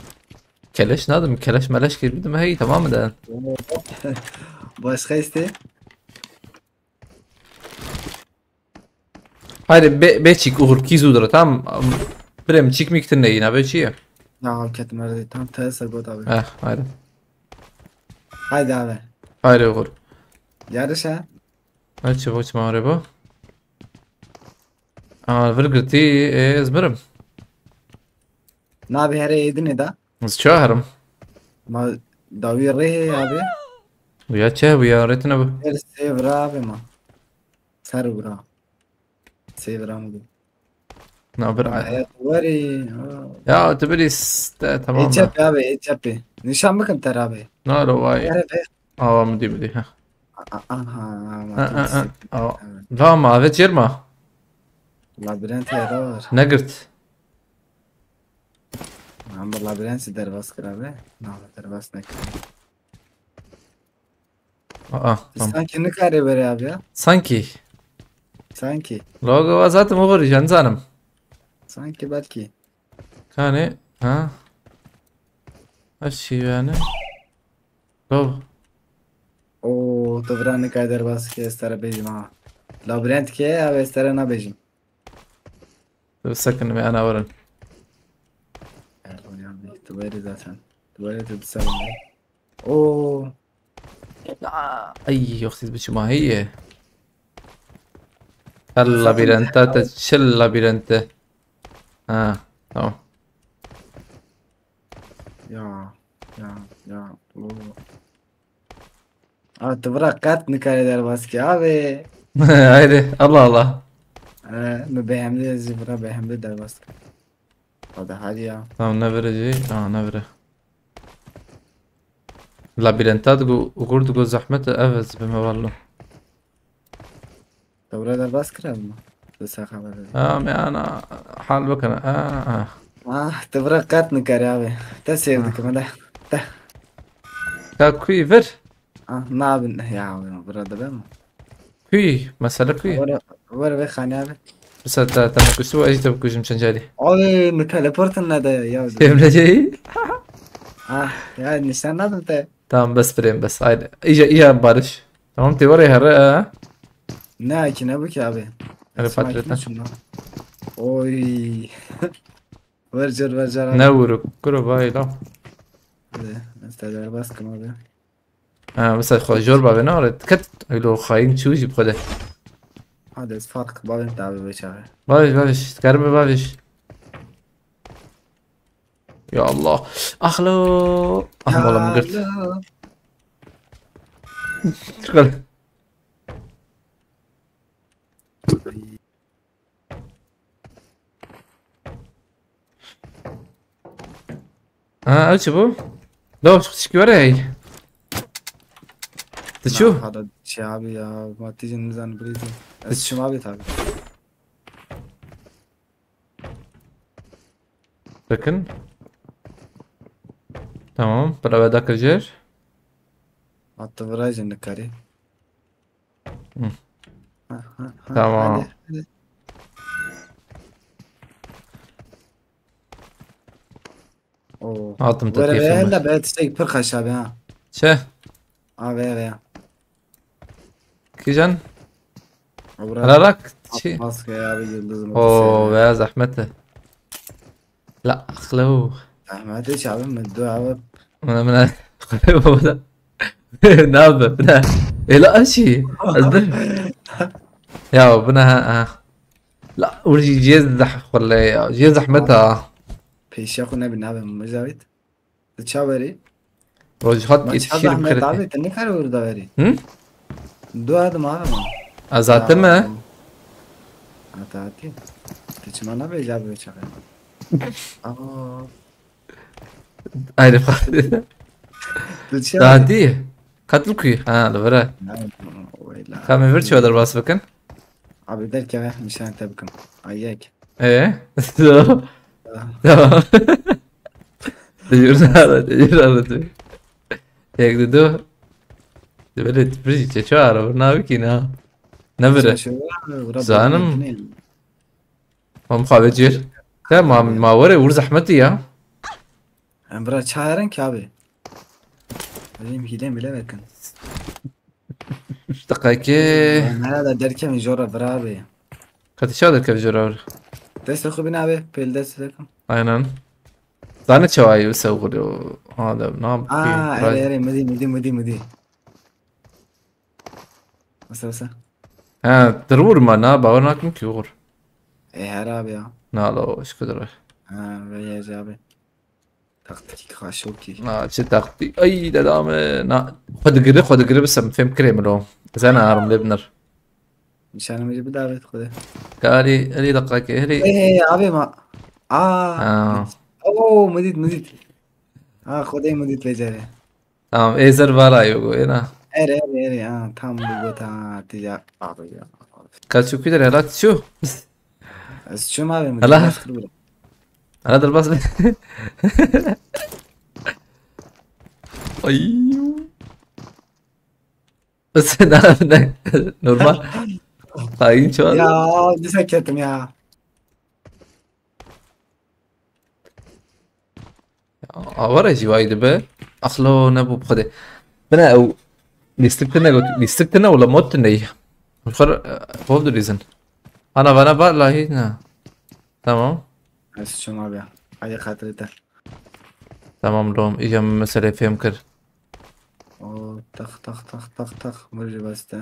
Keleş nadim, keleş meleş girdim, hey, tamam mı dedin? Başka iste? Haydi be, be çik uğur ki zudur, tamam. Birem çik mik tine yine be çiye. Ya, ket merdi, tam te ser got abi. Eh, haydi. Haydi abi. Haydi uğur. Yarış ha. Her çi bu çi mare bu? Aa, vir girtî, ez birim. Nabê here êdinê da. Ez çawa herim? Ma dawî rê heye abi. Bu ya çe, bu ya rêtine bu. Her sê vira abi ma. Ser vira. Sê vira mı bu? Na bir ay. Hayat var ya. Ya tu bir iste, tamam da. E çep abi, e çep. Nişan bakın ter abi. Na ro vay. Her be. Awa mı diye mi diye, ha. A-, a-, aha, ama... Ha, ha, ha. Awa. Evet. La ma ave çirma. Labirent ya da var. Ne girt? Ama labirent si derbas kira be. Na, derbas ne kira. Aa, tamam. Sanki ne kare bere abi ya? Sanki. Sanki. Logo zaten o var, canım. Sanki belki. Yani, ha? Her şey yani. Go. Oo, tu vira nikay derbas ki ez te re bêjim ha. Labirent ki ev ez te re nabêjim. Sakin me ana warin. Erdoğan abi, tu verî zaten. Tu verî tu disa. Oo. Aa, ay yok siz biçim ahiye. Çil labirente te, çil labirente. Ha, tamam. Ya, ya, ya. Oo. Abi tu vira qet nikare derbas ki abi. Haydi Allah Allah. Ee, mi behemli ez vira behemli derbas ki. Hadi hadi ya. Tamam ne vereceği? Aa ne vere. Labirenta digo, ugur digo zahmet ev ez bime valla. Te vira derbas kira mı? Disa xeber. Ha me ana hal bakana. Ha ha. Ah, te vira qet nikare abi. Te sêv dikim hadi. Te. Ka kuy ver. Ah, nabin ya abi, vira de ben. Kuy, mesele kuy. Vira, vira ve xane abi. Mesela te, te me kuştu, ez te kuşum çencarî. Abi, mi teleportun ne de ya. Emre. Ah, ya nişan nadim te. Tamam bes birêm bes. Haydi. İyice iyi barış. Tamam te var ya herre ha. Ne ki ne bu ki abi? Hele patleten. Oy. Ver car ver car abi. Ne vuruk? Kuro vay la. Hadi. Mesela bas kim abi. Ha mesela xo jor bavê ne aret. Ket öyle o hain çû jî xo de. Hadi ez fark bavên tabi be çare. Baviş baviş. Kerime baviş. Ya Allah. Axlo. Ah mola min girt. Çıkar. Ha, ew çi bû? Law, çi were hey? Tu çû? Hada şey abi ya, matî jin nizan birî. Ez çim abi tabi. Bakın. Tamam, para ve dakika jer. Hatta virajın ne kare. Tamam. Oo. Altım Were be hele be tiştek pir xeş abi ha. Çe? Abi abi ya. Kijan? Rarak. Çi? Maske ya bir yıldızım. Oo veya zahmeti. La axlo. Zahmeti çabim mi? Dur abi. Buna buna. Buna. Ne yapayım? Ne? Ela aşi. Azdır. Ya buna ha. La urji cez zah wala ya. Cez zahmet ha. Pêşiya xwe nebî nabê min Mizawît. Tu ça werî? Rojhat yetişir kirete. Abi tu nikare wir da werî. Hı? Du adım abi mi? Azate mi? Ata ati. Tu çima nabê ca bi çaxê. Aa. Ayrı farklı. Daha değil. Katıl kuyu. Ha, li vere. Tamam, virtual derbas bakın. Abi derkeve nişan te bikim. Ay yek. Ee? Tamam. Tecrübe ara, tecrübe ara tu. Yek de do. De böyle bir şey çağır, bu ne abi ki ne? Ne böyle? Zanim. Mam xabe cir. Te ma ma were ur zahmeti ya. Em bira çağırın ki abi. Benim hile mile bakın. Deqayke. Nere de derkevin jora bira abi. Katî çawa derkevin jora bira? Dest xwe bin abi, pêl dest dekim. Aynen. Zane çawayî wisa xwe o. Ha de na. Aa, erê erê, midî midî midî midî. Wisa wisa. Ha, dirûr ma na, bawer nakim ki xwe. E her abi ya. Na lo, şikir. Ha, ve ya abi. Taktik xaşokî. Na, çi taktik? Ay, dedame. Na, xwe digiri, xwe digiri bisem fêm kirê min o. Zana arim lê binir. Nişanımı bir davet koy. Gari, eli dakika ki, eli. Hey, abi ma. Aa. Oo, midit midit. Ha, xwedê midit becere. Tamam, ezer vara yok o, ena. Ere ere ere ya, tam bu gota tija abi ya. Kaçu kudir helat şu. Ez çim abi mi? Hala. Hala derbas. Ay. Sen ne? Normal. Hain çağır. Ya, disa kettim ya. Ya Awara jî wayî dibe. Axlo nebû bi xwedê. Bine ew lîstik tine got, lîstik tine wala mod tine yî. Xwer hov dilîzin. Ana vana ba lahî ne. Tamam. Ez çima be. Hadi xatirê te. Tamam lom. Îca min meselê fêm kir. O tax tax tax tax tax. Mir jî beste.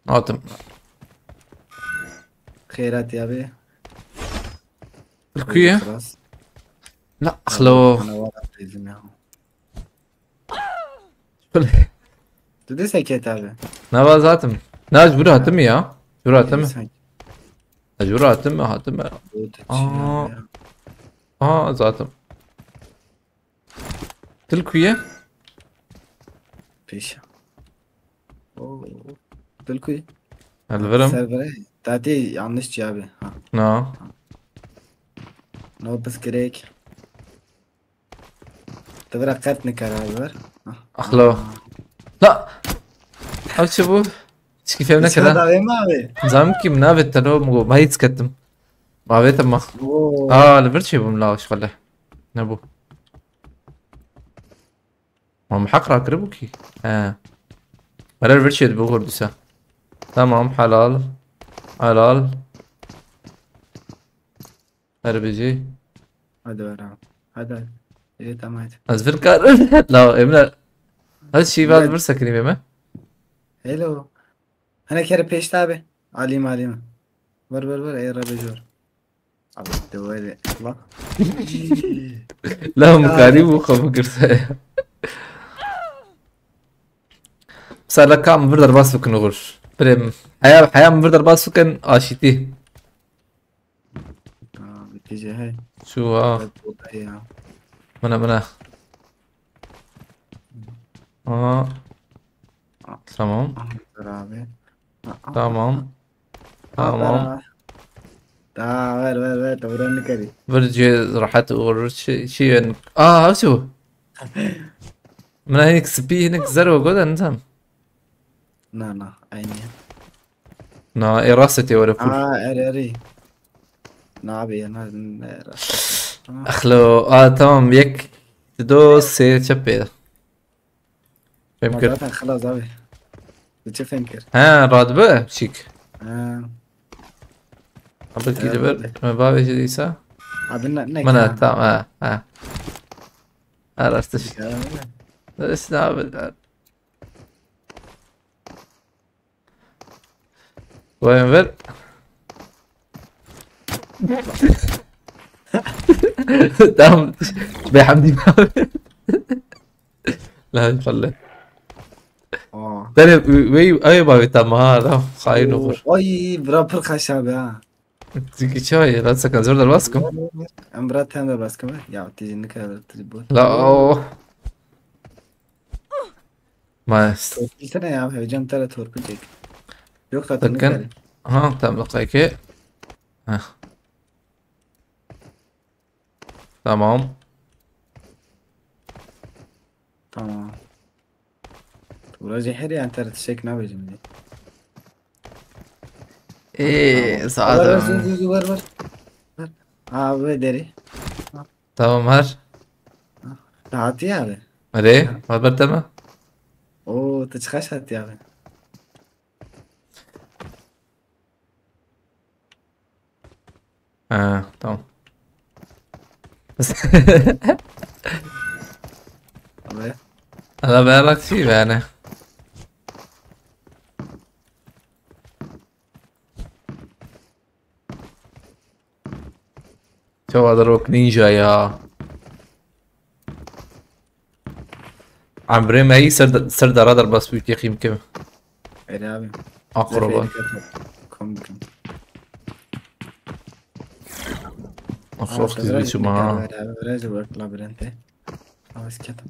Hatim. Xêrat ya be. Li ku ye? Xilas. La xlo. Ana wara teyzim ya. Tu de seket abi. Ne va zatim. Ne ji bura hatim ya. Ji bura hatim. Sen. Ne ji bura hatim, hatim. Bu da Aa. Çiğ ya. Aa zatim. Til kuye? Pêşe. Oo. Dil kuy. Elverim. Servere. Tati yanlış cevabı. Ha. No. No pis gerek. Tevra qet nikar abi ver. Ha. Axlo. La. Ev çi bû? Çikî fêm nekir ha. Davê mi abi? Zam kim navê te no mu? Ma hiç kettim. Ma vê te ma. Oo. Aa, li vir çê bûm la şxale. Ne bu? Ma muheq rakiribû kî? He. Mere li vir çê dibe gor dîsa. Tamam, helal. Helal. Her bijî. Hadi ver abi. Hadi hadi. Evet ama hadi. Ez vir karim. La Emre. Ez şî val vir sekinî bê me. Hello. Hene kere pêşta abi. Alim alim. Ver ver ver ey rabe jor. Abi de ver. La. La mukarî bu xwe bigirse. Mesela kam vir derbas bikin oğur. Birê min. Heya, heya min vir derbas bikin aşîtî. Aa, bitecek hey. Şu ha. Bak burada ya. Mana mana. Aha. Tamam. Aha, dur abi. Aa, Tamam. aa, Tamam. aa. Daha ver ver ver. Doğru ne kadar? Bir cihaz rahat olur. Şey, şey yani. Aa, şu. Mana hinek sipî hinek zero godan tam. Na na. Aynı. Na, e, rastê tê were kûr. Aa, erê erê. Nabê ya, na, ne rastê. Tamam. Axlo, a, tamam, yek, du, sê, çepê. Fêm kir. Zaten xelas abi. Tu çi fêm kir? He, radibe, şik. Ha. Abi ki Evet, de ber, abi. Me bavê jî dîsa. Abi ne, ne Mana, ka? Tamam, ha, ha. Ha, rastiş. Ya. Rastiş abi. Vay Enver. Tamam. Beyhamdi abi. La yukarı. Aa. Dene, wey, ay abi tamam ha, tamam. Xain Oo, olur. Ay, bira pir xeş abi ha. Çünkü çay, lan sakın zor da baskum. Em bira tem de baskum. Ya, tijin ne kadar tijin bu. La o. Maes. Torpilsene ya, heyecan tara torpil çek. Yok zaten ne Sakın. Kadar. Ha, tamam, dakika iki. Heh. Tamam. Tamam. Burası her yan tara tişek ne yapacağım diye. Ee, Tamam. Var, var, zaten. Zü, zü, zü, var, var. Var. Abi deri. Tamam, her. Rahat ya abi. Hadi, haber tamam. Oo, tu çıkaş hat ya abi. Ha, tamam. Abi. Ala ben bak şey yani. Çawa da rok ninja ya. Emrê me yî ser, ser dara derbas bû, yekî xîm kim. Erê abi. Aqroban. Zefê dikkat et. Kom bikim. Of, Aa, of, diz biraz biçim ha. Biraz, biraz work labirente. Ama siketim.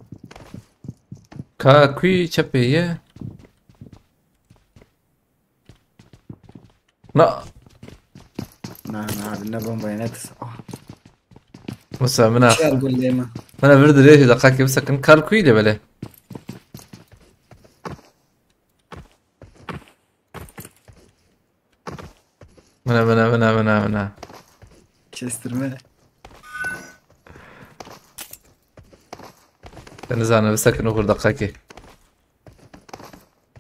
Ka kuî çepê ye? Na. Na, na, abi, ne bombayı, ne tis-, ah. Mesela mina Şer gulleyme. Mina vir dirê dakika kim sakın kal kuî de böyle. Mina, mina, mina, mina, mina. Kestirme. Te nizane, bisekin oxir deqekê.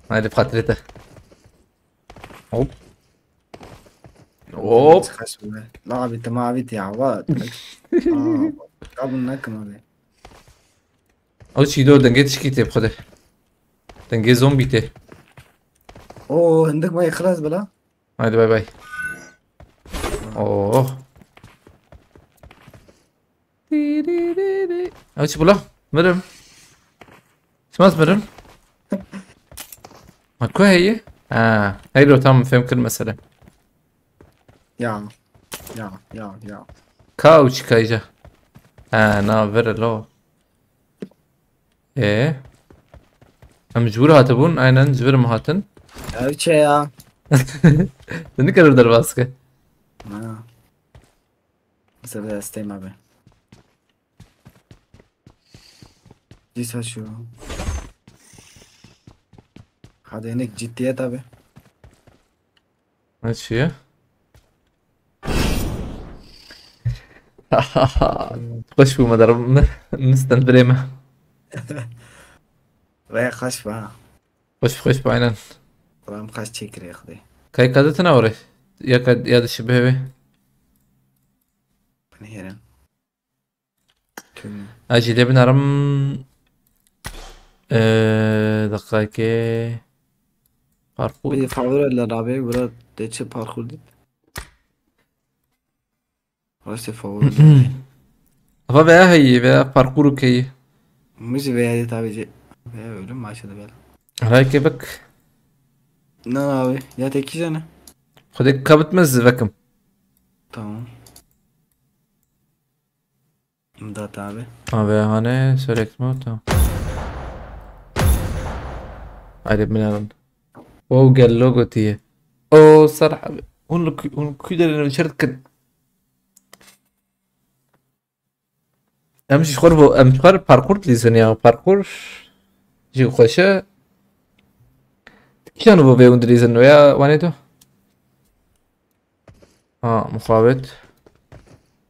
Haydi, bi xatirê te. Hop. Hop. Xeş be. La abi, te ma avît ya, va. Aa, kabul nakim abi. Ew çî do, dengê tişkî tê bi xwe de. Dengê zombî tê. Oo, hindik ma ixlas bila. Haydi bay bay. Oh. Ew çi bula? Mirim. Çima mirim? Ma ku heye? Ha, heylo, tamam, fêm kir mesele. Ya. Ya, ya, ya. Ka ew çi kayca? Ha, na, vir lo. E. Em ji wir hatibûn, aynen ji vir em hatin. Ev çi ya? Te nikir derbas ke. Ha. Mesela desteyim abi. Dîsa şu. Hadi yenik ciddiyet abi. Ne çi ye? Xweş bû me derim. Misten birê me. Ve kaç va. Xweş, xweş bû, aynen. Tamam, kaç çekirek de. Kayka de tine orê. Ya ka, ya dişi bihêvê. Nehêrin. Tüm. Ez jî lê binarim. Eee, deqayekê. Parkur. Bir favori la abi, bura de çi parkur dit. Rastê favori. Ava veya heyî, veya parkur û keyî. Müzi veya de tabi ce. Veya ölüm maaşı da böyle. Rayke bik. Ne abi? Ya tek kişi ne? Xwedê kabit me zivekim. Tamam. Imdat abi. Abi hane, select mode, tamam. Haydi binarin. O gel logo tiye. O sar abi. Hûn li ku-, hûn ku derê nivîşer dikin. Em ji xwe bo, em ji xwe parkur dilîzin ya. Parkur jî xweş e. Kîjan bo vê hûn dilîzin ya, wanê tu? Ha, muxabet.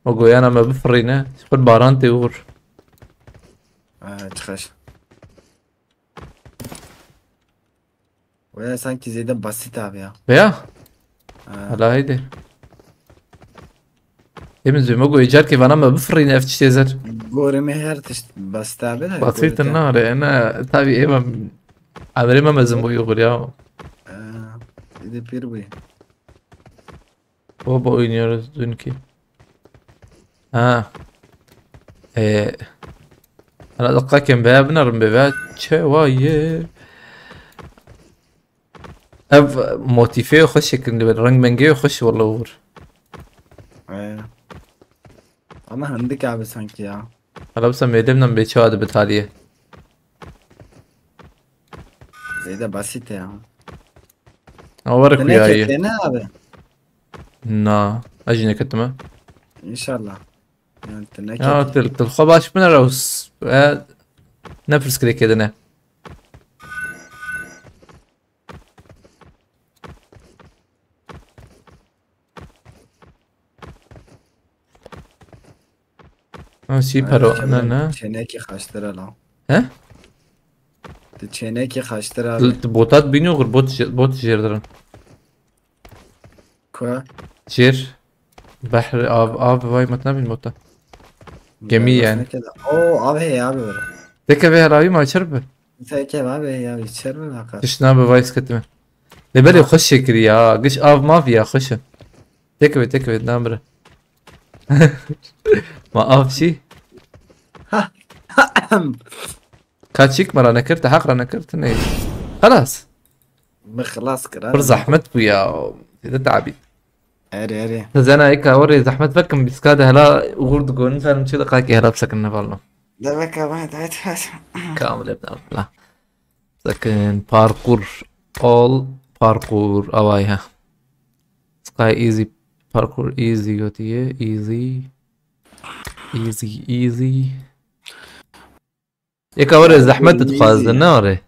O goyana me bifirîne. Ji xwe baran tê ûr. Aa, çıkış. Veya sanki zêde basit abi ya. Veya? Ha. Hala heydi. Ê min zê me goyê carkê vana me bifirîne ev tiştê zer. Gorê me her tişt basit abi de. Basit nare, ne, tabii ê me, evrê me mezin bû yuxur ya. Ha, zêde pir bû. Baba oynuyoruz dünkü. Ha. Ee, hala dakika kem veya binarim be veya çevaye. Ev motifê xweş şeklinde, reng mengê xweş, vallahi, Uğur. Ee. Ama hindik abi sanki ya. Hala bu sen medemden beçe adı bitaliye. Zêde basit ya. Ama var Te kuyayi. Neketine abi. Na, ez jî neketime. İnşallah. Yani te Ya neketine. til, til xwe baş bine rews. E, ne pirsgirêkê dine. Ha, sî pero, ne, ne? Çênekî xaştir e lan. He? Ti çênekî xaştir abi. Ti botat bînî xur, bot jê-, bot jêr dirin. Ku? Jêr. Behr, av, av, vay, mat nabîn bota. Gemî yani. Oo, abi hey abi böyle. Teke ve helavi ma çer bi. Teke abi hey abi, çer mi bakar? Tişt nabe vay sketime. Lê belê xweş şekirî ya. Giş av mav ya xweş e. Teke ve, teke ve, nam bire. Ma av şî. Kaçik me ra nekir, te heq ra nekir, tu neyê. Xelas. Bi xilas kir. Pir zehmet bû ya. Têde tabî. Erê, erê. Te zena eka orê zehmet vekim, bîska de hela uğur digonin, zanim çi deqakê hela bisekin ne valla. Deveka ben, evet, evet. Kamil ibn Abdullah. Bisekin parkur. All parkur. Avay ha. Sky easy. Parkur easy gotiye. Easy. Easy, easy. Eka orê zehmet dixwazin, ne orê?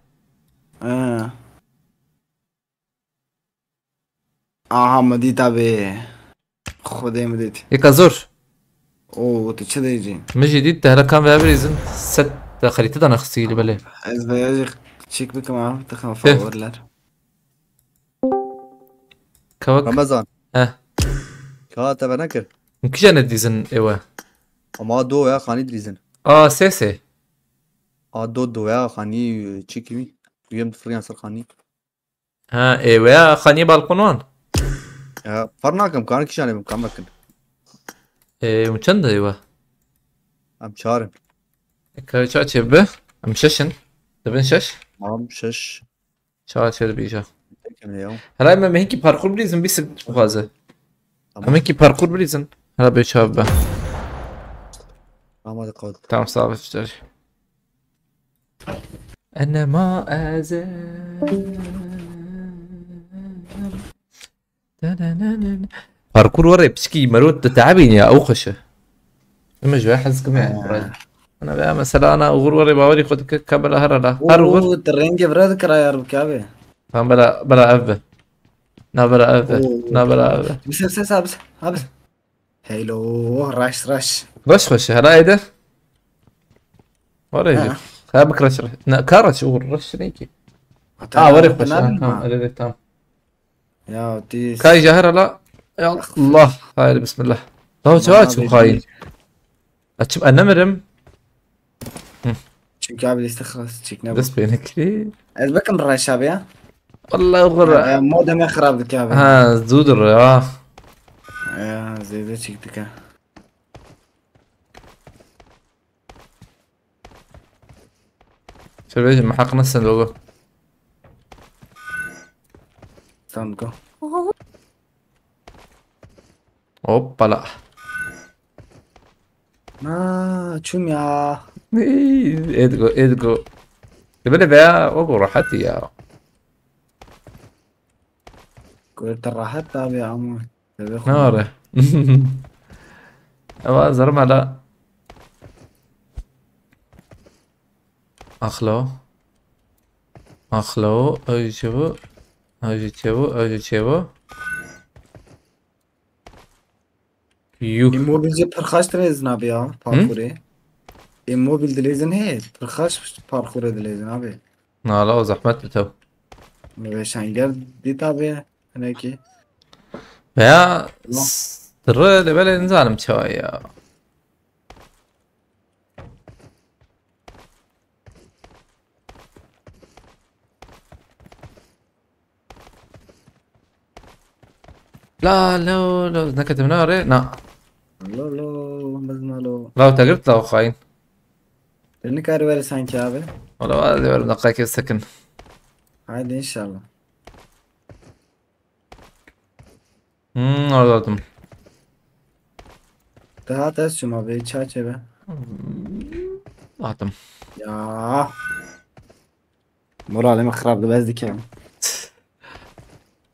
Ha. Aha, min dît abi. Xwedê min dît. Yeka zor. Oo, tu çi diyeceksin? Min jî dît, te hele kan veya birîzin. Set de xerîte de nexistî li belê. Ez veya jî çek bikim abi, tıkma favorler. Kavak. Ramazan. He. Ka te venekir. Kîja nedîzin êwe? Ama do ya xanî dirîzin. A sê sê. A do do ya xanî çi kî wî? Duyem difiriyan ser xanî. Ha, êwe ya xanî balkon wan. Ya, far nakim, kan kîşanê bim, kan vekin. Ê, hûn çend êwe? Em çar in. Ka ça çê bi? Em şeş in. Dibin şeş? Tamam, şeş. Ça çê dibîja. Tekin ya. Hela me me hinkî parkur bilîzin, bîs dixwaze. Tamam. Em hinkî parkur bilîzin. Hela bê çav be. Ama dikkat. Tamam, sağ ol, işte. Enema ez. Parkur were piçkî merot de teabîn ya, ew xweş e. Eme ji we hez kim yani. Ha. Bırak. Ana be mesela ana uğur were bawerî xwe dike kabela her ala. Her uğur. Oo, tu rengê vira dikira yar bike abi. Tamam bela bela ev be. Na bela ev be. Oo. Na bela ev be. Bir ses ses abi. Abi. Hello, rush rush. Rush xweş e, hela êde. Were Ha. jî. Ha bik rush rush. Ne ka rush uğur rush ne ki. Ha were xweş e. Tamam, evet, evet, tamam. Ya tis. Kay jahar ala. Ya Allah. Hayır, bismillah. Daha çağa açım hain. Açım anlamadım. Çünkü abi liste xlas çekine bak. Dest pênekli. Ez bakım rush abi ya. Vallahi uğur. E, modeme xirab dike abi. Ha, zudur ya. Ya zêde çektik ha. Şöyle bir hak nasıl logo? Tamam go. Hoppala. Aa, çum ya. Edgo, Edgo. E böyle veya o bu rahat ya. Gurte rahat abi ama. Bebek Ne var? Ama zarım hala. Axlo. Axlo, öyle bu. Öyle bu, öyle bu. Yuh. Immobilce pir xaş dilêzin abi ya parkurê. Immobil dilêzin he, pir xaş parkurê dilêzin abi. Nala o zahmet bitew. Ve şenger dît abi. Hinekî. Veya Tamam. Sırrı de böyle nizanim çawa ya. La lo lo, neketim ne arê? Na. Lo lo, bizna lo. La te girt la o xain. Te nikare were sanki abi. Wala wala de verim dakika kes sekin. Haydi inşallah. Hmm, aldım. Daha ters çum abi, çerçeve. Attım. Ya. Moralimi xirab de bez dike.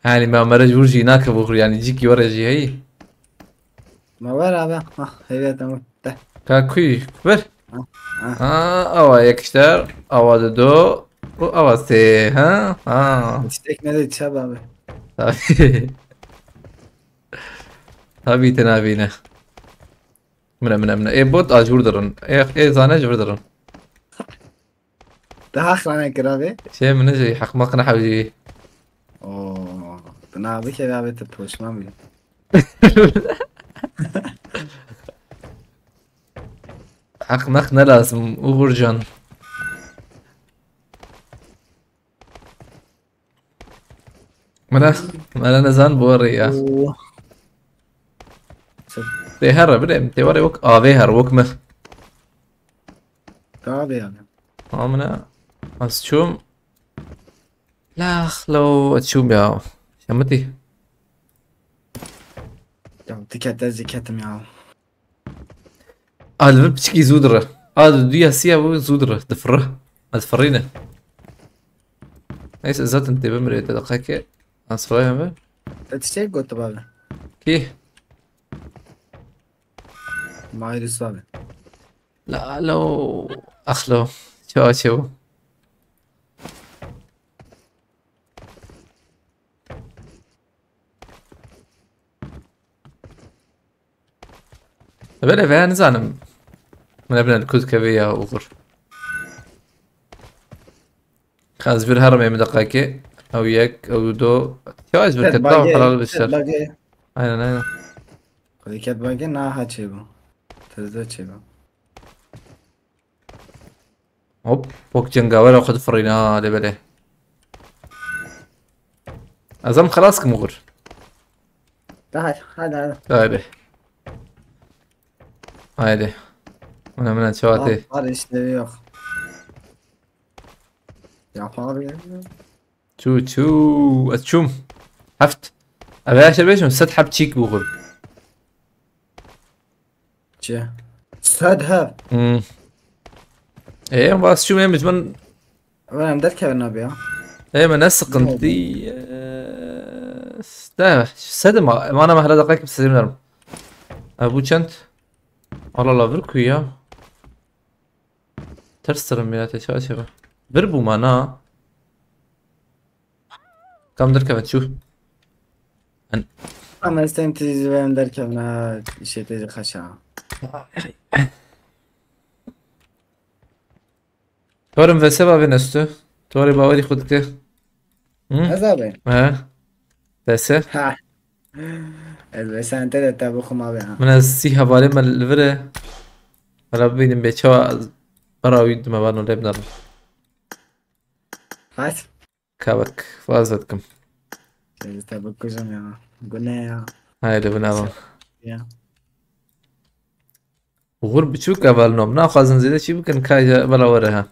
Yani ben mere vur jî nake vur yani cik yore jî hey. Ma ver abi. Ah, evet tamam. De. Ka kuy ver. Ah. Ha, awa yekişler, awa de do, bu awa se, ha? Ha. Çiçek ne de çab abi. Tabii. Tabii tenavine. Mine mine mine. E bot a jur derin. E, e zane jur derin. Daha xrane kir abi. Şey mine şey hak makna hawji. Oo. Buna abi kere abi te poşman bile. Hak mak ne lazım Uğurcan? Mene, mene nezan bu araya. Oo. Tê here bilêm, tê were wek avê her wek me. Tabii yani. Amına. Az çûm. Lax lo çûm ya. Şemitî. Ya dikkat ez dikkatim ya. A li vir piçikî zû dire. A di duya siya wî zû dire. Difire. Ez firîne. Neyse zaten tê bimirê te deqeke. Ez firaya me. Te tiştek gotu baba. Kî? Mahir Yusuf abi. La lo. Axlo. Çawa çewo. Te belê veya nizanim. Min ebine li ku dikeve ya oxir. Ka ez vir herim ê min deqakê. Ew yek, ew do. Ya ez vir Ket ketna bagê, xelal ket bişer. Bagê. Aynen, aynen. Xwedî ket bagê na ha çêbû. Tezde çêbû. Hop, pok cengavera xwe difirîne ha lê belê. Ez em xelas kim oxir. Daha, hadi, hadi. Haydi. Haydi. Ona mına çawatê. Var, var işlevi yok. Yapar ya. Çû, çû. Ez çûm. Heft. Ev her şey beşim. Sed heb çîk bû xur. Çi? Sed heb. Hmm. E, em vas çûm em, min Ulan em derkevin abi ya. E, me ne sıkıntı. Ne oldu? E, de, sed ma, mana me hele dakika kim sezim derim. E, bu çend? Allah Allah, vir ku ya. Ters tarım ya, te çaşe be. Vir bu mana. Kam derkeve çû. Ama sen teyze ben derkevin ha, şey teyze kaça. Torim ve sebabin üstü. Tori bawerî xwe dike. Hı? Ez abi. He. Dese. Ha. Ez ve sen te de tabi xuma be ha. Min ez sî hevalê me li vir e. Mela bibînim bê çawa ez bera wî dime vano lê bidarim. Hadi. Kavak. Vaz dikim. Seni tabi kuzum ya. Bu ne ya? Haydi bu ne lan? Ya. Uğur biçûk evel nom. Naxwazin zêde çî bikin, ka ya bela were ha.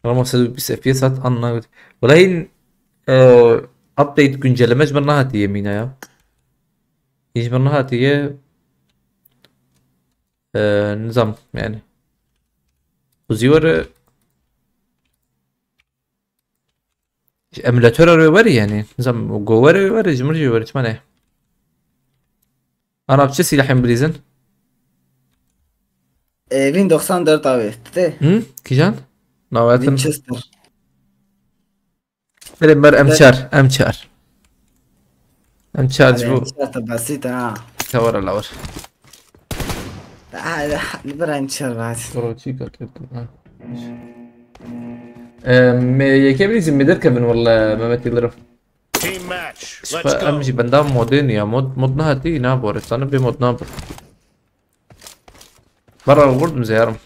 Ramo sed û bîst F P S hat anna. Wala hîn, e, update, güncelleme ji min nehatiye mîna ya. Hîn ji min nehatiye, e, nizam yani. Xuzî were, ji emulatora re were yani. Nizam go were were, ji min jî were, çima ne? Ana bi çi silahên bilîzin? E, Win doksan dört abi. Te. Hı? Kîjan? Nawetin. Winchester. Belê mer M çar, M çar. M çar ji Abi, bu. M çar te basit ha. Te were la were. Ah, li vir M çar basit. Pro çî ka kevin, ha. Em, yekê bilîzin mi derkevin walla Mehmet Yıldırım. Team match. Let's Şfa go. Em jî benda modê niya. Mod, mod nehatî nabore. Sana bir mod nabor. Bara vurdum zeyarım.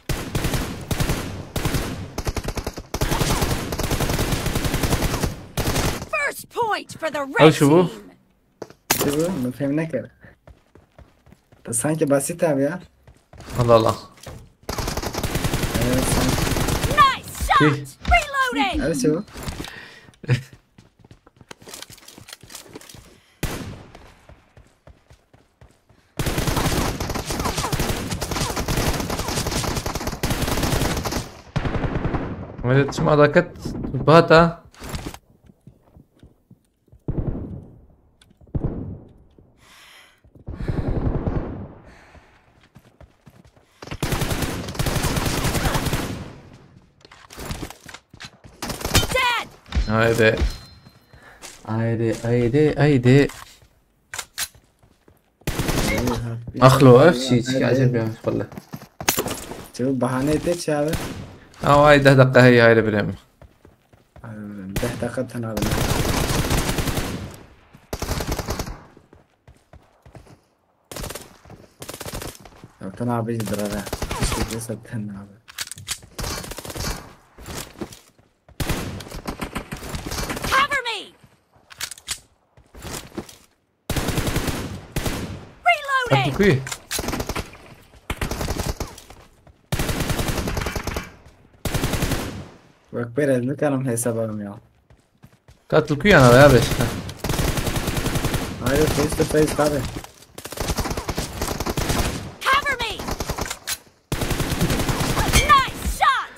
First point for the red Al şu bu. Team. Şu bu, ben fehim ne kadar. Sanki basit abi ya. Allah Allah. Evet, sanki. Nice shot. Tüh. Reloading. Evet, şu bu. Millet çima daket bata. Dead. Haydi. Haydi, haydi, haydi. Axlo, ev çi, çi acayip ya, valla. Çabuk bahane et, çağır. Ama ay deh dakika hey hayır bilem. Deh dakika tane abi. Tane abi, dur abi. İşte, sen abi. Cover me. Reloading. Hat tu kuî? Bak, ben elini kanım hesabım ya. Katil kuî ana ya beş. Hayır, face to face abi. Cover me. Nice shot.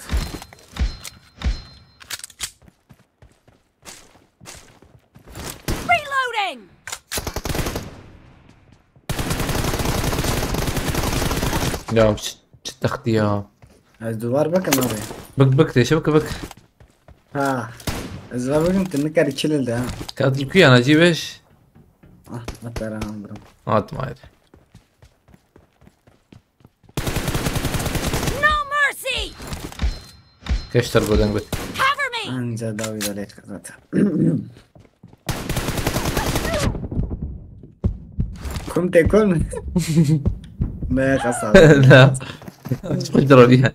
Reloading. Ya çi, çi textî ya. Ez duvar bakın abi. Bik bik, deşe bik bik. Ha. Ez duvar bakın, tınlık kar iki lilde ha. Katil kuyan acı beş. Ah, atara aldım. Atma ayrı. Keşter godeng bit. Anca dawî de lêt zaten. Kum te kum. Me xasa. La. Çok drabiye.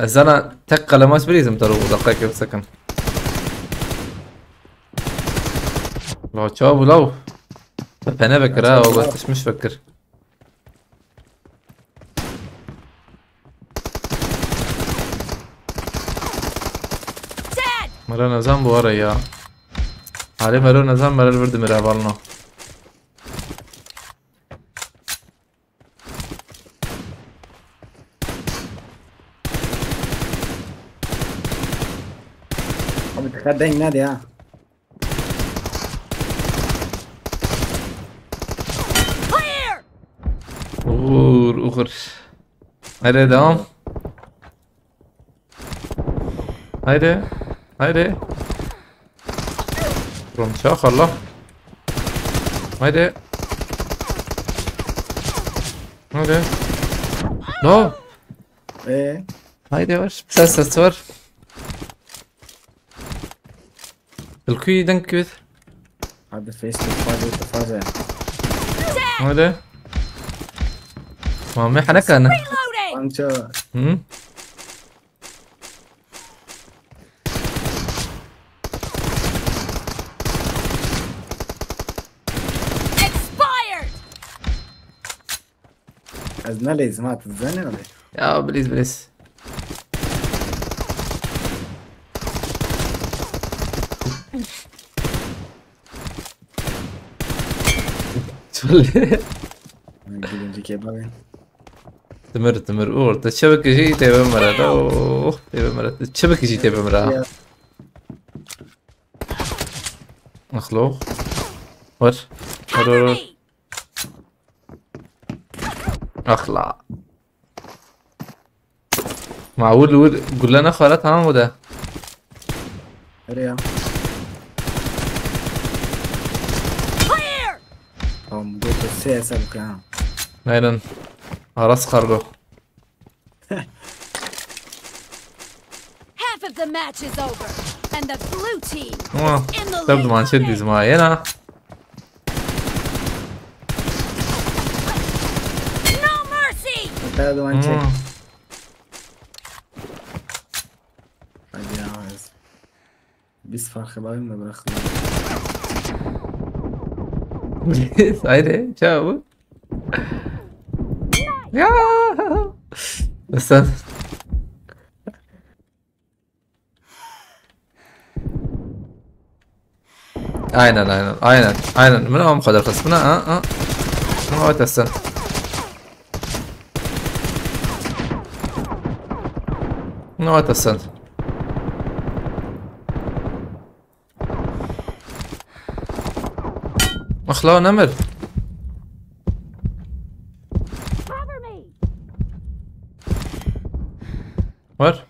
Ez zana tek qelemas birîzim te ro uzaqdayke bisekin. La çav law. Pene vekir ha, o tişmiş vekir. Mera nezan bu ara ya. Hale mero nezan mera li vir dimire hevalno. Abi dikkat deng ne ya? Uğur, uğur. Hadi devam. Haydi. Haydi. Rom çax Allah. Haydi. Haydi. No. Ee, Haydi var. Ses ses var. Ilkuy denk küt. Hadi face to face to face. Haydi. Mami hana kana. Anca Hı? Expired! Ez ne lêzim ha, tu dizanî abi. Ya please please. Çöl. Gülüncü kebabı. Timir timir uğur. Te çevik jî tê bimire. Oh, tê bimire. Te çevik jî tê bimire. Axlo. Var. Var var var. Axla. Ma wir wir gule nexwara tamam bu da. Nereye? Clear! Tamam, bu da siyasal kan. Aynen. Aras kargo. Half of the match is over, and the blue team Ama is in the tabii lead. manşet bizim ha. Yena. No mercy! Hatta da mançe. Hmm. Hadi ya. Biz farkı var mı bırakın? Haydi çabuk. Ya. Sen. Aynen aynen aynen aynen. Min am xwe derxist. Min a a. Min a te sen. Min a te sen. Axla nemir. Cover me! Var.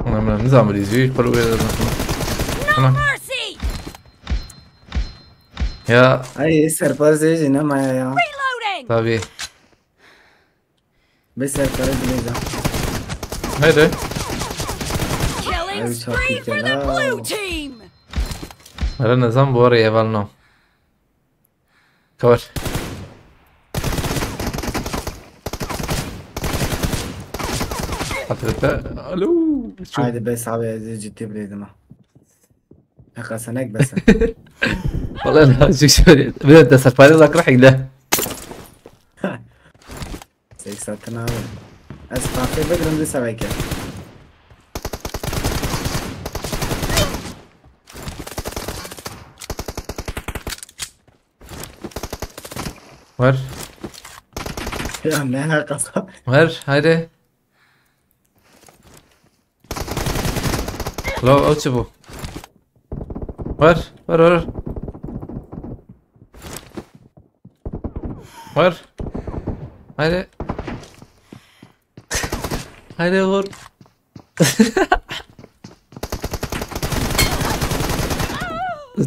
Ana min nizam bilî zî xwe wê de. No Ana. Mercy! Ya Ay serpazê jî ne maya ya. Reloading! tabii. Be serpazê dilêza. Haydi. Killing Ay, spree for the çarpıcı blue la. Team! Mera nezam bu ara yeval no. Cover. Atlete. Alo. Şu Haydi bes abi, ez ciddi bileydim ha. Haka senek bes. Vallahi ne yapacak şöyle. Bir de serpayla uzak rahat gider. Sek satın abi. Ez kahve bekledim de seveke. Var. Ya ne alakası? Ver, haydi. Lo, o çi bu? Ver, ver, ver. Ver. Haydi. Haydi vur.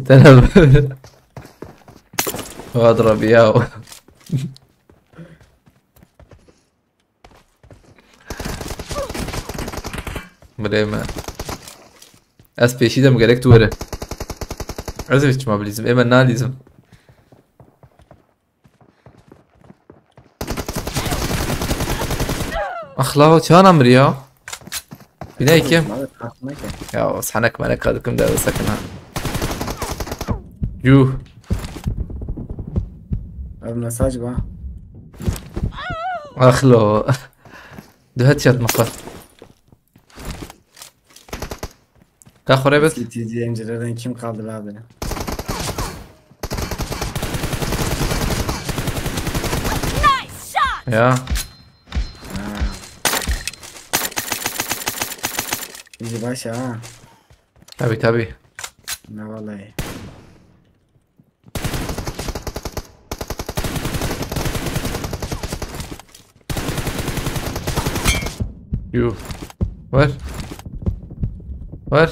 Tamam. Hadi Rabbi ya. Bilê me. Ez pêşî de, min gerek tu were. Ez ê çima bilîzim? Ê me nalîzim. Axla çana miriya. Bine kim? Abi, kalkma ki. Ya, o sanek menek kadıkım da sakın ha. Yuh. Abi, mesaj var. Axlo. Du headshot mı? Ka xure bit. C T C zincirlerden kim kaldı be abi? Ya. Ha. İyi baş ha. Tabi, tabi. Ne vallahi. Yuh. Ver. Ver.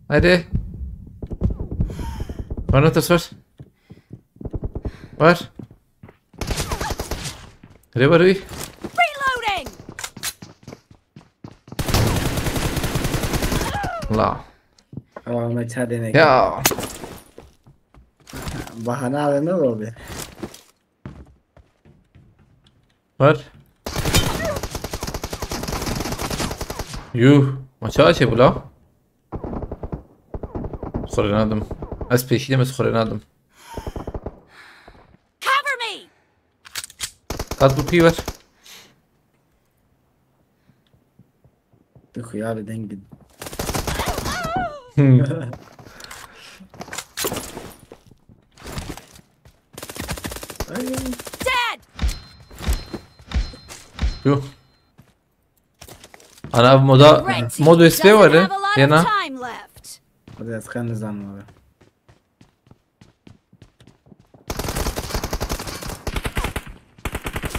Hadi. Bana ters ver. Ver. Nereye var? Reloading. La. Ama Ahmet, hadi ne? Ya. Bahane abi, ne oldu? Ver. Yuh. Maça şey bu la. Xurinadım. Ez peşiydim, ez xurinadım. Cover me. Kat bu pi ver. Bi xiyarê dengin. Hmm. Ay. Dead. Yuh. Ana moda, Red team mod üstü doesn't var ya. Have a lot of Yana. Time left. Hadi, ez xwe nizanim abi.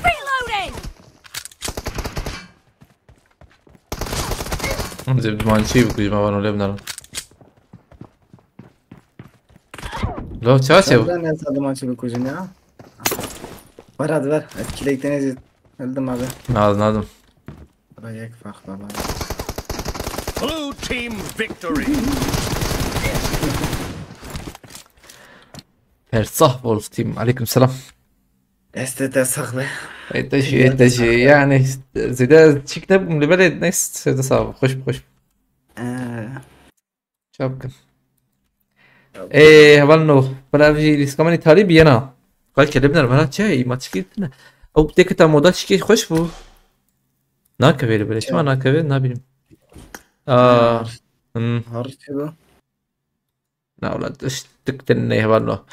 Reloading. Hım, zeb duman şey bu, kujma var, öyle bunların. Lo, çağır şey bu. Sen ne zaman çabuk kujun ya? Ver hadi ver. Etkileykten ezit. Öldüm abi. Aldım, aldım. Bura yek fark var abi. Blue team victory. Persah Wolf Team. Aleyküm selam. Deste te saklı. Ey, te şey, te şey. Yani, zede çik ne, li belê, neyse, zede sağ ol. Hoş, hoş. Ee. Çapkın. Ê, hevalno, bela vî lîskamên îtalî biyena. Belkî li binêr bela çi, îma çikî tine. Ew têkita moda çikî xweş bû. Nakeve li bile, çima nakeve, nabinim. Aa, hmm. Harf çi bu? Na wela, tiştik tine hevalno.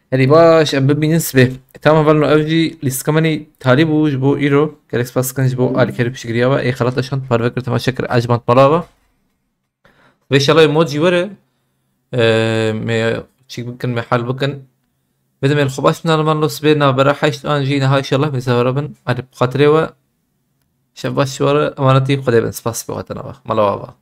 Herî baş, em bibînin sibê. Tamam hevalno, ev jî lîskamên îtalî bû ji bo îro. Gelek spas dikin ji bo alîkarî piştgiriya we. Ê xelat eşand, parve kir, temaşe kir, ecmand mala we. Ve inşallah mod jî were. Ee, me çîk bikin, me hal bikin. Ve de me xwe baş min alman lo sibê navbera heşt an jî niha inşallah me zahara bin. Hadi bi xatirê we. Şev baş ji we re, emanetî Xwedê bin. Spas bi xwe te nava. Mala we ava.